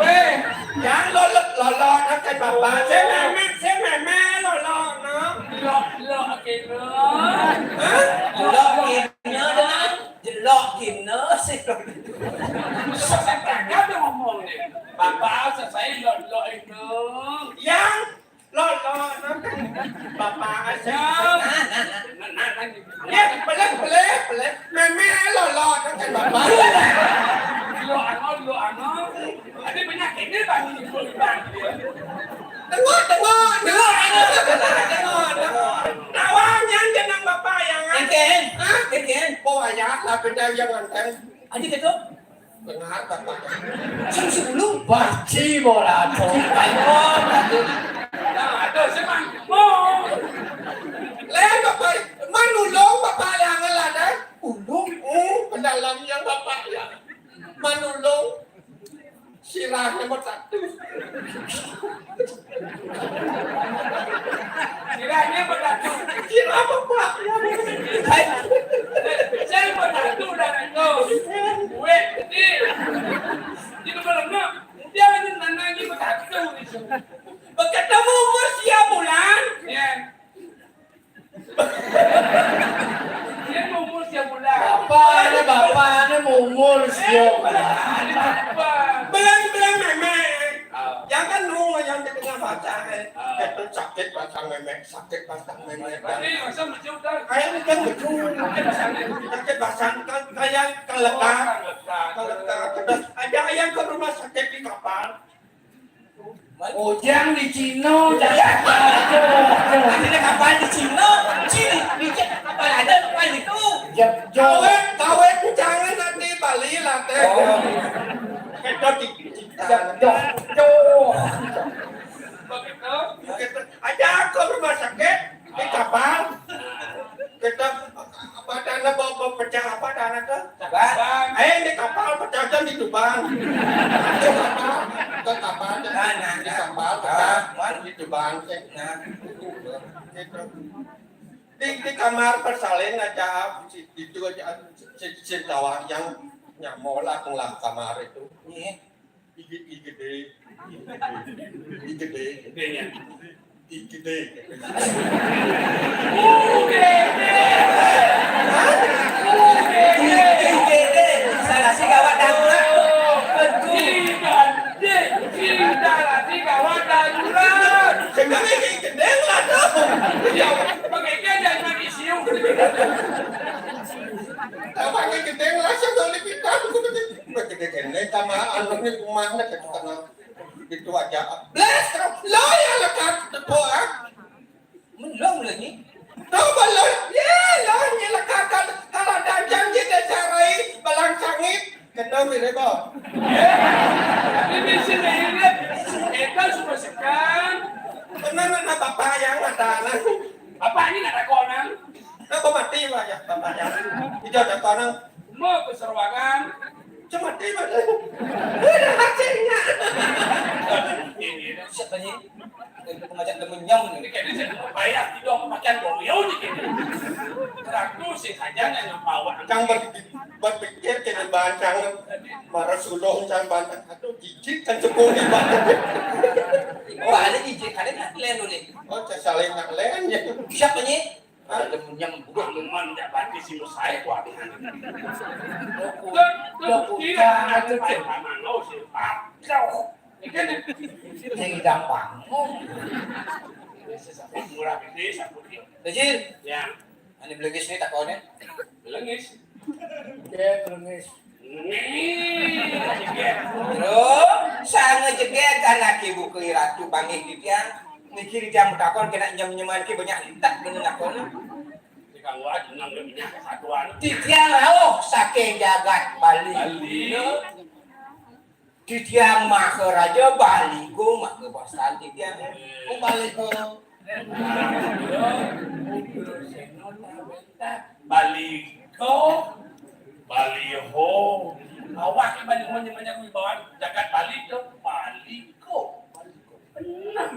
Weh, yang lolo, lolo, no, tembak. Oh. Si meme, si meme, lolo, no. Lo, lo, oke, no. Hah? Lo, oke, no, dengan jelok, gini, sih. Susah, susah, ada ngomong nih. Bapak, selesai, lo, lo, itu. Yang Lolo, no, kan bapak aja. Nah, nah, nah. Nah, nah, nah. Ya, pelek, pelek, pelek. Meme lolo, no, kan bapak. Lo ano, lo ano. Ada penyakit ni, Bang. Tengok, tengok, tengok, tengok, tengok. Tawang yang jenang bapak yang, ah. Keken. Hah? Keken. Bawa ya, lah, benda yang nganten. Ada gitu? Dengar, Bapak. Sing sepuluh. Baci bola tu. Ayo, aduh. Nah, aduh, si Mang. Oh. Lain, Bapak. Man ulung, Bapak, yang ngeladai. Ulung? Hmm, pendalam yang Bapak, ya. Man ulung. Sirahnya mau satu. Kiranya berdagang. Kira apa, Pak? Saya berdagang udah itu. Duit gede. Jadi kalau enggak, dia aja nanangnya berdagang di sini. Berketemu umur sia bulan. Ya. Dia umur sia bulan. Bapaknya, bapaknya mau umur sia bulan. Belang-belang meme. Ah. Yang kan nunggu yang di tengah baca, eh. Ah. Kata sakit pasang meme, sakit pasang meme. Berarti masa macam udah. Kayak ni kan betul. Sakit pasang meme. Sakit pasang kan kayak kelekat. Oh, kelekat. Kelekat. Terus ada yang ke rumah sakit di kapal. Ujang di Cino, jangan. Ada kapal di Cino, Cino, di Cino, kapal ada kapal itu. Jep, jep. Kawin, kawin jangan nanti Bali lah, teh. Oh. Kedot di Cina. Jep, jep, jep. Begitu. Begitu. Aja ke rumah sakit, di kapal. Kita, apa dana bawa, bawa pecah apa dana tuh? Tuban. Eh, di kapal pecah aja di Tuban. Di kapal, ke kapal, nah, nah, di kapal, nah, pecah, nah, di Tuban, eh. Nah. Gitu. Di, di kamar bersalin aja, si, itu aja, si, si tawang yang nyamola lah kamar itu. Iya. Igede. Igede. Gedenya. Igede. Igede. Salah si gawat darurat. Betul. Igede. Salah si gawat darurat. Sebenarnya igede lah tuh. Ya, pakai igede jangan pakai siu. Pakai igede lah, saya boleh kita. Gede-gede sama anu ni rumahnya gitu kan. Gitu aja. Bless, lo yang lekat tepuk, ah. Belum lagi. Tahu belum? Ya, lo yang lekat kan. Kalau ada janji desa rai, balang sangit. Kena mirip, oh. Ini sini ini. Kita semua sekarang. Benar, benar, bapak yang ada lah. Bapak ini nak takut, Nang? Apa mati, Pak, ya, bapak ya? Tidak ada tanah. Mau ke Serwagan. Cemati, Pak. Udah, hatinya. Siapa ni? Dari pengajak temen nyam ni. Ini kayaknya saya bayar tidur makan boyo ni kayaknya. Teraku sih saja yang bawa. Kang ber-, berpikir kena bancang. Marah sulung cang bancang. Aduh, jijik kan sepuluh ni, Pak. Oh, ada jijik, ada nak lain dulu. Oh, saya saling nak lain ya. Siapa ni? Ada punya budak teman tak bati si Musai kuat. Kau tidak ada paman lo si Pak. Kau. Ini kan yang gampang. Murah gede, satu dia. Kecil. Ya. Ini belengis ni takonnya. Belengis. Oke, belengis. Nih, jeget. Terus, sangat jeget kan laki buku ratu panggil titiang. Niki titiang takon kena nyem-nyeman ki banyak lintak dengan takon. Di kang Wak, nang minyak satuan. Titiang rauh saking jagat Bali. Bali. Titiang Maharaja Baligo, maka pasan titiang. Oh, Baligo. Baligo. Baliho. Awak ni Baliho ni banyak wibawa jagat Bali tu. Baligo.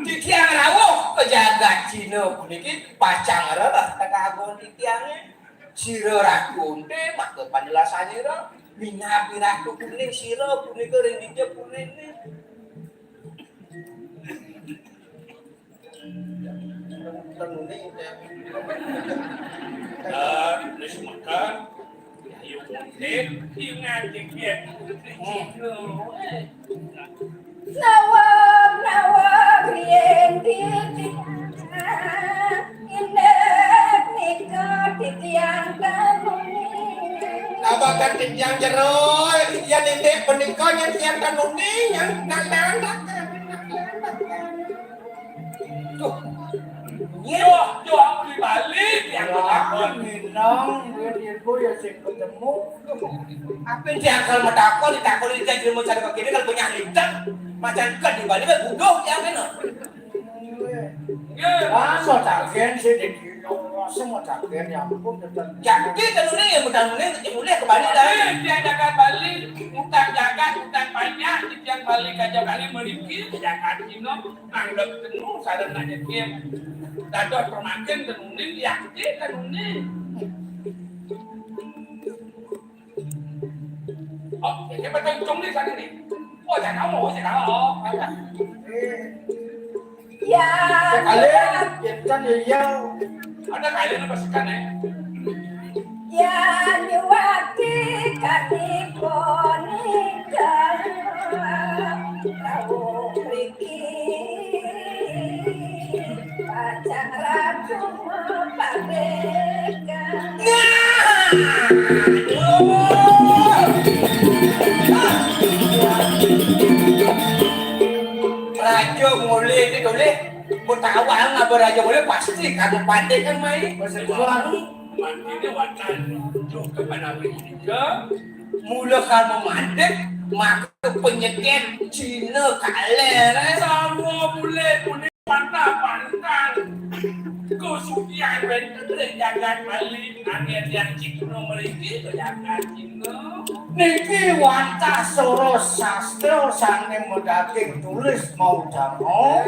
Titiang rawuh ke jagat Cina puniki pacang rereh tekagon titiange. Sira ratu onte maka panjelasan ira. Minapi ratu kuning sira punika ring dija punine. Ah, wis makan. Ayo, Bun. Ayo ngadeg ya. Nawang, nawang, yen titiang, inggih nika titiang tenuni. Napa kan titiang jero, yen indik punika yen titiang tenuni, yen nak lantakan. Duh. Yo, yo, aku di Bali, yang aku takon. Minang, duit ibu ya sing ketemu. Apa yang dia kalau mau takon, ditakon di kajian mau cari begini, kalau punya lidah, macam kan di Bali, kan butuh yang mana? Nggih. Ah, mau tagihan sih di kilo, masa mau tagihan, ya ampun, betul. Jadi, kan ini yang mudah-mudahan, yang mulai ke Bali dah. Bali, dia jaga Bali, utang jaga, utang banyak, yang Bali, kaja Bali, meriki, jaga Cina. Anggap tenu sareng nyetir. Dados pemakin tenuning yakti tenuning. Oh, ini betul cung nih sana nih. Oh, jangan mau, jangan mau. Ya. Sekali, kita ya. Ada kali ini pasukan ya. Yan nyuwati kaniponika rawuh mriki pacang ratu mapadekan. Raja mulih iki, Dolih. Mun tak awal ngaba raja mulih pasti kagak padekan mai. Mantine watan juga menawi punika. Mula kal memadek, maka penyeken Cina kaler, eh. Sawa mulih puni patah pantang. Kusugihan wenten ring jagat Bali, anggen yang Cina mriki ke jagat Cina. Niki wantah soro sastra sane madaging tulis mautama.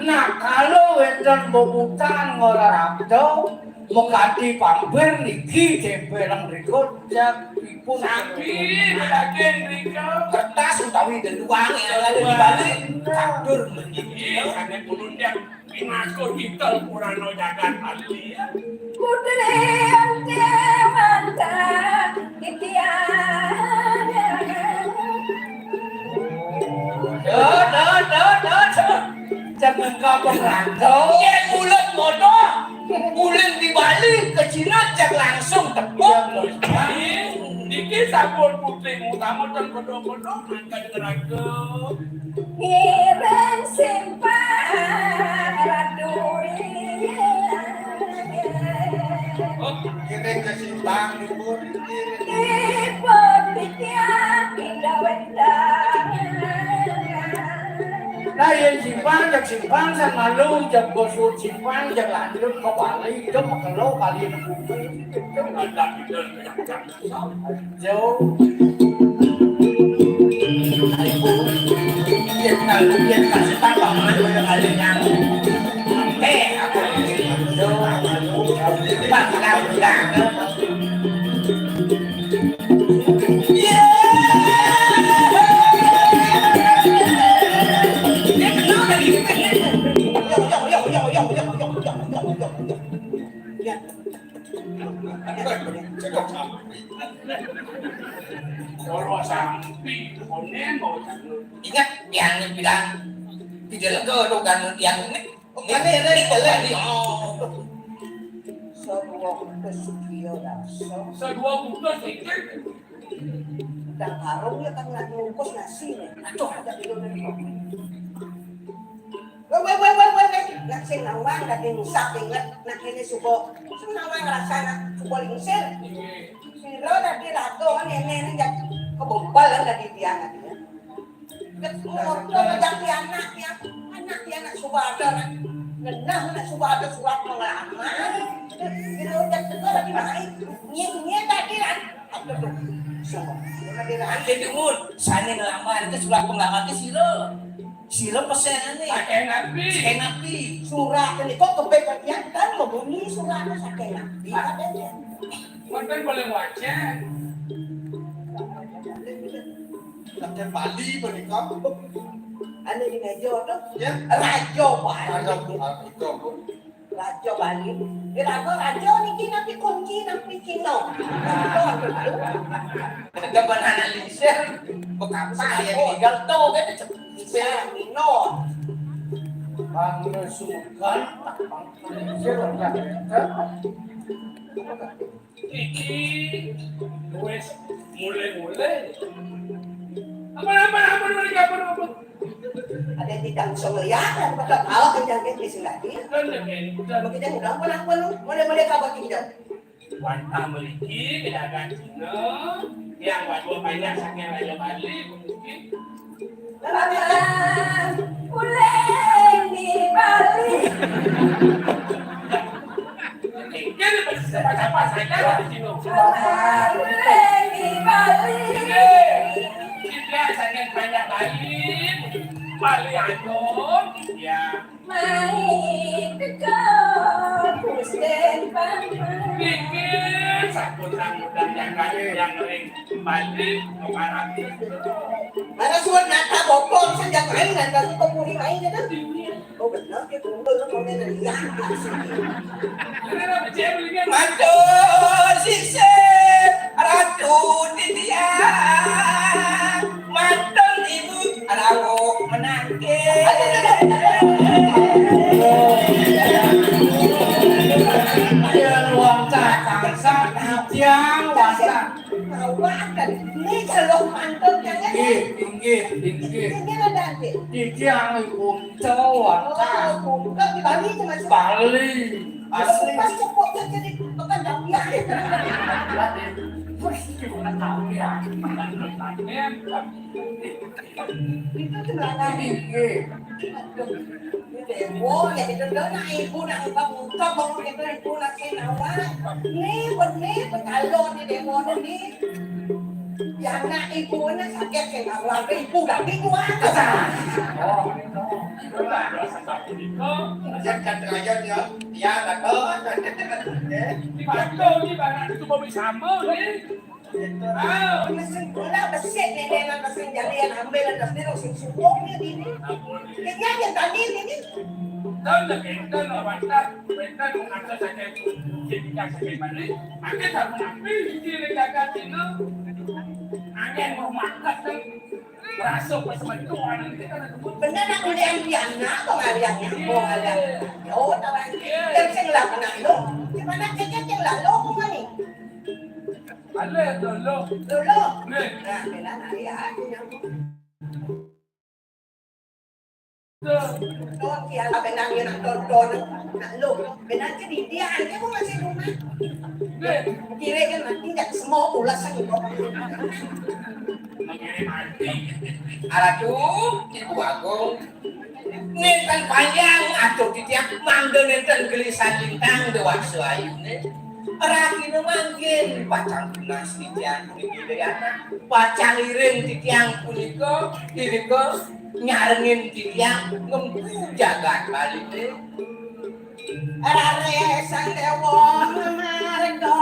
Nah, kalau wenten bebutan ngora rabda, Mengganti pampir niki tempeleng rikut jak ipun. Sami daging rikut. Kertas utawi deluang yang ada di balik. Tandur meniki. Sangat pulun dia pinakut kita purana jagat Bali. Putri ente mantap titiang. Dot, dot, dot, dot. Jangan kau berantau. Yen mulut bodoh. Ulin di Bali ke Cina cek langsung tepuk. Niki sampun putri utama dan bodoh-bodoh mangkat neraka. Ngiring simpang raduri. Oh, ngiring ke simpang dipun. Ngiring. Dipun titiang pindah wénten. Nah, yen simpang, jak simpang, sang malu, jak bosur simpang, jak lanjut ke Bali, itu mekelo Bali. Jauh. Yen kasih tambah mana ada nyamuk. Eh, apa ini? Bang, bang, bang. Ingat yang bilang, tidak lega tu kan yang ini. Ini, ini, ini. Oh. Sadua kutus sekian rasa. Sadua kutus sedikit. Dah karung ya kan nak bungkus nasi ni. Aduh, ada dulu ni. Weh, weh, weh, weh, weh, weh. Nak sing nawang dah diusap ingat nak ini subuh. Sing nawang rasa nak subuh lingsir. Sira tadi raga nenek ni jak kebobol tadi tiang tadi. Ket motor jak di anak ya. Anak ya nak subuh ada nak. Genah nak subuh ada surat pengalaman. Bila udah tengah lagi naik. Nyek-nyek tadi kan. Aduh, aduh. Sapa? Akhir dumun, sane nglamar ke surat penglamar ke sira. Sira pesen ane. Saking napi? Saking napi? Surat ini kok kebek kan membunyi surat saking napi. Wonten boleh waca. Saking Bali menika. Anu di meja tu. Ya. Raja Bali. Raja Bali. Raja Bali. Iraga raja niki napi kunci napi Cina. Ada banana lingsir, bekapa ya tinggal tu kan. Bisa Cina. Bangla sukan, lingsir. Iki wis mulai-mulai. Apa, apa, apa, apa, apa, apa? Ada yang tidak bisa melihat, yang bakal tahu yang yang bisa lagi. Kan demikian. Begitu udah apa, apa, mulai-mulai kabar tidak. Wantah mriki kedagan dina yang wadul banyak saking Raja Bali puniki. Selamat ulang di Bali. Inggih, siapa-siapa saja lah di sini. Selamat ulang di Bali. Inggih, kita saking banyak Bali, Bali Agung, ya. Mai teka Gusten Paman. Pikir sampun sambutan yang kali yang ring kembali mengarah. Mana surat nata bokong saja main nata suka puri main itu. Oh benar dia tunggu lu mau main yang Matur sisip Ratu titiang, mantun ibu rawuh menangke. Yen wong cah tansah titiang wantah. Awak kan ini kalau mantun kan ya. Inggih, inggih, inggih. Ini ada adik. Titiang ibu Jawa. Oh, bukan di Bali itu masih. Bali. Asli. Pas cepuk jadi bukan Dawian. Terus gimana tahu ya? Itu tuh belakang. Ini demo ya itu tuh nak ibu nak buka buka bangun itu ibu nak sinawa. Ini benih betalon di demo ini. Ya anak ibu ini sakit kayak nggak keluarga ibu gak minggu aja. Oh, itu. Yen kan terayun ya, ya betul. Di Batu ni barang itu mau sama ni. Ah, mesin bola besar ni dengan mesin jari yang ambil dan sendiri sing subuh ni ini. Kayaknya dia tadi ni. Tahu tak kita nak watak, kita nak ada sakit, kita sakit balik. Pakai sabun api, ini legakan sini. Angin mau makan tu. Rasa pas mentua ni kita nak tunggu. Benar nak boleh ambil anak kau hari yang mau ada. Yo, tahu kan? Dan sing lah nak lo. Di mana kecil sing lah lo kau ni? Ada tu lo. Lo lo. Ni. Nah, benar nak ya. Don, ya, benar dia nak don, don. Nak lo. Benar ke di dia aja kau masih rumah. Ni. Kira kan nanti tak semua ulas lagi kau. Aratu, Ibu Agung, nenten panjang atur titiang mangda nenten gelisan lintang dewasa ayune. Rahina mangkin pacang tunas titiang puniki dayana, pacang iring titiang punika, punika nyarengin titiang ngempu jagat Baliné. Rarésan déwa marga.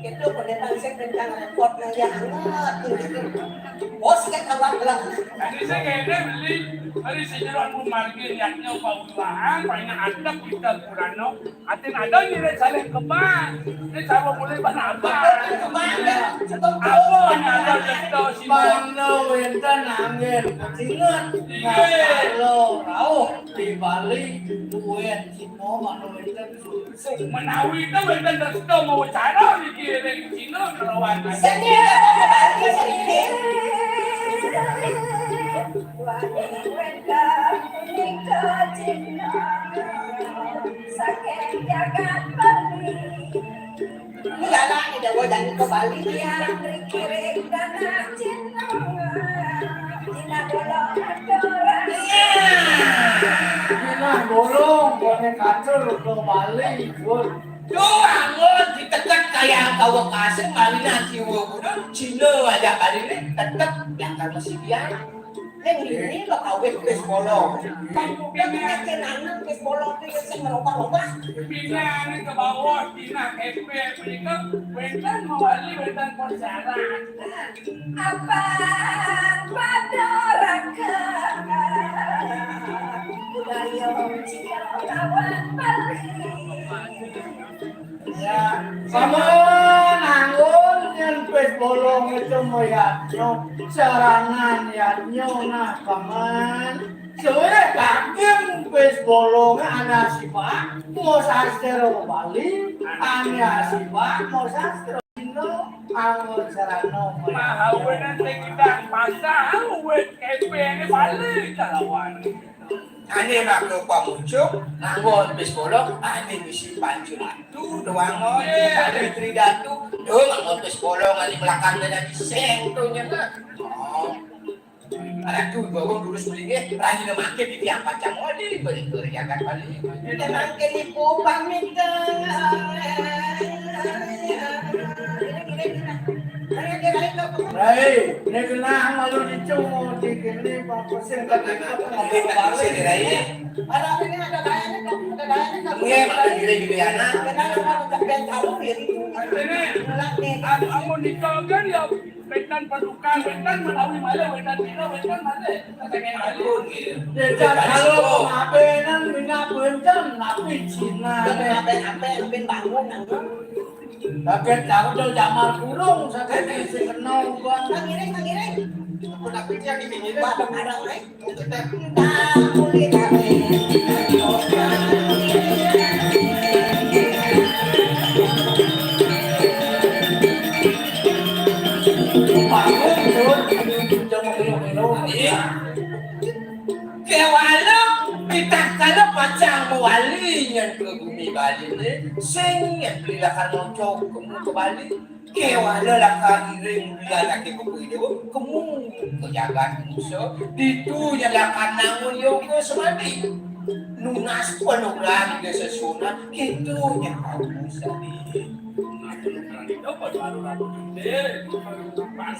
Gitu, pendeta sing kencang repot nang dia anget. Bos, kayak kabar gelap. Tadi saya kayaknya beli, beli si Jeron Mumargi, lihatnya Pak Utuhan, paling antep kita kurano. Atin ada nyilih saling kebang. Ini cara mulai bana abang. Kebang, ya. Apa yang ada cerita si Bang? Mano wénten anggén pecingit. Iya. Nah, kalau rauh di Bali, duet Cina mano wénten. Menawi itu wénten restu mau cara dikirim Cina kelawan. Sedih, sedih. Wani wénten nika Cina. Saking jagat Bali. Iyalah, di Jawa jangan ke Bali. Yang dikirim tanah Cina. Cina bolong aturan. Iya. Cina bolong, koné kacur ke Bali, Bun. Duh, anggon ditetek kaya kawa kasing, malina siwa kuda, Cina aja Bali ini tetep yang kan masih dia. Ning ini lo kawin pis bolong. Kan udah kena kenangan pis bolong ini sing merubah-ubah. Pindah ke bawah, pindah ke P, pindah, wénten mawali, wénten persyarat. Apa pada raka budaya Cina lawan Bali. Ya, sama nanggung yang pis bolong itu melihatnya, serangan lihatnya, nah, paman. Sebenarnya kagem pis bolong ada sifat, mau sastra Bali, ada sifat, mau sastra Cina, anggur serano. Mahawenan sing kita pasang, wet kepene Bali kalawan. Ane make pamucuk, nganggo pis bolong, ane misi pancu ratu, doang, oh, iya. Tadi Tri Datu, do nganggo pis bolong, ane belakang dan ane seng, tuh, nyana. Oh. Aduh, bawa lurus beli, eh, rajin makin di tiang pacang, oh, di beli, beli, jagat beli. Ini makin ibu pamit, eh. Rai, ini genah malu dicung, di kene, Pak Kusin, Pak Kusin, Rai. Ada ini, ada dayanya, Kak, ada dayanya, Kak. Iya, makin gede juga ya, nak. Kenal sama Kak Ben Talu, ya, gitu. Ini, amun nikah kan, ya, wetan padukan, wetan menawi malih, wetan dina, wetan malih. Desa kalau mabenan minat wetan, tapi Cina. Ape-ape, ape bangun, ape. Kaget tahu tuh zaman burung, sakit isi kenal gua. Ngiring, ngiring. Aku tak pikir di sini, Pak, ada, eh. Kewala kita kala pacang mawali nyen ke bumi Bali ne, sing nyen beli lakar nocok ke muka Bali. Kewala lakar ngiring bulan ake beku idup, kemu ke jagat manusia, ditu nya lakar nangun yoga semadi. Nunas penuh lagi sesunan, itu nya kau sadi.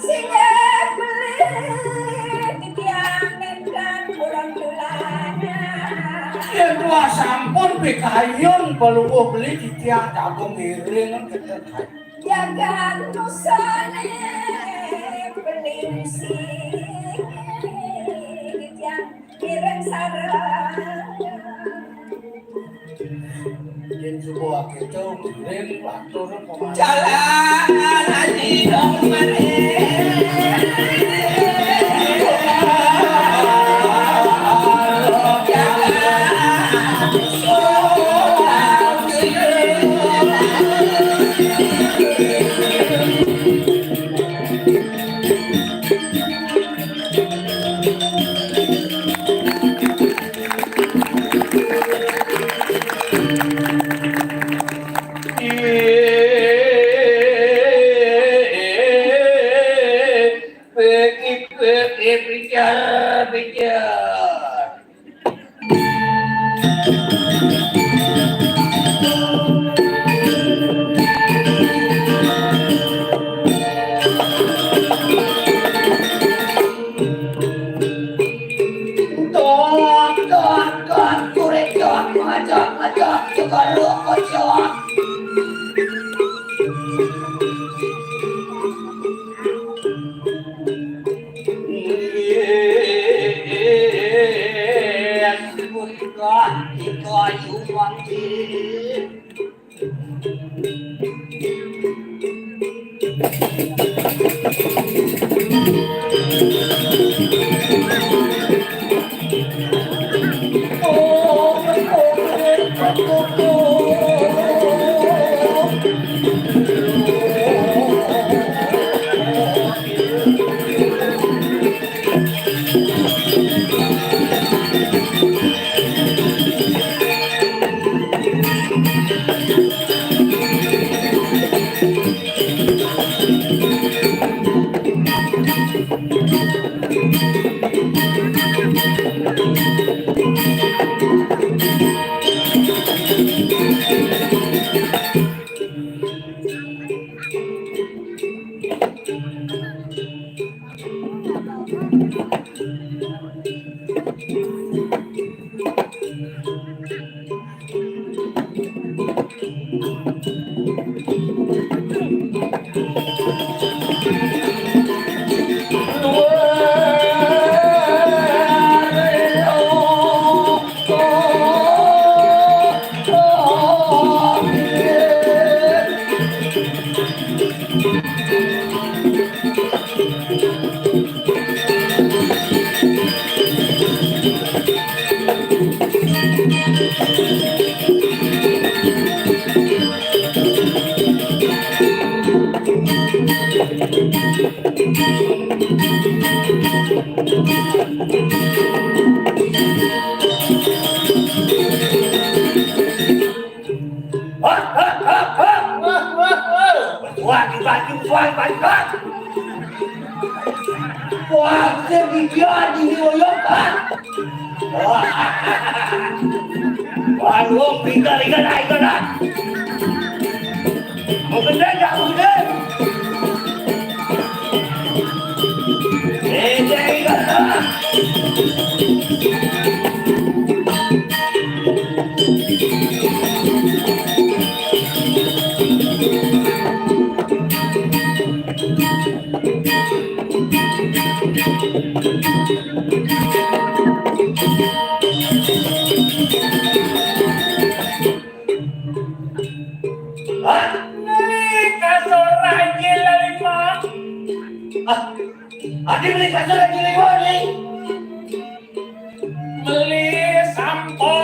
Singgah beli titiang ngentan pulang tulanya. Yen tuah sampun pikayun, pelungguh beli titiang jagung ngiring, ngentan. Jagat nusane beli sing titiang kirim sareng. Yen subuh ake to kirim atur pemain. Jalan haji dong mane. Wah, wah, wah, wah. Wah, wah, wah. Wah, dibagi, wah, dibagi, wah. Wah, dia bikin di New York, ah. Wah. Wah, lu pintar ikan, ah, ikan, ah. Mau gede nggak, mau gede? Gede ikan, ah. Nih, kasur rajin lima. Ah, adi beli kasur rajin lima nih. Beli sampo.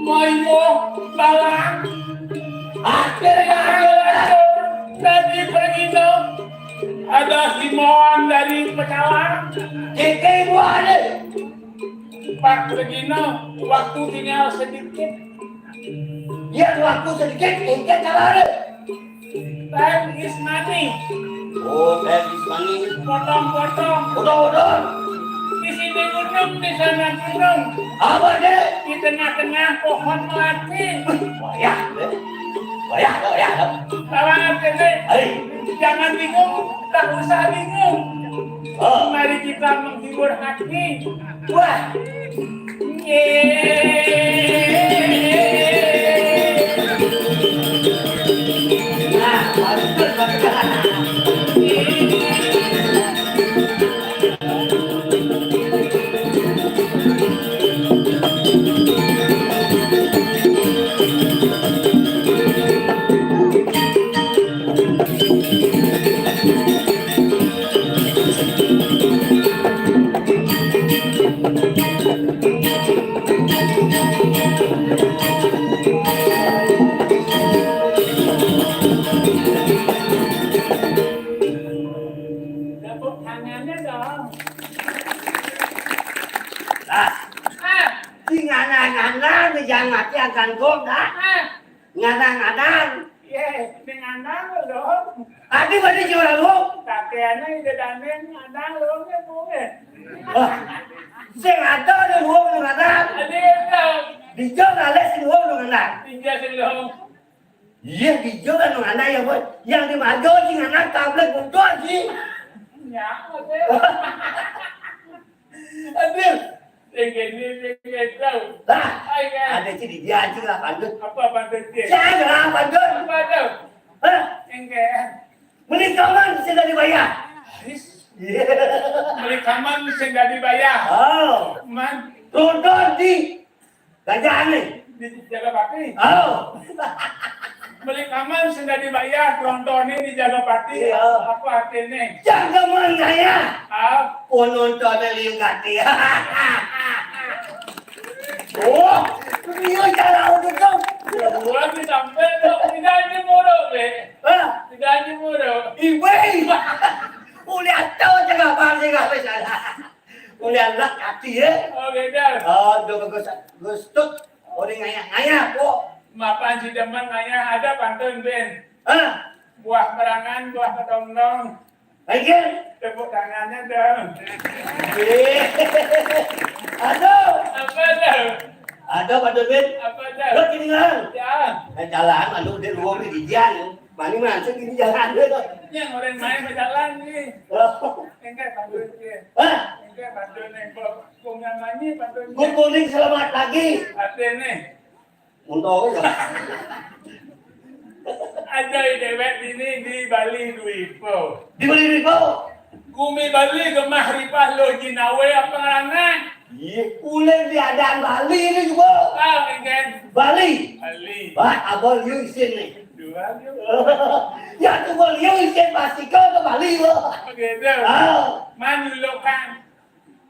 Maimo balang. Akhirnya dari pergi dong. Ada himbauan dari Pecalang. Kiki buahnya. Pak Regino, waktu tinggal sedikit. Ya, waktu sedikit, engke kalau ada. Time is money. Oh, time is money. Potong-potong. Potong-potong. Di sini gunung, di sana gunung. Apa, Dek? Di tengah-tengah pohon melati. Wayah, Dek. Wayah, wayah, Dek. Lawan Dek. Hai. Jangan bingung, tak usah bingung. Oh. Mari kita menghibur hati. Wah. Tepuk tangannya dong. Nah, ah, di ngana-ngana, di jangan mati akan gong, dah. Ah. Ngadang-ngadang. Ye, dengan nang dong. Adi bade jual lu. Kakeana ide daneng ngadang lu, ye, bu, ye. Wah, sing ada di gua lu ngadang. Adi dong. Dijo ngale sing gua lu ngadang. Dijo sing dong. Iya, dijo kan lu ngadang ya, boy. Yang di Majo sing anak tablet bocor sih. Ya, oke. Aduh. Sing kéné, sing kéto. Lah, ai, kan? Ada sih di dia anjing lah, pantun. Apa pantun, Cik? Jangan lah, pantun. Apa tuh? Hah? Enggak. Beli kamar sing gak dibayar. Ais. Iya. Beli kamar sing gak dibayar. Oh. Man. Ronton di Gajah nih. Di Jaga Pati. Oh. Beli kamar sing gak dibayar, nontonnya di Jaga Pati. Iya. Apa artinya? Jaga mana ya? Ah. Penontonnya liu gati. Oh, iya cara udah dong. Gua disampai dong, tidak aja muruk, be. Hah? Tidak aja muruk. Ibe. Udah tahu jaga apa sih gak bisa. Mulai anak kaki ya. Oh, beda. Oh, do bagus, bagus tuh. Orang ngayah-ngayah kok. Mapan si demen ngayah, ada pantun, Ben. Hah? Buah berangan, buah kedondong. Lagi? Tepuk tangannya dong. Eh. Aduh. Apa tuh? Ada pantun, Ben. Apa tuh? Lo gini kan? Ya. Eh, jalan, lalu dia luar di dia. Mani masuk ini jalan dia tuh. Yang orang main berjalan nih. Oh. Enggak, pantun dia. Hah? Enggak, pantun yang kok. Bunga mani, pantun dia. Good morning, selamat pagi. Ada nih. Untuk apa? Ada dewek ini di Bali Dwipo. Di Bali Dwipo? Gumi Bali gemah ripah lo jinawe apa ngranang? Iya, ulin di adaan Bali ini juga. Ah, enggak. Bali. Bali. Wah, abang liu isin nih. Dua, dua. Ya, tuh gua liu isin pasti kau ke Bali lo. Begitu. Ah. Manjulukan.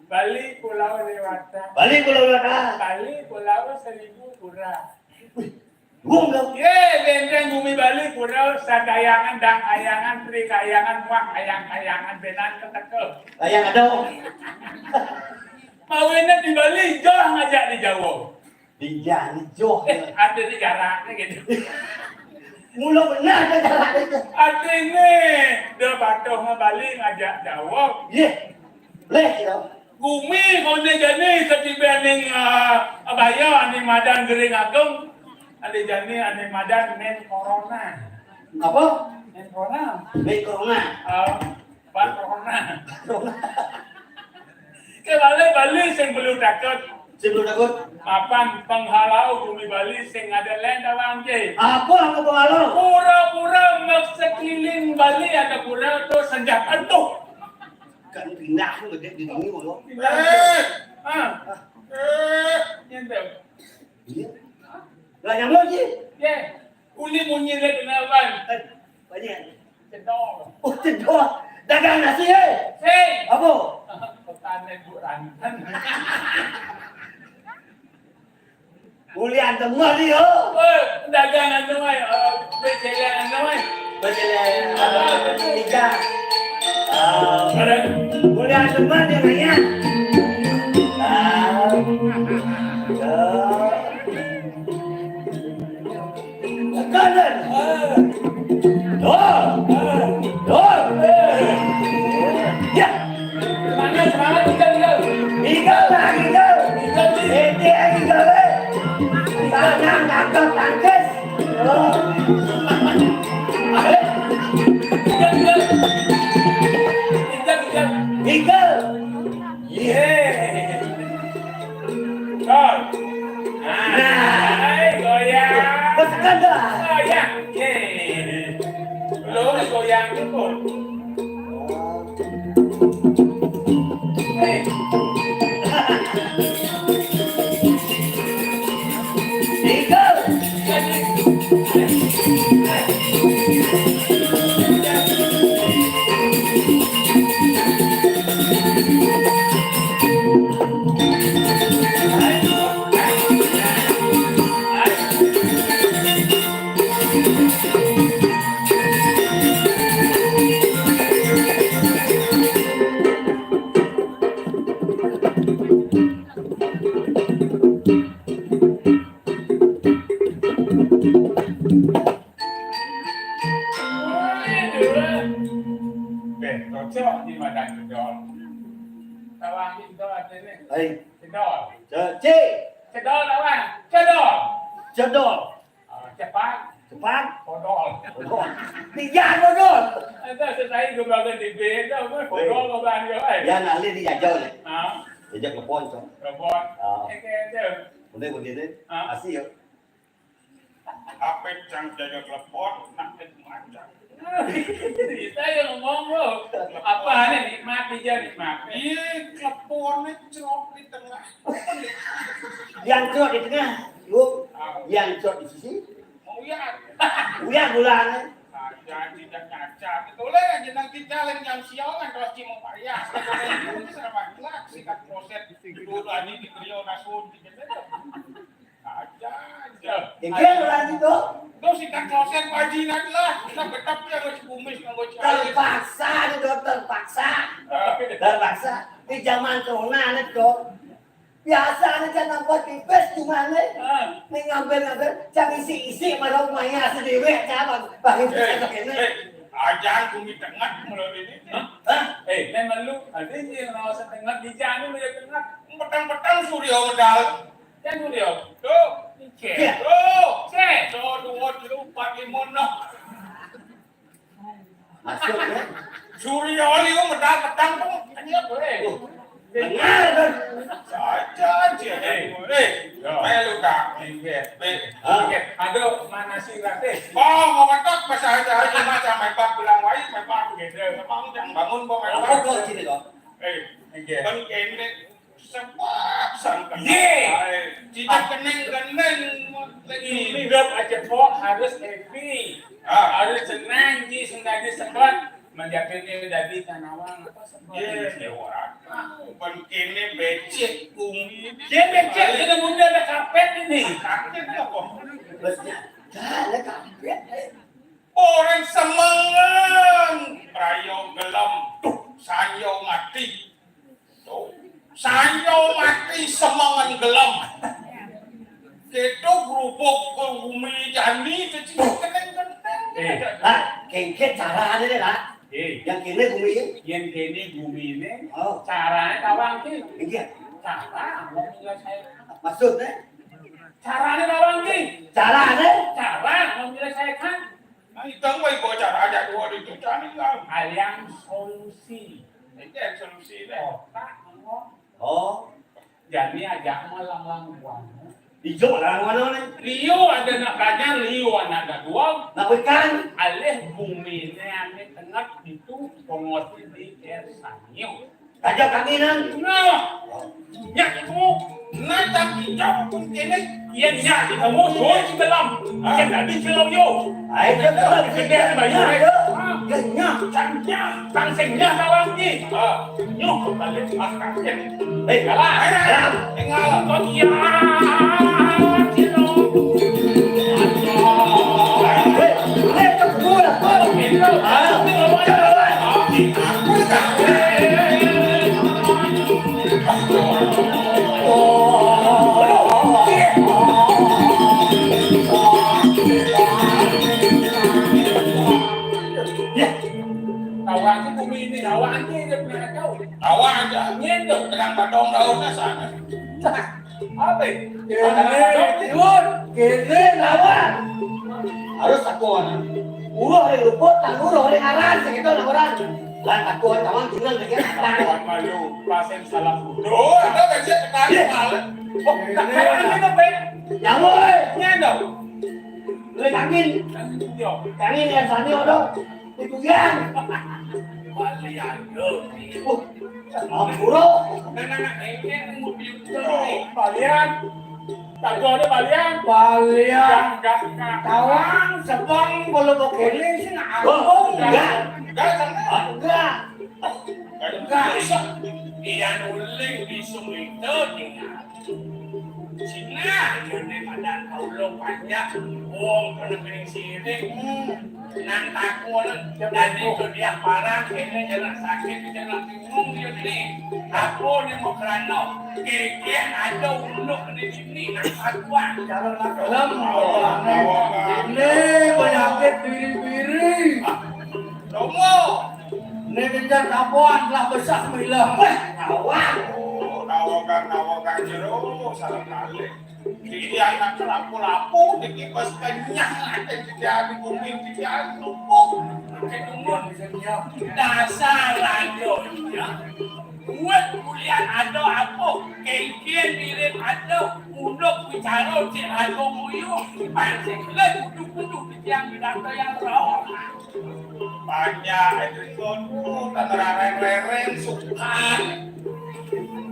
Bali Pulau Dewata. Bali Pulau Dewata. Bali Pulau Seribu Pura. Wih, gua enggak. Ye, benteng bumi Bali, Pura, Sadayangan, Dangkayangan, Trikayangan, Muak Kayang-Kayangan, Benan Keteke. Kayang ada, Om. Mawinnya di Bali, joh ngajak di Jawa. Di Bali, joh. Eh, ada di jaraknya gitu. Mula benar ada jaraknya. Artinya, dia patuh Bali ngajak Jawa. Iya. Leh, ya. Gumi kau ni jani ketibaning, ah, abaya ane madan Gering Agung. Ane jani ane madan men corona. Apa? Men corona. Men corona. Ah, Pak Corona. Ke Bali, Bali sing perlu takut. Sing perlu takut. Mapan penghalau bumi Bali sing ada lain tawang ke. Apa, apa penghalau? Pura-pura mek sekeliling Bali ada pura tu senjata tu. Kan pindah tu gede di sini, Bang. Pindah. Eh. Ah. Eh. Nyentuh. Iya. Lah, nyamuk je. Ye. Uli munyi dia kenal, Bang. Eh, banyak. Cedol. Oh, cedol. Dagang nasi, eh? Sing. Apa? Petani buranten. Ulian temah dia. Oh, dagang anu ai, eh, becele anu ai. Becele, eh, iga. Ah, ulian temah dia nanya. Ah, ya. Kanan. Ah. Dor. Ah. Dor. Eh. Ya. Semangat, semangat, tinggal, tinggal. Tinggal lah, tinggal. Tinggal, tinggal. Eh, dia tinggal, eh. Tangan, kaki, tangkis. Oh. Eh. Tinggal, tinggal. Tinggal, tinggal. Tinggal. Ye. Kau. Nah. Hai, goyang. Tekan dah. Goyang. Ye. Lo goyang tu pun. Hei. Tiga. Beh, cocok di madan cedol. Tawang cedol ada ni. Hai. Cedol. Ce-, cik. Cedol lawan. Cedol. Cedol. Ah, cepat. Cepat. Kodol. Kodol. Dia kodol. Ada sesuai gembaga di beda, apa? Kodol, kodol, apa, eh? Dia nak lihat dia jauh ni. Ah. Jajak telepon, Cok. Telepon. Ah. Eh, kayak aja. Udah, udah deh. Ah. Asik ya. Apa yang jajak telepon? Nak mancang. Kita yang ngomong lo. Apa nih, nikmati aja, nikmati. Iya, teleponnya cerot di tengah. Yang cerot di tengah, lu. Ah. Yang cerot di sisi. Oh iya. Uya gulanya. Aja tidak ngaca. Itu leh, jenang kita leh yang sialan kalau cuma payah. Itu sama gila, sikat kloset. Dulu aja di Rio Nasun, gitu. Aja, aja. Ya, dia ulang gitu. Tuh sikat kloset, wajin aja lah. Kita betap ya, nggak kumis, nggak kumis. Terpaksa nih, Dok, terpaksa. Ah. Terpaksa. Di zaman corona nih, Dok. Biasa nih, jangan buat pipis, gimana? Ah. Nih ngambil-ngambil, jangan isi-isi, malah maya sendiri, jangan. Bagi Eh, pipis ini. Eh, aja bumi tengah, mulai ini. Hah? Hah? Eh, memang lu, ada yang ngerasa tengah, di jalan lu ya tengah. Petang-petang Suryo medal. Kan Suryo. Tuh. Cek. Iya. Tuh. Cek. Tuh, dua, tiga, empat, lima, enam. Maksudnya? Suryo liu medal petang tuh. Kan iya boleh. Oh. Benar, kan? Saja aja. Eh. Eh, ya. Ayo lu, Kak. Iya. Eh. Hah? Iya. Aduh, mana sih, Rate? Oh, mau ngetok, masa aja, aja, macam mepak bilang, "Wai, mepak." Gitu. Memang yang bangun, mau mepak. Apa tuh sini, kok? Eh, iya. Kan kene sebab sangka. Ye. Ai, tidak keneng-keneng lagi. Hidup aja kok harus happy. Ah. Harus senang, ji, sengaja sebat. Menjadi ini dari tanawang apa sebat? Ye, dewa. Bukan kene becek bumi. Dia becek, kita bumi ada karpet ini. Karpet apa? Ada karpet. Orang semengan, rayo gelem, tuh, sanyo mati. Tuh. Sanyo mati semengan gelem. Kita berubah ke bumi jani, kecil keneng-keneng. Eh, Lah, kengke caranya deh, lah. Eh. Yang kene bumi ini. Yang kene bumi ini, Oh. Caranya tawang ki. Iya. Cara mau menyelesaikan. Maksudnya? Caranya tawang ki. Caranya? Cara mau menyelesaikan. Nah, itu mah ibu cara aja dua di tujuan ini lah. Aliang solusi. Ini yang solusi deh. Otak ngomong. Oh. Jadi aja mah lang-lang buang. Ijo lang mana nih? Liu ada nak belajar, liu anak ada dua. Nak ikan. Alih bumi ini ane tengah itu pengoti di air sanyo. Raja kami nang. Nah, ya itu. Nah, tak hijau pun kene. Iya, iya, kita mau suruh di dalam. Kita di dalam yo. Ayo, kita dalam. Kita di dalam. Ayo. Kenyang, kenyang, tang kenyang kawan ni. Ah, nyuh balik makan. Eh, kalah. Ayo, ayo. Tinggal. Kau iya, kilo. Eh, eh, tak boleh. Oh, kilo. Ah, kilo. Tawa aja bumi ini, tawa aja dia punya kacau. Tawa aja. Nyen dong. Tenang batong daunnya sana. Apa? Kene tidur, kene lawan. Harus takon. Ulah hari luput, tak ulah hari aran, segitu laporan. Lah takon, kawan tinggal dengan apa? Kawan malu, pasien salah duduk. Oh, ada kecil ketarik malah. Oh, tak kawan ini apa? Nyawa, eh. Nyendo. Lu kangin. Kangin, yo. Kangin yang sana, udah. Itu kan. Balian, yo. Oh, ampura. Nah, nah, nah, ini yang mau bilang. Balian. Tanggo ada balian. Balian. Enggak, enggak, enggak. Tawang, sebang, kalau mau kene sih, nak Oh, ampun. Enggak. Enggak, enggak. Enggak. Enggak. Iya, nuling, bisung itu, tinggal. Sina, jane madan kaulo panjang, wong kena kening sirik. Hmm. Nang takon, dan itu dia parah, kene jalan sakit, jalan bingung dia ni. Apa ni mau kerana? Keke ada uluk di sini, nak patuan. Jalan nak dalam, ini penyakit biri-biri. Romo. Ini kejar kapuan, telah besar milah. Weh, kawan. Oh, nawakan, nawakan jeruk, salah kali. Jadi anak lapu-lapu, dikipas kenyang, ada di jari kuning, di jari lubuk. Pakai dumun. Dasar rajonya. Buat kuliah ada apa? Kengkeng mirip ada. Unduk bicara cik ada muyu. Pancing le kudu-kudu titiang binatang yang rawa. Banyak itu tu, tak terareng-rereng, sukan.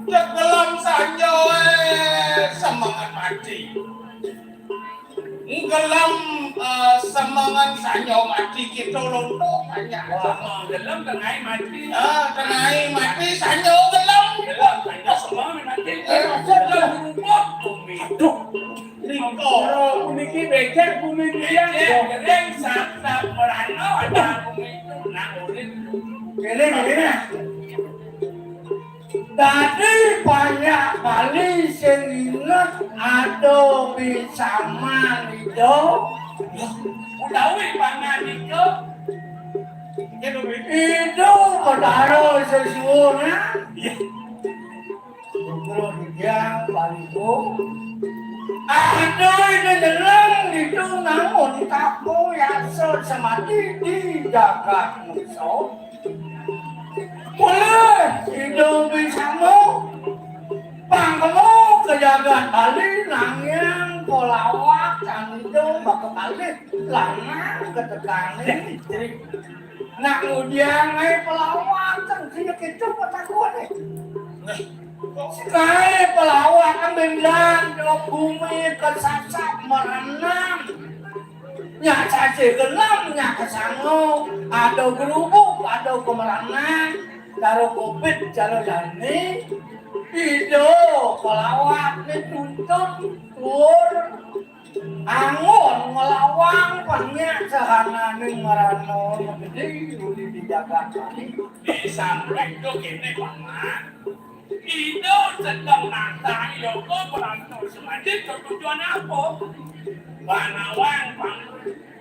Cek gelem sanyo, eh, semangat mati. Gelem, eh, semangan sanyo mati, kita lontok banyak. Wah, gelem tengai mati. Ah, tengai mati, sanyo gelem. Gelem sanyo semangan mati. Eh. Gelem berubah bumi. Aduh. Niko. Niki becek bumi dia. Becek, kering, sap-sap, merana, ada bumi itu, nak urip. Kering, kering. Dadi banyak Bali sing inget ada pisaman Ida. Utawi pangan Ida. Ida Betara sesuwuna. Iya. Putra Dijang Baliku. Ada Ida nyelang itu namun kapo yasa semati di jagat musuh. Boleh, Ida bisamo. Pangkemo ke jagat Bali, nanging pelawak Candida baka balik, lanang ketekane istri. Nak ngudiang ae pelawak, kan kaya gitu petakone. Sekae pelawak kan benggan, bumi kesasap merenang. Nyak caci gelem, nyak kesango, ada gerubuk, ada kemerangan, cara covid, cara jani, ido pelawak ni tuntut, tur, anggon ngelawang, penyak sehananing merana, gede, uli di jagat tadi. Di samping tu kene, Paman. Ida sedang nantang yoga berantau semadi ke tujuan apa? Panawang pang.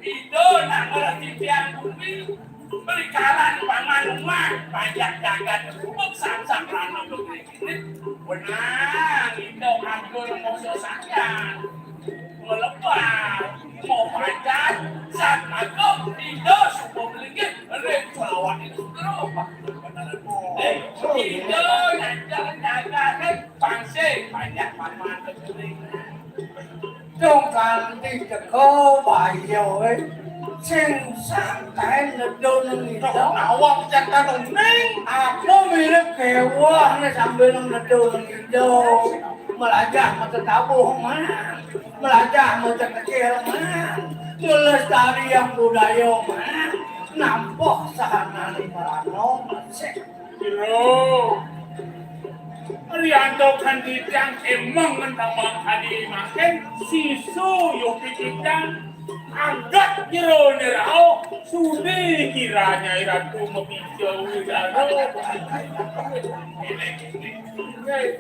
Ida nak ngerti tiang bumi. Beri kalan paman umat. Banyak jagat terhubung samsam rana bumi ini. Benang Ida atur musuh saja. Melepas. Mau pajan. Sat agung. Ida suka melingkit. Ring pelawak itu terus. Eh, Ida nak jalan-jalan. Pansing banyak paman kecil. Dong kanti teka bayo, eh. Sing santai nedo nang ida. Nawang jangan ning. Aku mirip kewah nih sambil nang nedo nang ida. Melajah mata tabuh, Mang. Melajah mata kecil, Mang. Melestarian budaya, Mang. Nampuh sahanane merano, Mang. Jero. Rianto kan titiang emang mentang mangkani makin sisu yo titiang anggat jero nerao sudi kiranya iratu mepijau jaro.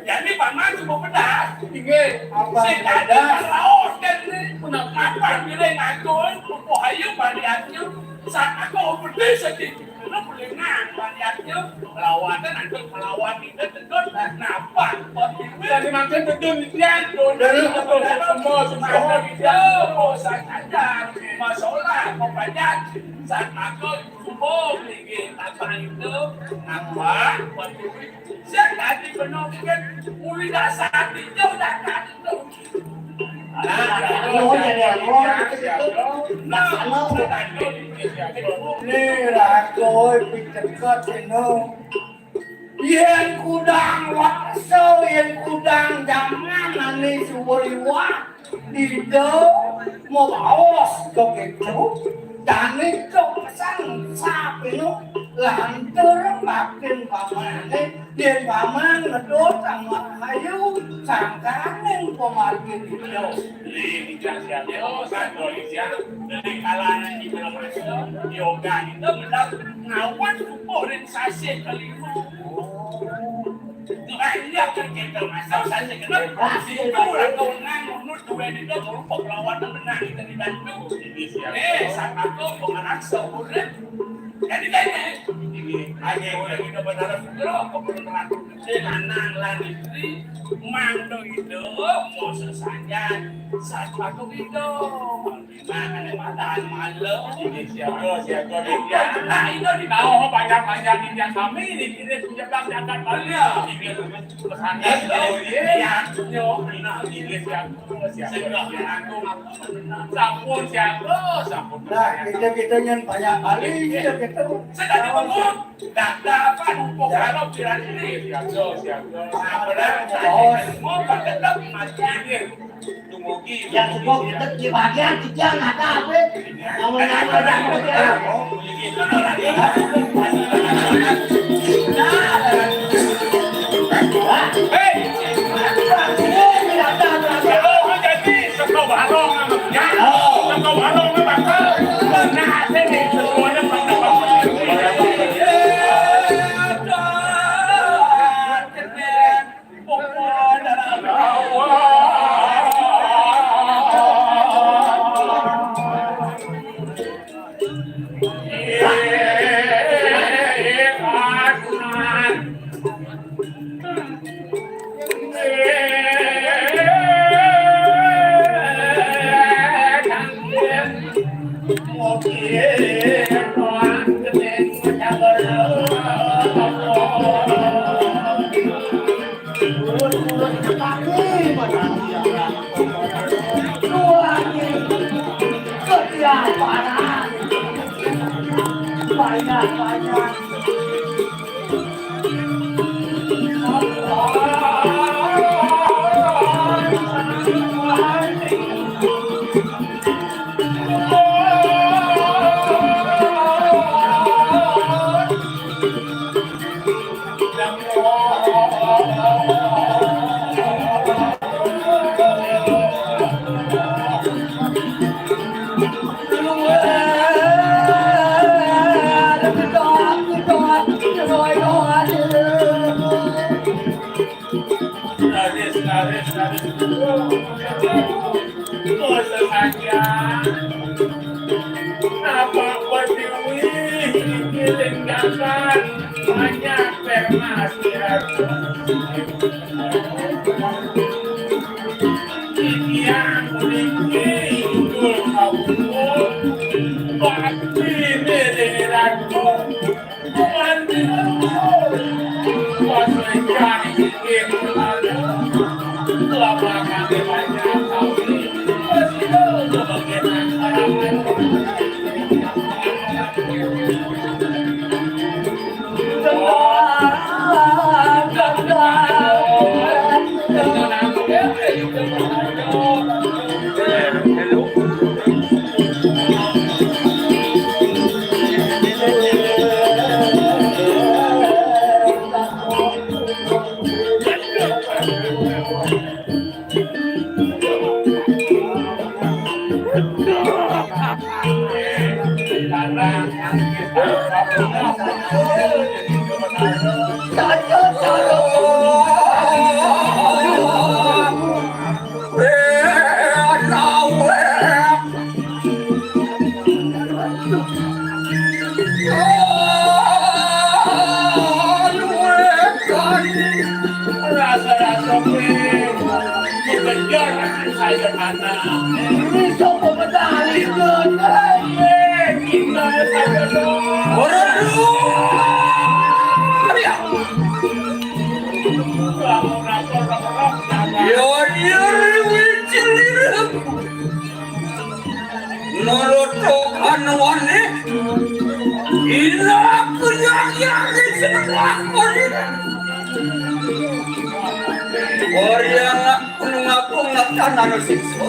Jadi paman cukup pedas. Inggih. Apa sing tadi pedas? Raos kan ni. Kenapa? Apa pilih ngatur? Apa hayu variannya? Saat aku pedih sedih. Kena pelingan variannya. Pelawatan ada pelawat kita tedun. Kenapa? Kok tiba? Tadi makin tedun dia. Dari apa? Semua, semua. Dia mau sadar. Masalah mau banyak. Saat aku cukup tinggi tanpa itu. Kenapa? Kok tiba? Saya tadi penuh kan. Mulai dasar itu dah tak itu. Nah, kalau jadi apa? Nah, kalau ni rakoy piteket ino. Yen kudang wakso, yen kudang jaman ane suweriwah, ida mabaos begitu. Dane kok pesan sapino lantur makin pamane. Yen paman ngedot sama ayu, sangkaning pamargi ijo. Ling ijang siap yo, santo ijang. Dari kalangan di belum masuk, yoga itu benar ngawat tubuh ring sasih kelima. Tuhan dia kan kita masuk sasih kelima. Itu orang kau nang menurut tuan itu merupakan lawan menang kita dibantu. Eh, sama kau pengarang seurang. Jadi kayaknya, Aja udah kita benar, lo kebenaran. Sing lanang lan istri, mangdo idup, mau sesajan, satu aku idup. Nah, ada makan malam. Ini siaga, siaga, nih. Ya, nah, itu di bawah banyak-banyak ini yang kami, ini, ini, ini, ini, ini, ini, ini, ini, ini, ini, ini, ini, ini, ini, Sampun, sampun. Nah, kita, kita yang banyak kali, kita, kita. Sudah dibangun. Dah, dah, apa, mumpung kalau pikiran ini. Siaga, siaga. Nah, benar. Oh. Mau tetap mati. Dumugi. Ya, cukup, kita di bagian tiga nggak ada apa. Ngomong-ngomong, ada apa, ya? Hei! Kalau jadi sekau barong, ya. Sekau barong, bakal. Nah, sini, semuanya pada bakal. Urut-urut kaki mana dia? Dua ni. Kerja panas. Banyak, banyak. Laris, laris, laris. Dosa saja. Apa pertiwi ditinggalkan banyak permasian. Yang memiliki dul kabur, bakti diri ratu. Rasa-rasa gue kejar saya anak. Bisa pemedali ke kita saja dong. Waduh. Ya. Ya, ya, ya. Nurutuk anuane, ila kunyang yang diseneng lakoni. Oriana gunung agung ngetanan siksa.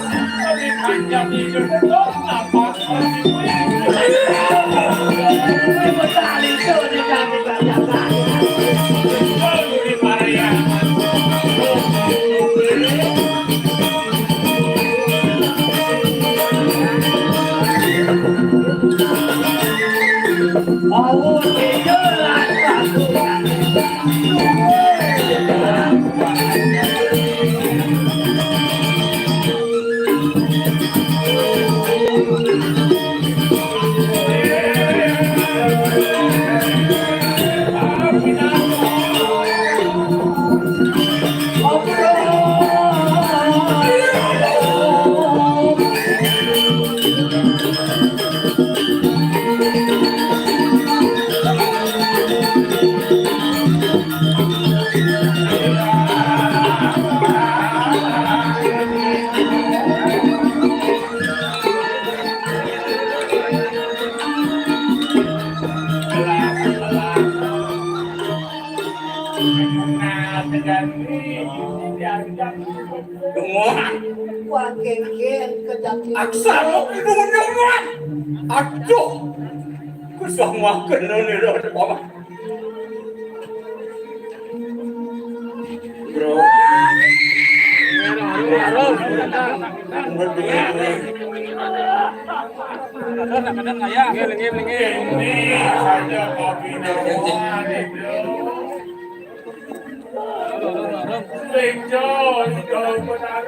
Nah, terjadi diajak. Dunguan. Wah, kéngkén, kejati. Aksa, mau ibu dunguan. Aduh. Kusah makan noni roh, Bapak. Bro. Ini saja kopi. Bejo, itu benar.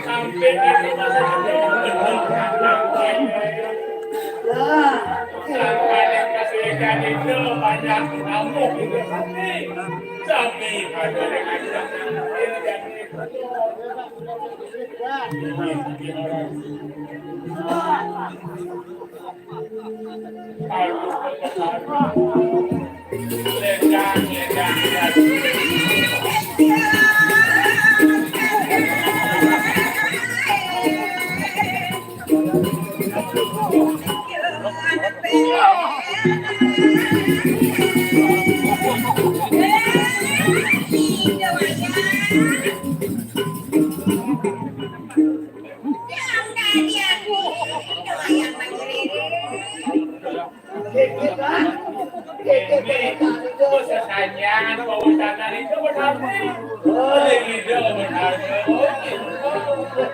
Sampai ini malah Sampai yang kasih jadi itu banyak kamu gitu. Sampai ada yang ajak. Ini, sesajan, pawacanan itu benar. Oleh ide benar.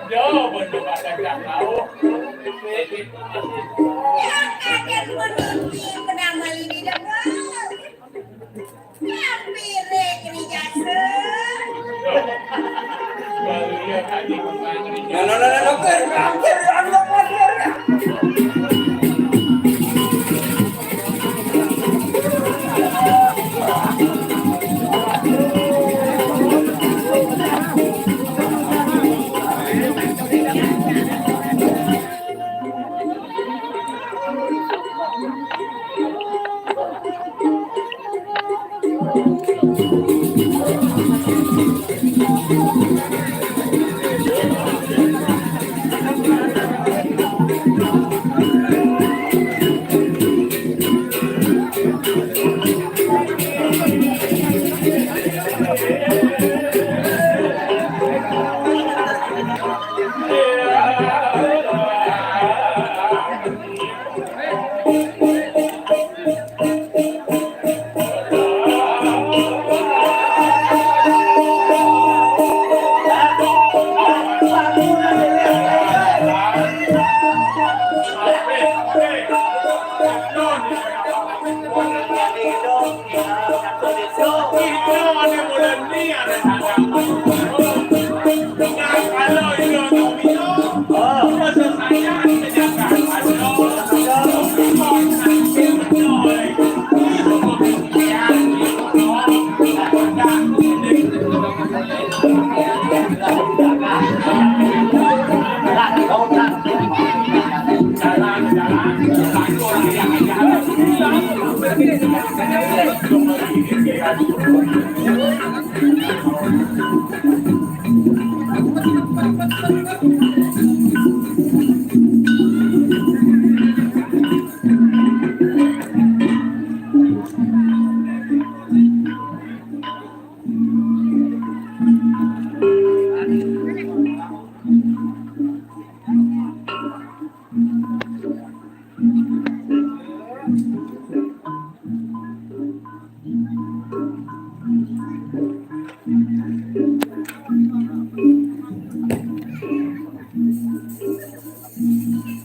Jauh benar pada jauh. Yang kaget menuntut menambah ini dah. Hampir, eh, kena jasa. No, no, no, no, no, no, no, no, no, no, no, no.